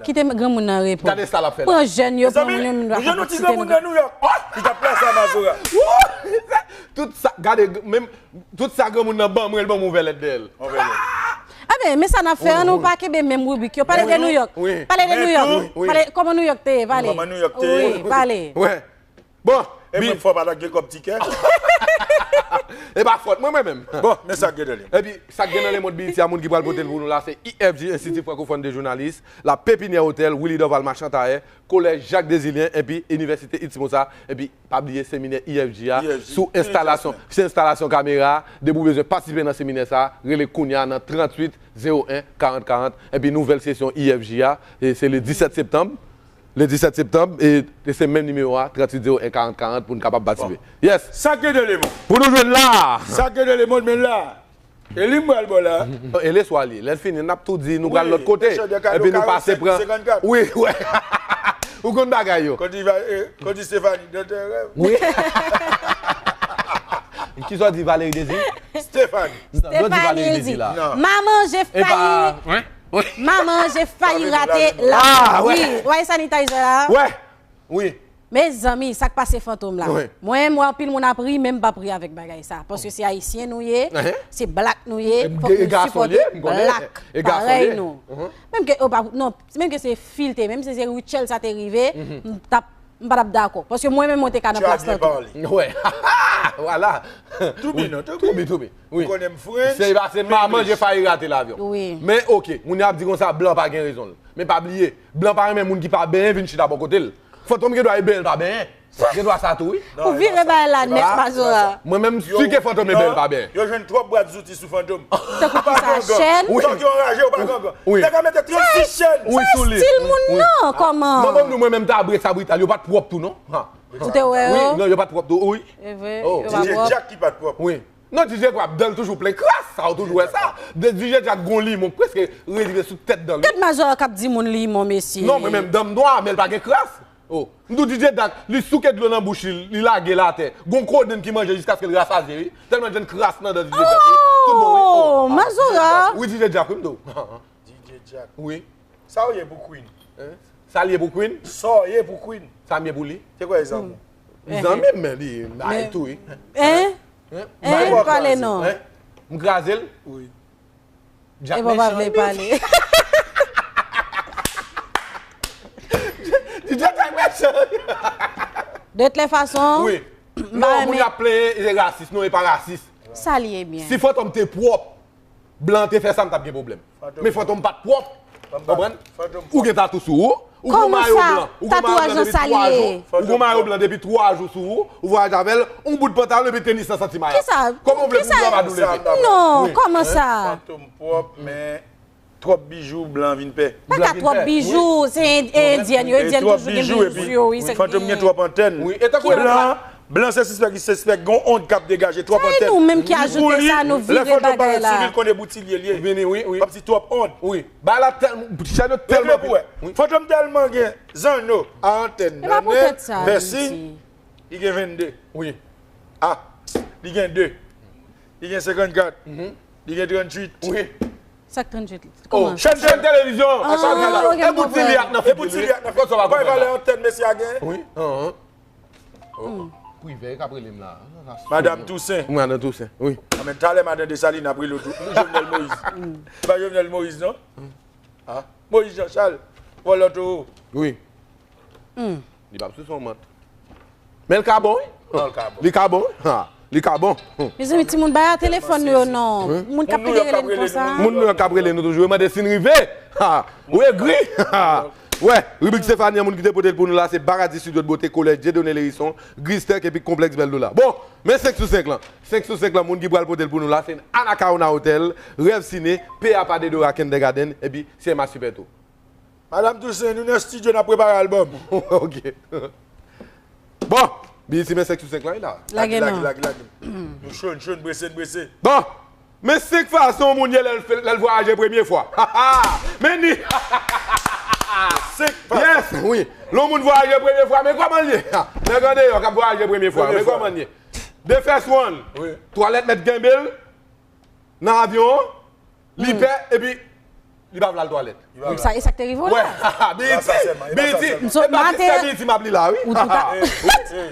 Kite granmoun nan repo. Gade sa l ap fè la. Pran jèn yo, pran moun yo, moun yo. Mezanmi, nou jwenn yon ti granmoun nan Nouyòk ki t ap plase a Mazora. Tout sa, gade, menm, tout sa granmoun nan ban mwen, l ban m yon vèlèt dèyè l. Yon vèlèt. Enben, men sa n ap fè, an nou pa kenbe menm ribrik yo. Pale de Nouyòk. Pale de Nouyòk. Pale kòman Nouyòk te ye, pale. Kòman Nouyòk te ye. Wi, pale. Bon, e mwen fò pa ta gen kòb tikè. E pa fòt mwen, mwen menm. Bon, men sa k gen nan li. Epi, sa k gen nan lemond B E T a, moun ki pral pote l pou nou la, se I F J, Institut Francophone de Journalisme, La Pépinière Hôtel, Willy Dorval Machantaye, Kolèj Jacques Désilien, epi Inivèsite Itimosa, epi pa bliye seminè I F J a, sou enstalasyon, se enstalasyon kamera, depi w bezwen patisipe nan seminè sa, rele kounya nan tranntuit zewo en karant karant, epi nouvèl sesyon I F J a, e se le disèt septanm, le disèt septanm, e, e se menm nimewo a, tranntuit zewo en karant karant, pou n kapab patisipe. Yes! Sa k gen de lemond? Pou nou jwenn la! Sa k gen de lemond, men la! E li m pral ba w la. E le swa li. Lè l fini, n ap tou di nou pral lòt kote. Epi nou pase pran. Wi, wi. Ou konn bagay yo. Kòdi Stephanie, dòktè rèv. Wi. Kisa w di Valérie Désir? Stephanie. Stephanie, l di, ma manje fayi. Ma manje fayi rate la. Wi, w wè sanitizer la? Wi. Wi. Mezanmi, sa k pase Fantom la? Mwen, m wè anpil moun ap ri, men m p ap ri avèk bagay sa. Paske se ayisyen nou ye, se blak nou ye, fòk nou sipòte blak parèy nou. Menm ke, oh, pa, non, menm ke se filte, menm si se Rutshelle sa te rive, m t ap, m pa t ap dakò. Paske mwen menm, mwen te ka nan plas Fantom. Vwala. Toubi non, toubi. Toubi, toubi. Wi. Ou konnen m french. Se pa se ma manje fayi rate lavyon. Wi. Men oke, moun yo ap di konsa, blan pa gen rezon l. Men pa bliye, blan pa renmen moun ki pa benyen vin chita bò kote l. Fantom gen dwa e benyen l pa benyen. Gen dwa sa tou, wi. Ou vire bagay la nèt, Mazora. Mwen menm, si ke Fantom e benyen l pa benyen. Yo jwenn twòp bwat zouti sou Fantom. Tankou kisa, chèn? Tank yo anraje, yo pa gangan. Nèg la mete trannsis chèn. Wi, sou li. Sa stil moun nan, kòman? Mwen, mwen, mwen menm ta bre sa brital, yo pa t pwòp tou, non. Ou te wè yo? Wi, non, yo pa t pwòp tou, wi. E vre, yo pa pwòp. D J Jack ki pa t pwòp. Wi. Non, D J Kwab, dan l toujou plen kras, sa, ou toujou wè sa. D J Jack gon limon k prèske rive sou tèt dan l. Gad Major k ap di moun limon, mesye. Non, mwen menm, dan m nwa, men l pa gen kras. Oh, m di w D J Jack, li souke dlo nan bouch li, li lage l atè. Gon kodenn ki manje jiskaske l rasazye, wi. Tèlman l jwenn kras nan dan D J Jack, wi. Tout bon, wi. Oh, Mazora. Wi, D J Jack, wi, m di w. D J Jack. Wi. Sa w ye pou Queen? Hein? Sa l ye pou Queen? Sa w ye pou Queen? Sa m ye pou li? Se kwè zanmi? Zanmi m, men li bay tou, wi. Hein? Hein? Pale non. M kraze l. Wi. Jack Mechan. E bon, pa vle pale. D J Jack Mechan. De toutes les façons, wi. Non, moun y ap plenyen, e rasis. Non, e pa rasis. Sa l ye byen. Si Fantom te pwòp, blan te fè sa, m t ap gen pwoblèm. Men Fantom pa t pwòp. Konprann? Ou gen tatou sou ou. Ou gon mayo blan. Ou gon mayo blan depi twa jou. Ou gon mayo blan depi twa jou sou ou. Ou vwayaje avè l. Yon bout pantalon epi tenis nan santi mayas. Kòman w vle pou blan pa dou leve? Non, kòman sa? Fantom pwòp, men twòp bijou, blan vin pè. Pa ka twòp bijou, se endyèn yo, endyèn toujou gen bijou yo, wi, se Fantom gen twòp antèn. Wi, e tankou blan, blan se sispèk, li sispèk gen yon ond k ap degaje, twòp antèn. Se nou menm ki ajoute sa, nou vire bagay la. Lè Fantom parèt sou li, l konnen boutilye l ye. Vini, wi, wi. Kòmsi twòp ond. Wi. Bagay la tèlman, chèn yo tèlman plen. Fantom tèlman gen zanno, a antèn, nan nen, pèsin, li gen vennde. Wi. A, li gen de. Li gen senkannkat. Li gen tranntuit. Wi. Sa k tranntuit? Oh, kòman? Chèn, chèn televizyon. Ah, ok, m konprann. E boutilye ak nan figi l, wi. Konsa w pa konprann la. Valè antèn mesye a gen? Wi. Oh, Privè k ap rele m la. Madanm Tousen. Madanm Tousen, wi. Ah, men talè madanm Desalin ap rele w tou. Jovenel Moïse. Se pa Jovenel Moïse, non? Ah, Moïse Jean Charles. Vòlò towo. Wi. Li p ap sou son mant. Men l ka bon, wi. Non, l ka bon. Li ka bon, wi. Ha, li ka bon. Mezanmi, timoun, bay a telefòn yo non. Moun k ap pede rele n konsa. Moun nou yo k ap rele nou toujou, yo mande si n rive. Ha, ou egri. Ha. Wè, ribrik Stéphanie, moun ki te pote l pou nou la, se Baradi Studio de Beauté, Kolèj Dieudonné Lhérisson, Gristek epi Konplèks Bèl Dola. Bon, men senk sou senk lan. Senk sou senk lan, moun ki pral pote l pou nou la, se Anacaona Hotel, Rêve Ciné, P A Padedora Kindergarten, epi C M A Super Tour. Madanm Tousen, nou nan estidyo, n ap prepare albòm. Ok. Bon, B E T men senk sou senk lan, wi la. Lage non. Lage, lage, lage. Nou cho, n cho, n prese, n prese. Bon, men senk fason yon moun ye lè l fè, lè l vwayaje premye fwa. Men ni. Senk fason. Yes, wi. Lè yon moun vwayaje premye fwa, men kòman l ye? Nèg andeyò k ap vwayaje premye fwa, men kòman l ye? The first one. Wi. Twalèt mèt kenbe l. Nan avyon an, li pè, epi Li pa vle al twalèt. Sa, e sa k te rive w la? Wè, Biyiti, Biyiti. M sot maten. Biyiti m ap li la, wi. Ou tou ka. Wi,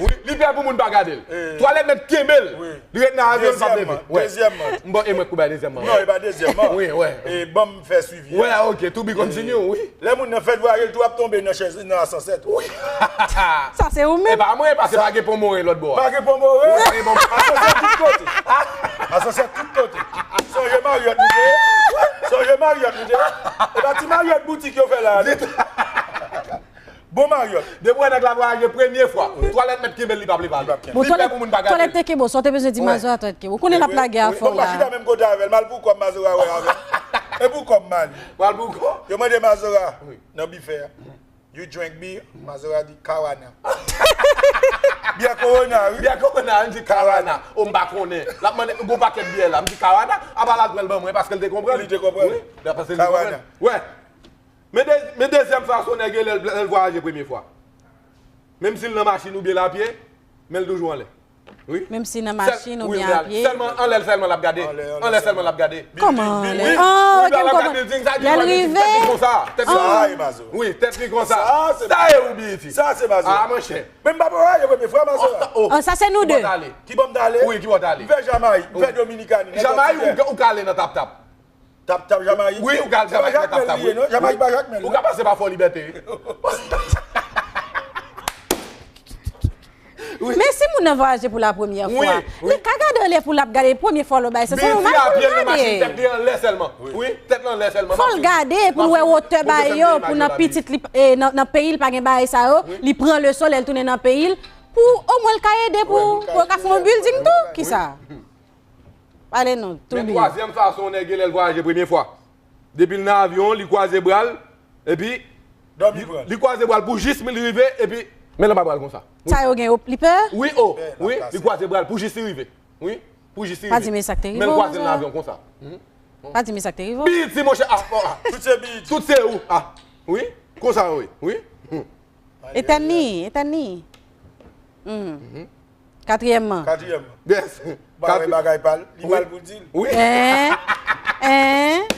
wi. Li pè pou moun pa gade l. Twalèt mèt kenbe l. Li ret nan avyon, li p ap leve. Dezyèmman, dezyèmman. M bon, e mwen k pou bay dezyèmman. Non, e pa dezyèmman. Wi, wè. E ban m fè swivi a. Wè, ok, to be continue, wi. Lè moun nan fèk vwaye l tou ap tonbe nan chèz, nan asansè tou. Wi. Sa se ou menm. E pa mwen, paske pa gen pon moren lòt bò a. Pa gen pon moren. Wi, pa gen pon moren. Asansè tout kote. Asansè tout kote. Sonje Marriott nou te ye. Sonje Marriott nou te ye. E pa ti Marriott boutik yo fè la. Bon Marriott. Depi w wè nèg la vwayaje premye fwa, twalèt mèt kenbe l, li p ap leve ale. Bon, li pè pou moun pa gade l. Twalèt te kenbe w, sa w te bezwen di Mazora twalèt kenbe w. Ou konnen l ap lage afè w la. Bon, m pa chita menm kote avè l, m al pou kòb Mazora wè avè l. E pou kòb m ale. W al pou kòb? Yo mande Mazora nan bifè a. You drink beer? Mazora di Kawana. Byè Corona, wi. Byè Corona, m di Kawana. O, m pa konnen. L ap mande, gon pakèt byè la. M di Kawana, apa l al pran l ban mwen, paske l te konprann. Li te konprann. Wi, paske l te konprann. Kawana. Wè. Men de, men dezyèm fason nèg yo lè l, lè l vwayaje premye fwa. Menm si l nan machin oubyen l apye, men l toujou anlè. Wi. Menm si nan machin oubyen apye. Sèlman anlè l sèlman l ap gade. Anlè sèlman l ap gade. Kòman anlè? Ah, ok, m konprann. Lè l rive. Tèt li konsa. Wi, tèt li konsa. Sa e ou, Biyiti. Sa se Mazora. Ah, monchè. Men m pa pran yo premye fwa, Mazora. Ah, sa se nou de. Ki bò m t ale? Wi, ki bò w t ale? M fè Jamayik, m fè Dominikani. Jamayik ou ka ale nan Tap Tap. Tap Tap Jamayik. Wi, ou ka al Jamayik nan Tap Tap, wi. Jamayik pa Jakmèl, non? Ou ka pase pa Fò Libète, wi. Men si moun nan vwayaje pou la premyè fwa, li ka gade anlè pou l ap gade premye fwa lè w bay sa. Se nòmal pou l gade. Tèt li anlè sèlman. Wi, tèt li anlè sèlman. Fò l gade pou l wè wotè bagay yo, pou nan pitit li, e, nan, nan peyi l pa gen bagay sa yo, li pran leson lè l tounen nan peyi l, pou omwen l ka ede pou, pou yo ka fè yon building tou. Kisa? Pale non, tou byen. Men twazyèm fason nèg yo lè l vwayaje premye fwa. Depi l nan avyon, li kwaze bra l, epi li, li kwaze bra l pou jis li rive, epi men l anba bra l konsa. Sa yo gen yo, li pè? Wi, o, wi, li kwaze bra l pou jis li rive. Wi, pou jis li rive. Pa di m e sa k te rive w, Mazora. Men l kwaze l nan avyon konsa. Pa di m e sa k te rive w. Biyiti, monchè, ah, oh, ah. Tout se Biyiti. Tout se ou, ah. Wi, konsa, wi, wi. Etèn li, etèn li. Hmm. Katriyèmman. Katriyèmman. Yes. Bagay, bagay pa l, li mal pou di l. Wi. Hein? Hein?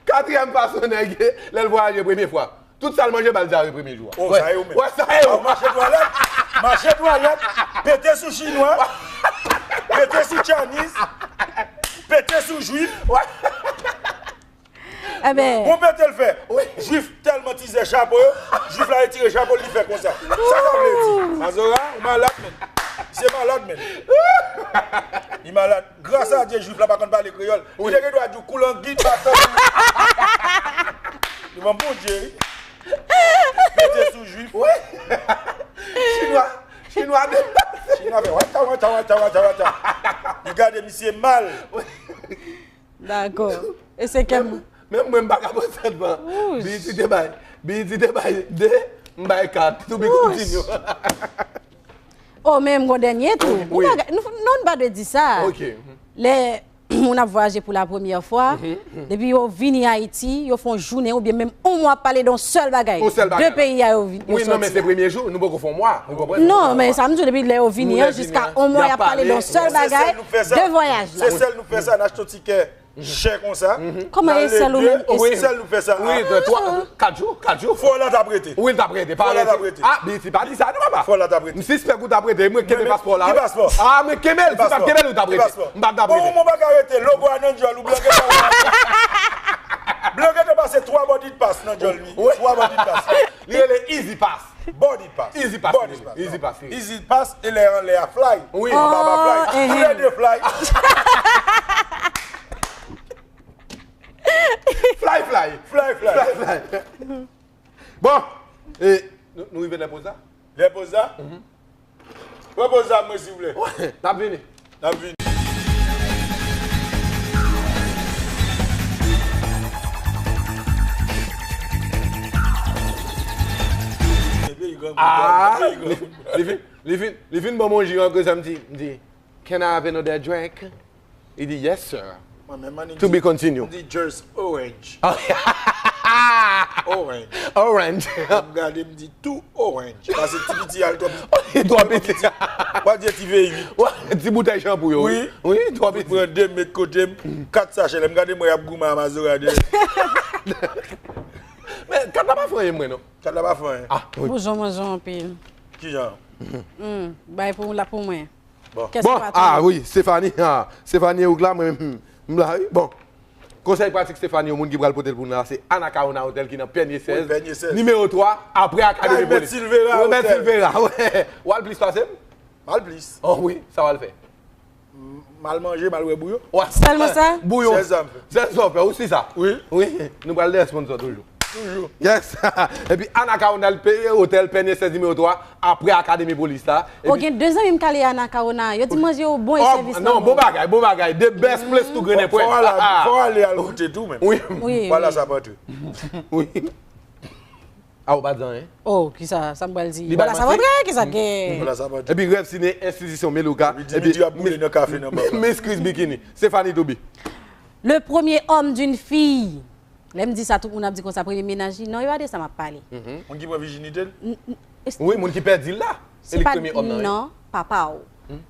Katriyèm fason nèg lè l vwayaje premye fwa. Tout sa l manje ba l dyare premye jou a. Oh, sa e ou menm. Wè, sa e ou. Mache twalèt, mache twalèt, pete sou chinwa, pete sou Chinese, pete sou jwif. Wè. Ebyen. Bon pete l fè. Jwif tèlman tizè chapo yo, jwif la retire chapo l, li fè konsa. Sa sa vle di? Mazora, ou malad, men. Misye malad, men. Li malad. Gras a Dye, jwif la pa konn pale kreyòl. Li te gen dwa di w koulangit, patan. Li ban Bondye, wi. Pete sou jwif. Wi. Chinwa, chinwa de. Chinwa fè wata, wata, wata, wata, wata. Li gade misye mal. Dakò. E senkyèm. Menm, menm mwen m pa ka pran sèt ban. Biyiti te bay, Biyiti te bay de, m bay kat. To be continue. Oh, men m gon dènye tou. Wi. Nou, nou pa dwe di sa. Ok. Lè moun ap vwayaje pou la premyè fwa, depi yo vini Ayiti, yo fè yon jounen oubyen menm yon mwa ap pale de yon sèl bagay. Yon sèl bagay. De peyi a yo vin, yo sòti. Wi, non, men se premye jou, nou poko fè yon mwa, ou konprann? Non, men sa m di w, depi lè yo vini an, jiska yon mwa y ap pale de yon sèl bagay, de vwayaj la. Se sèl nou fè sa, n achte yon tikè chè konsa. Kòman e sèl ou menm? Wi, sèl nou fè sa. Wi, de twa, kat jou, kat jou. Fò la t ap rete. Wi, l t ap rete. Fò la t ap rete. Ah, Biyiti, pa di sa non, papa. Fò la t ap rete. M sispèk ou t ap rete. Mwen kenbe paspò la. Ki paspò? Ah, mwen kenbe l. Si m pa t kenbe l, ou t ap rete. M pa t ap rete. Bon, ou pa ka rete. Logo a nan djòl ou, blan gentan. Blan gentan pase twa boarding pass nan djòl li. Twa boarding pass. Li rele Easy Pass. Boarding pass. Easy Pass. Easy Pass. Easy Pass, e lè anlè a fly. Wi. Anba a fly. Tou lè de fly. Fly, fly. Fly, fly. Fly, fly. Bon, e, nou, nou rive lè poz la? Lè poz la? Pran poz la mwen, silvouplè. N ap vini. N ap vini. Ah, li, li vin, li vin, li vin ban m yon ji rantre sa, m di, m di, "Can I have another drink?" Li di, "Yes, sir." Mwen menm, man, to be continue. M di, "Just orange." Orange. Orange. M gade, m di tou orange. Pase ti piti al twò piti. Twò piti. W ap di ti veyik. Ti boutèy chanpou yo. Wi. Wi, twò piti. Pran de m met kote m, kat sachè. Lè m gade mwen y ap goumen a mazora de. Men, kat la pa fè anyen mwen, non. Kat la pa fè anyen. Ah, wi. Boujon manje anpil. Kijan? Hmm, bay pou la pou mwen. Bon. Bon, ah wi, Stéphanie, ah, Stéphanie ou la, mwen, hmm, m la, wi. Bon. Konsèy pratik Stéphanie, yon moun ki pral pote l pou nou la, se Anacaona Hotel ki nan Pènye sèz, nimewo twa, apre Akademi Polis. Kay Mèt Silvera Hotel. Mèt Silvera, wè. W al plis pase m? M al plis. Oh wi, sa w al fè? M al manje, m al wè bouyon. Sèlman sa? Bouyon. Sèl sa m fè. Sèl sa w fè, ou si sa? Wi. Wi, nou pral dèyè sponsor toujou. Toujou. Yes. Epi Anacaona Hotel, Pènye sèz, nimewo twa, apre Akademi Polis la. Epi gen de zanmi m k ale Anacaona, yo di manje yo bon e sèvis lan bon. Non, bon bagay, bon bagay. The best place to grenn pwen. Fò w ale, fò w ale al goute tou menm. Wi. Wi. Fò w ale a Sapantri. Wi. A, ou pa di anyen? Oh, kisa, sa m pral di? Li bay manti? Fò w ale a Sapantri, kisa gen? Fò w ale a Sapantri. Epi Rêve Ciné, enstitisyon Melouka. Epi Dimitri ap boule nan kafe nan bak la. Miss Chris Bikini. Stéphanie Toubi. Le premier homme d'une fille. Lè m di sa, tout moun ap di konsa, premye mennaj li. Non, e pa de sa m ap pale. Moun ki pran vijinite l? Wi, moun ki pèdi l la. Se li k premye òm nan, wi. Non, papa w.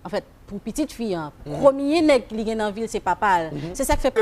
Anfèt, pou pitit fi an, premye nèg li gen nan vi l, se papa l. Se sa k fè.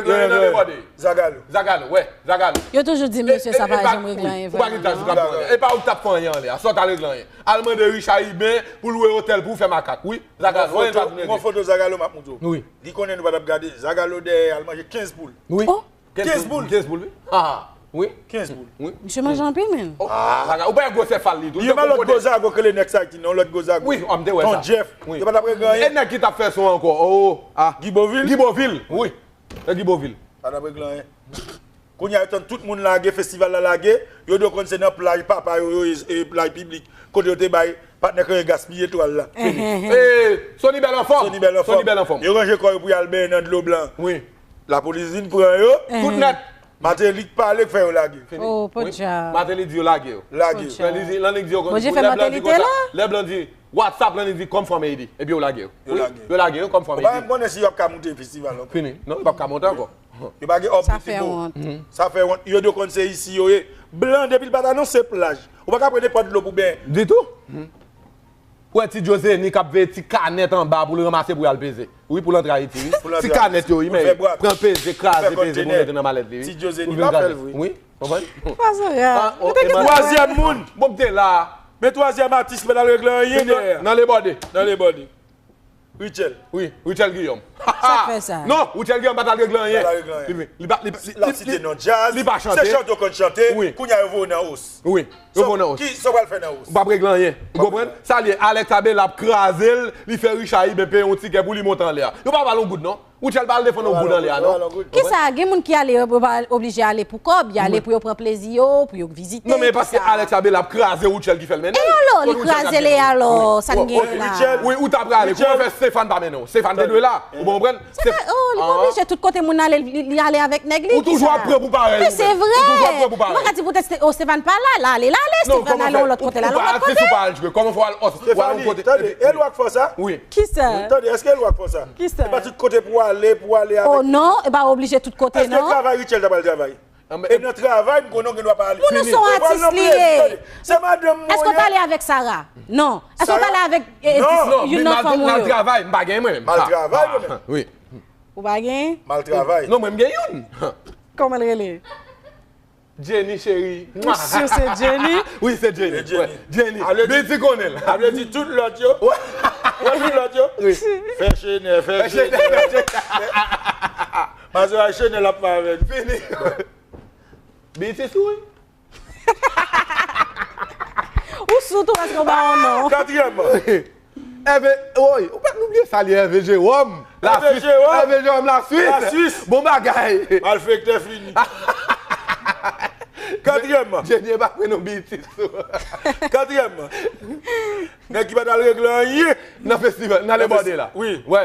Zagalo. Zagalo, wè, Zagalo. Yo toujou di mesye sa pa janm regle anyen vrèman, non. Ou pa gen tan sou kap fè anyen. E pa ou k t ap fè anyen anlè a. Sa w t al regle anyen? Al mande Richard Iben pou lwe otèl pou w fè makak, wi. Zagalo, anyen pa vin regle. Gon foto Zagalo m ap montre w. Wi. Li konnen nou pa t ap gade. Zagalo dèyè al manje kenz poul. Wi. Kenz poul. Kenz poul, wi. Ha, ha. Wi. Kenz poul. Wi. Misye manje anpil, men. Oh, zaga, ou pa wè gwosè fal li tou. Li menm lòt gwo zago k rele nèg sa ki non, lòt gwo zago. Wi, m te wè sa. Ton Jeff. Wi. Yo pa t ap regle anyen. E nèg ki t ap fè son ankò? Oh, ah. Guy Beauvil? Guy Beauvil, wi. E Guy Beauvil. Pa t ap regle anyen. Kounye a, yo tann tout moun lage, festival la lage, yo dwe konn se nan plaj papa yo, yo, e, e plaj piblik, kote yo te bay patnè Kanye gaspiye twal la. E, Sony Bèl Anfòm. Sony Bèl Anfòm. Sony Bèl Anfòm. Yo ranje kò yo pou y al benyen nan dlo blan. Wi. Lapolis vin pran yo. Tout nèt. Martelly k pale k fè yo lage. Fini. Oh, podyab. Martelly di yo lage yo. Lage yo. Podyab. Lè li di, lè nèg di yo konn, Bondye fè Martelly te la. Lè blan di, WhatsApp, lè nèg di, come from Haiti. Epi yo lage yo. Yo lage yo. Yo lage yo, come from Haiti. Ou pa menm konnen si y ap ka moute festival ankò. Fini. Non, yo p ap ka monte ankò. Yo pa gen òb ki pi bon. Sa fè wont. Sa fè wont. Yo dwe konn se isi yo ye. Blan, depi l pa t anonse plaj, ou pa ka pran nenpòt dlo pou benyen. Ditou. Ou wè ti Djozeni k ap veye ti kanèt anba pou l ranmase pou y al peze. Wi, pou l antre Ayiti, wi. Ti kanèt yo, wi, men pran peze, kraze peze pou l mete nan malèt li, wi. Ti Djozeni pa fè l vre. Wi, konprann? Twazyèm moun. Bon, m te la. Men twazyèm atis ki pa t al regle anyen dèyè a. Nan Lebòde. Nan Lebòde. Richel. Wi, Richel Guillaume. Sa k fè sa? Non, Richel Guillaume pa t al regle anyen. Pa t al regle anyen. Li, li pa, li, li, l ap site non djaz, li pa chante. Se chante yo konn chante. Wi. Kounye a yo voye w nan os. Wi, yo voye w nan os. Ki, sa w pral fè nan os? Ou p ap regle anyen. Ou konprann? Sa l ye, Alex Abela ap kraze l, li fè Richard Iben peye yon tikè pou li monte anlè a. Yo pa ba l yon goud, non. Richel pa al defann yon goud anlè a, non. Kisa, gen moun ki ale, yo pa oblije ale pou kòb, y ale pou yo pran plezi yo, pou yo vizite. Non, men paske Alex Abela ap kraze Richel ki fè l mennen l. E alò, li kraze l, e alò, sa n gen la? Wi, ou ta prale. Kòman fè Stéphane pa mennen w? Stéphane te dwe la. Ou konprann? Se pa, oh, li pa oblije tout kote moun ale, li, li ale avèk nèg li. Ou toujou ap pran pou parèy ou menm. Men se vre. Ou toujou ap pran pou parèy. Mwen ka di poutèt, oh, Stéphane pa la, l ale, l ale, Stéphane ale yon lòt kote, l ale yon lòt kote. Ou pa atis, ou pa al jwe. Kòman fè w al, w al yon kote? Stéphanie, tande, e lwa k fè w sa? Wi. Kisa? Tande, èske e lwa k fè w sa? Kisa? E pa tout kote pou w ale, pou w ale avèk. Oh non, e pa oblije tout kote, non. Èske travay Richel ta pral travay? E nan travay, m konnen w gen dwa pa ale. Moun nan se yon atis li ye. Se madanm mwen. Èske w t ale avèk Sarah? Non. Èske w t ale avèk, eh, eh, youn nan fanm ou yo? Mal travay, m pa gen mwen menm. Mal travay mwen menm. Wi. Ou pa gen? Mal travay. Non, mwen m gen youn. Kòman l rele? Jenny cheri. Ou si se Jenny? Wi, se Jenny. Se Jenny. Jenny. Beauty konnen l. A vle di tout lòt yo. Wè, tout lòt yo. Wi. Fè chenè, fè chenè. Mazoray chenè l ap fè avè l. Fini. Beauty sou, wi. Ou sou tou paske w ba yon non. Katriyèmman. Ève, woy, ou pa bliye salye Ève Jewòm, Laswis. Ève Jewòm, Laswis. Bon bagay. Malfektè fini. Katriyèmman. Jenny pa prenon bitis. Katriyèmman. Nèg ki pa t al regle anyen. Nan festival, nan Lebòde la. Wi. Wè.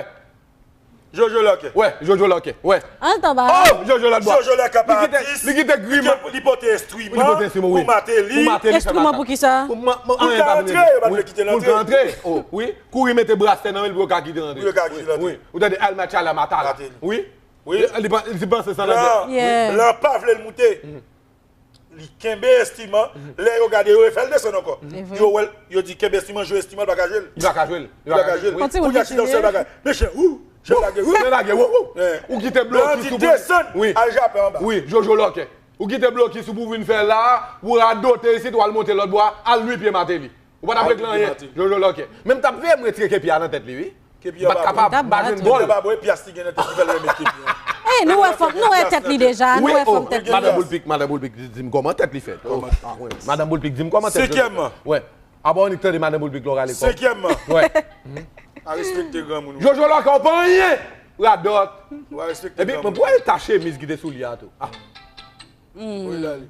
Jojo Lòkè. Wè, Jojo Lòkè. Wè. An tan ba. Oh, Jojo lòt bò. Jojo Lòkè pa atis. Li kite griman. Li pote enstriman. Li pote enstriman, wi. Pou Mateli. Pou Mateli fè makak. Enstriman pou kisa? Pou ka antre, yo pa vle kite l antre. Pou l ka antre. Oh, wi. Kouri mete brasè nan men l pou yo ka kite l antre. Pou yo ka kite l antre. Wi. Ou tande El Machala Matal. Wi. Wi. Li pa, li panse sa nan. Blan, blan pa vle l moute. Li kenbe enstriman, lè yo gade, yo refè l desann ankò. Yo wè l, yo di kenbe enstriman, jwe enstriman, l pa ka jwe l. Li pa ka jwe l. Li pa ka jwe l. Kounye a chita sou bagay. Mesye, ou, chèf lage, ou. Chèf lage, ou, ou. Ou kite blokis ou pou desann, al jape anba. Wi, Jojo Lòkè. Ou kite blokis ou pou vin fè la, ou radote isit, ou al monte lòt bò a, al nwi pye Mateli. Ou pa t ap regle anyen, Jojo Lòkè. Men m t ap veye m retire kepi a nan tèt li, wi. Kepi an pa bon. M pa t kapab, m pa jwenn bòl. Kepi an pa bon, e pyas li gen nan tèt li fè l renmen kepi an. Ey, nou wè fòm, nou wè tèt li deja, nou wè fòm tèt li. Madan Boulpik, Madan Boulpik di m kòman tèt li fèt. Madan Boulpik di m kòman tèt li fèt. Senkyèmman. Wè. Apa w annik tande Madan Boulpik lè w rale kò w. Senkyèmman. Wè. Pa respekte granmoun, wi. Jojo Lòkè, w pa anyen. Radòt. Ou pa respekte granmoun. Epi, mwen pral tache chemiz ki te sou li a tou. Ah. Wi, la li.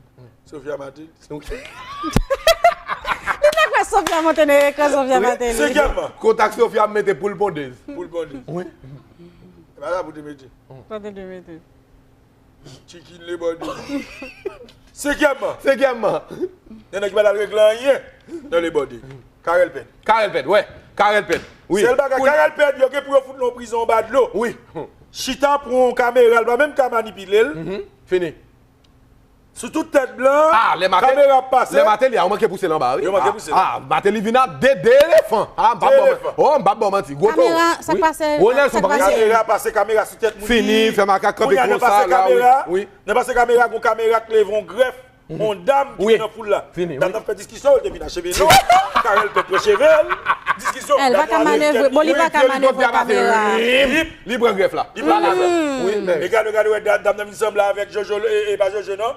Sophia Martin. Li te kwè Sophia monte nan ekran, Sophia Martin. Senkyèmman. Kontak Sophia mete poul pondez. Poul pondez. Wi. E pa sa pou te mete. Sa te dwe mete. Chicken le bòde. Senkyèmman. Senkyèmman. Gen nèg ki pa t al regle anyen nan le bòde. Karèl pèd. Karèl pèd, wè. Karèl pèd. Wi. Sèl bagay, Karèl pèd, yo gen pou yo fout l nan prizon anba dlo. Wi. Chita pran yon kamera, l pa menm ka manipile l. Fini. Sou tout tèt blan, kamera ap pase. Lè Mateli a, yo manke pouse l anba, wi. Yo manke pouse l. Ah, Mateli vin a de, de elefan. Ah, m p ap ba w manti. Oh, m p ap ba w manti. Gwo towo. Kamera, sa k pase? Gwo Nelson, sa k pase? Kamera pase, kamera sou tèt moun. Fini, fè makak kanpe konsa la, wi. Wi. Nan pase kamera, gon kamera k leve yon grèf. On dam ki nan foul la. Dam nan fè diskisyon, yo te vin acheve non. Karèl pèd pran cheve l. Diskisyon. Li pa ka manevre, bon, li pa ka manevre kamera. Li pran grèf la. Li pran grèf la. Wi, men. E gade, gade, wè, dam nan vin sanble avèk Jojo, e, e pa Jojo, non?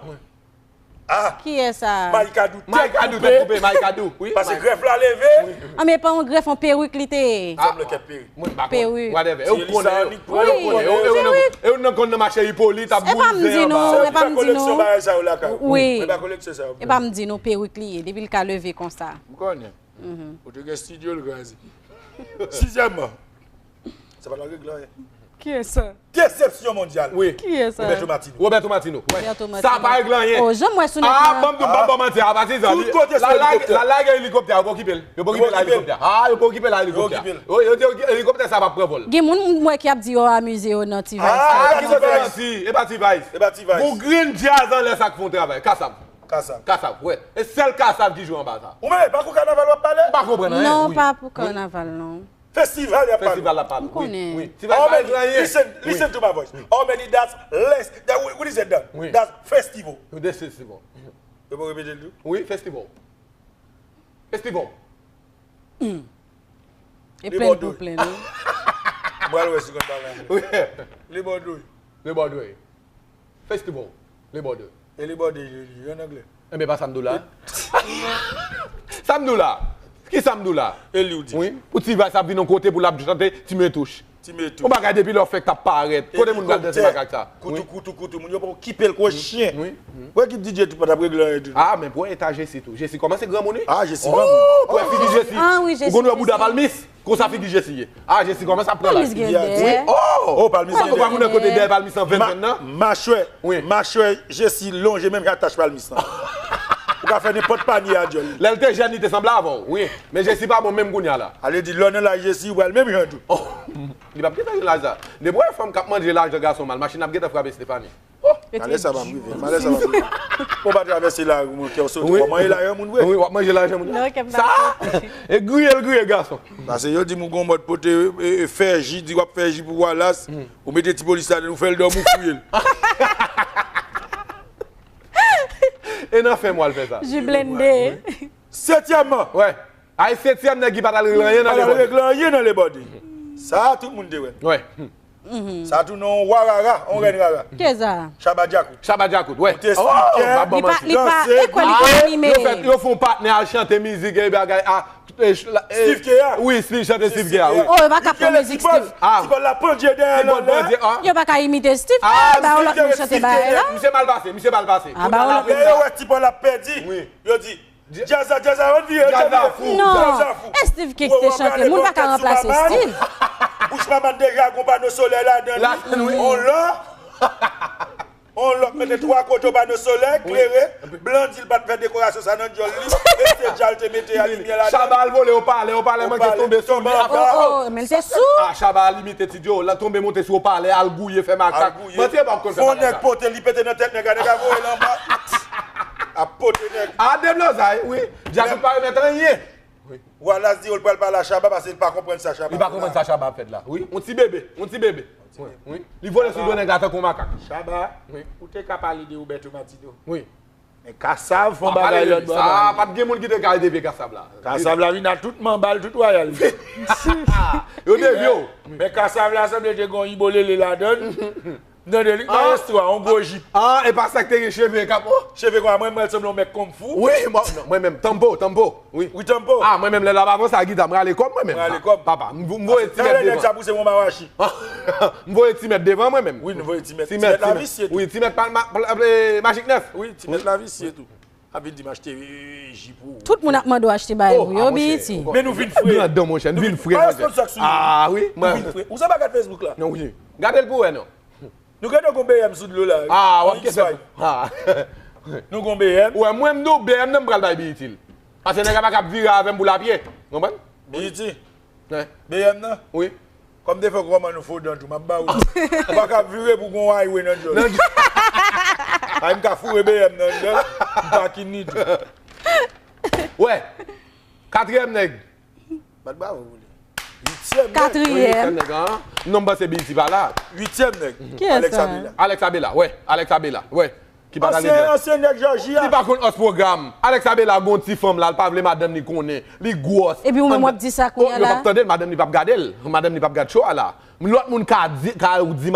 Ah. Kiyès sa? Maïka Dou, tèt koupe. Maïka Dou, wi. Pase grèf la leve. An, men pa yon grèf, yon perik li te ye. Sanble kèk perik. Mwen pa konn. Perik. Whatever. E ou konnen yo. Wi, e ou nan konn nan mache Ipolit ap goumen anba. E pa m di nou, e pa m di nou. Fè koleksyon bagay sa yo lakay. Wi. E pa koleksyon sa yo. E pa m di nou perik li ye, depi l ka leve konsa. M konnen. Ou te gen estidyo l kraze. Sizyèmman. Sa pa nan regle anyen. Kiyès sa? Desepsyon mondyal. Wi. Kiyès sa? Roberto Martino. Roberto Martino. Roberto Martino. Sa pa regle anyen. Oh, jan m wè sou nèt la. Ah, ban m di w, m p ap ba w manti, a pati zan. Tout kote se elikoptè. La lagè elikoptè, yo pa okipe l. Yo pa okipe la elikoptè. Ah, yo pa okipe la elikoptè. Yo okipe l. Yo, yo te okipe elikoptè sa p ap pran vòl. Gen moun m wè ki ap di yo amize yo nan T-Vice. Ah, ki kote manti? E pa T-Vice. E pa T-Vice. Gon grenn djaz anlè sa k fè yon travay. Kasav. Kasav. Kasav, wè. E sèl Kasav ki jwe anba sa. Ou menm, e pa pou kanaval w ap pale? M pa konprann anyen. Non, pa pou kanaval, non. Festival y ap pale. Festival y ap pale. M konnen. Wi, wi. Ti bagay pa regle anyen. Listen, listen to my voice. How many that's less? That, what is it done? That's festival. That's festival. Yo pa repete l tou? Wi, festival. Festival. E plenn pou plenn, wi. M pral wè si konn pale anglè. Wi. Le Bordeaux. Le Bordeaux. Festival. Le Bordeaux. E le Bordeaux, li, li, an anglè. Enben, pa sa m di w la. Sa m di w la. Ki sa m di w la? E li w di. Wi. Pou T-Vice ap vin yon kote pou l ap chante Ti Metouch. Ti Metouch. Yon bagay depi lè w fèk t ap parèt. Kote moun pral danse makak sa? Koutou, koutou, koutou. Moun yo pa okipe l kou chyen. Wi. Wè ki D J tou pa t ap regle anyen tou. Ah, men pou wè eta Jesi tou. Jesi kòmanse granmoun, wi. Ah, Jesi granmoun. Pou wè figi Jesi. Ah, wi, Jesi. Ou konn wè bouda palmis? Konsa figi Jesi ye. Ah, Jesi kòmanse ap pran laj. Palmis gen dèyè. Wi. Oh! Oh, palmis gen dèyè. Ou pa konnen kote dèyè palmis lan venn venn nan? Machwè. Wi. Machwè Jesi lonje menm jan tach palmis lan. Ou ka fè nenpòt panye a djòl. Lè l te jèn, li te sanble avè w. Wi. Men Jesi pa bon menm kounye a la. Ale di lè w nan laj Jesi, ou pral menm jan tou. Oh. Li p ap gentan gen laj sa. Depi w wè fanm k ap manje lajan gason mal, machin ap gentan frape Stephanie. Oh! Malè sa p ap rive, malè sa p ap rive. Bon, pa travèse lari, mon kè w sote. Wi. W ap manje lajan moun vre. Wi, w ap manje lajan moun. Non, kè m pa sote. Sa, e griye l griye gason. Paske yo di m ou gon mòd pote, e, e, fè ji, di w ap fè ji pou Wallace, ou mete ti polis ladan l, ou fè l dòmi, ou fouye l. E nan fèm w al fè sa. Ji blende. Setyèmman. Wè. Ay, setyèm nèg ki pa t al regle anyen nan Lebòde. Pa t al regle anyen nan Lebòde. Sa a, tout moun te wè l. Wè. Sa a tounen yon wa rara, yon rèn rara. Kiyès sa? Shabba Djakout. Shabba Djakout, wè. Ou te sneaker, danse, griye. Li pa, li pa, e kwè li pa anime. Yo fè, yo fè yon patnè al chante mizik, e bagay, a, e, Steve Kerr. Wi, Steve, chante Steve Kerr, wi. Oh, yo pa ka pran mizik Steve. Ti bòl la pandye dèyè l anlè. Yo pa ka imite Steve. Ah, ba yon lòt moun chante bagay la. Misye mal pase, misye mal pase. Ah, ba yon lòt moun. Lè yo wè ti bòl la pèdi, yo di, Djaz la, djaz la, ann vire, ann vire. Non, e Steve Kerr ki te chante, moun pa ka ranplase Steve. Bouch Maman deja gon pano solèy ladan li. On lò. On lò, mete twa kote pano solèy, klere. Blan di l pa t fè dekorasyon sa nan djòl li. E se djal te mete a limyè ladan. Shabba al vole opalè, opalè manke tonbe sou li. Oh, oh, men l te sou. Ah, Shabba al imite Ti Djo, l al tonbe monte sou opalè, al gouye, fè makak. Manti, e pa w konn fè makak sa. Fon nèg pote, li pete nan tèt nèg la, nèg la voye l anba. Ap pote nèg. A, deblozay, wi. Djakout pa remèt anyen. Wi. Wallace di yo l pral pale a Shabba paske l pa konprann sa Shabba Li pa konprann sa Shabba ap fè la. Wi, yon ti bebe, yon ti bebe. Wi, wi. Li vole sou do nèg la tankou makak. Shabba, ou te ka pale de Roberto Martino. Wi. Men Kassav fè yon bagay lòt bò. Sa pa t gen moun ki te ka rete vye Kassav la. Kassav la vin a tout manbal, tout wayal. Yo te vye w. Men Kassav la sanble te gon ibolele ladann. M tande li nan restwa, yon gwo jip. Ah, e pa sa k te gen cheve k ap, oh! Cheve kwa, mwen, mwen sanble yon mèt kung fu. Wi, mwen, non, mwen menm, Tampo, Tampo, wi. Wi, Tampo. Ah, mwen menm, lè l ap avanse a gita, m rale kò m, mwen menm. Rale kò m. Papa, m, m voye ti mèt devan. Talè nèg sa pouse mwen mawachi. M voye ti mèt devan, mwen menm. Wi, nou voye ti mèt. Ti mèt la visye tou. Wi, ti mèt pa, pa, pa, eh, Majik nèf. Wi, ti mèt la visye tou. Ap vin di m achte, eh, jip pou ou. Tout moun ap mande w achte bagay pou yo, Biyiti. Men nou vin fre. Grandon, monchè, nou vin fre, monchè. Ah, wi, mwen. Nou vin fre. Ou se pa gad Facebook la? Non, wi. Gade l pou wè, non. Nou gentan gon B M sou dlo la. Ah, w ap gen fè. Ah. Nou gon B M. Wè, mwen, m di w, B M nan m pral bay Biyiti l. Paske nèg la pa kab vire avè m pou l a pye. Konprann? Biyiti. Wi. B M nan? Wi. Kòm te fè kòman nou fo dan tou, m ap ba ou. Ou pa ka vire pou gon highway nan djòl. Ay, m ka foure B M nan djòl, m pa kin li tou. Wè, katriyèm nèg. Bat bravo pou li. Uityèm nèg. Katriyèm. Uityèm nèg, an. Non, m panse Biyiti pa la. Uityèm nèg. Kiyès sa? Alex Abela. Alex Abela, wè. Alex Abela, wè. Ki pa t ale byen. Ansyen nèg Jòji a. Li pa konn os pwogram. Alex Abela gon ti fanm la, li pa vle madanm li konnen. Li gwòs. Epi ou menm w ap di sa kounye a la? Yo p ap tande l, madanm li p ap gade l. Madanm li p ap gad show a la. Lòt moun ka di, ka di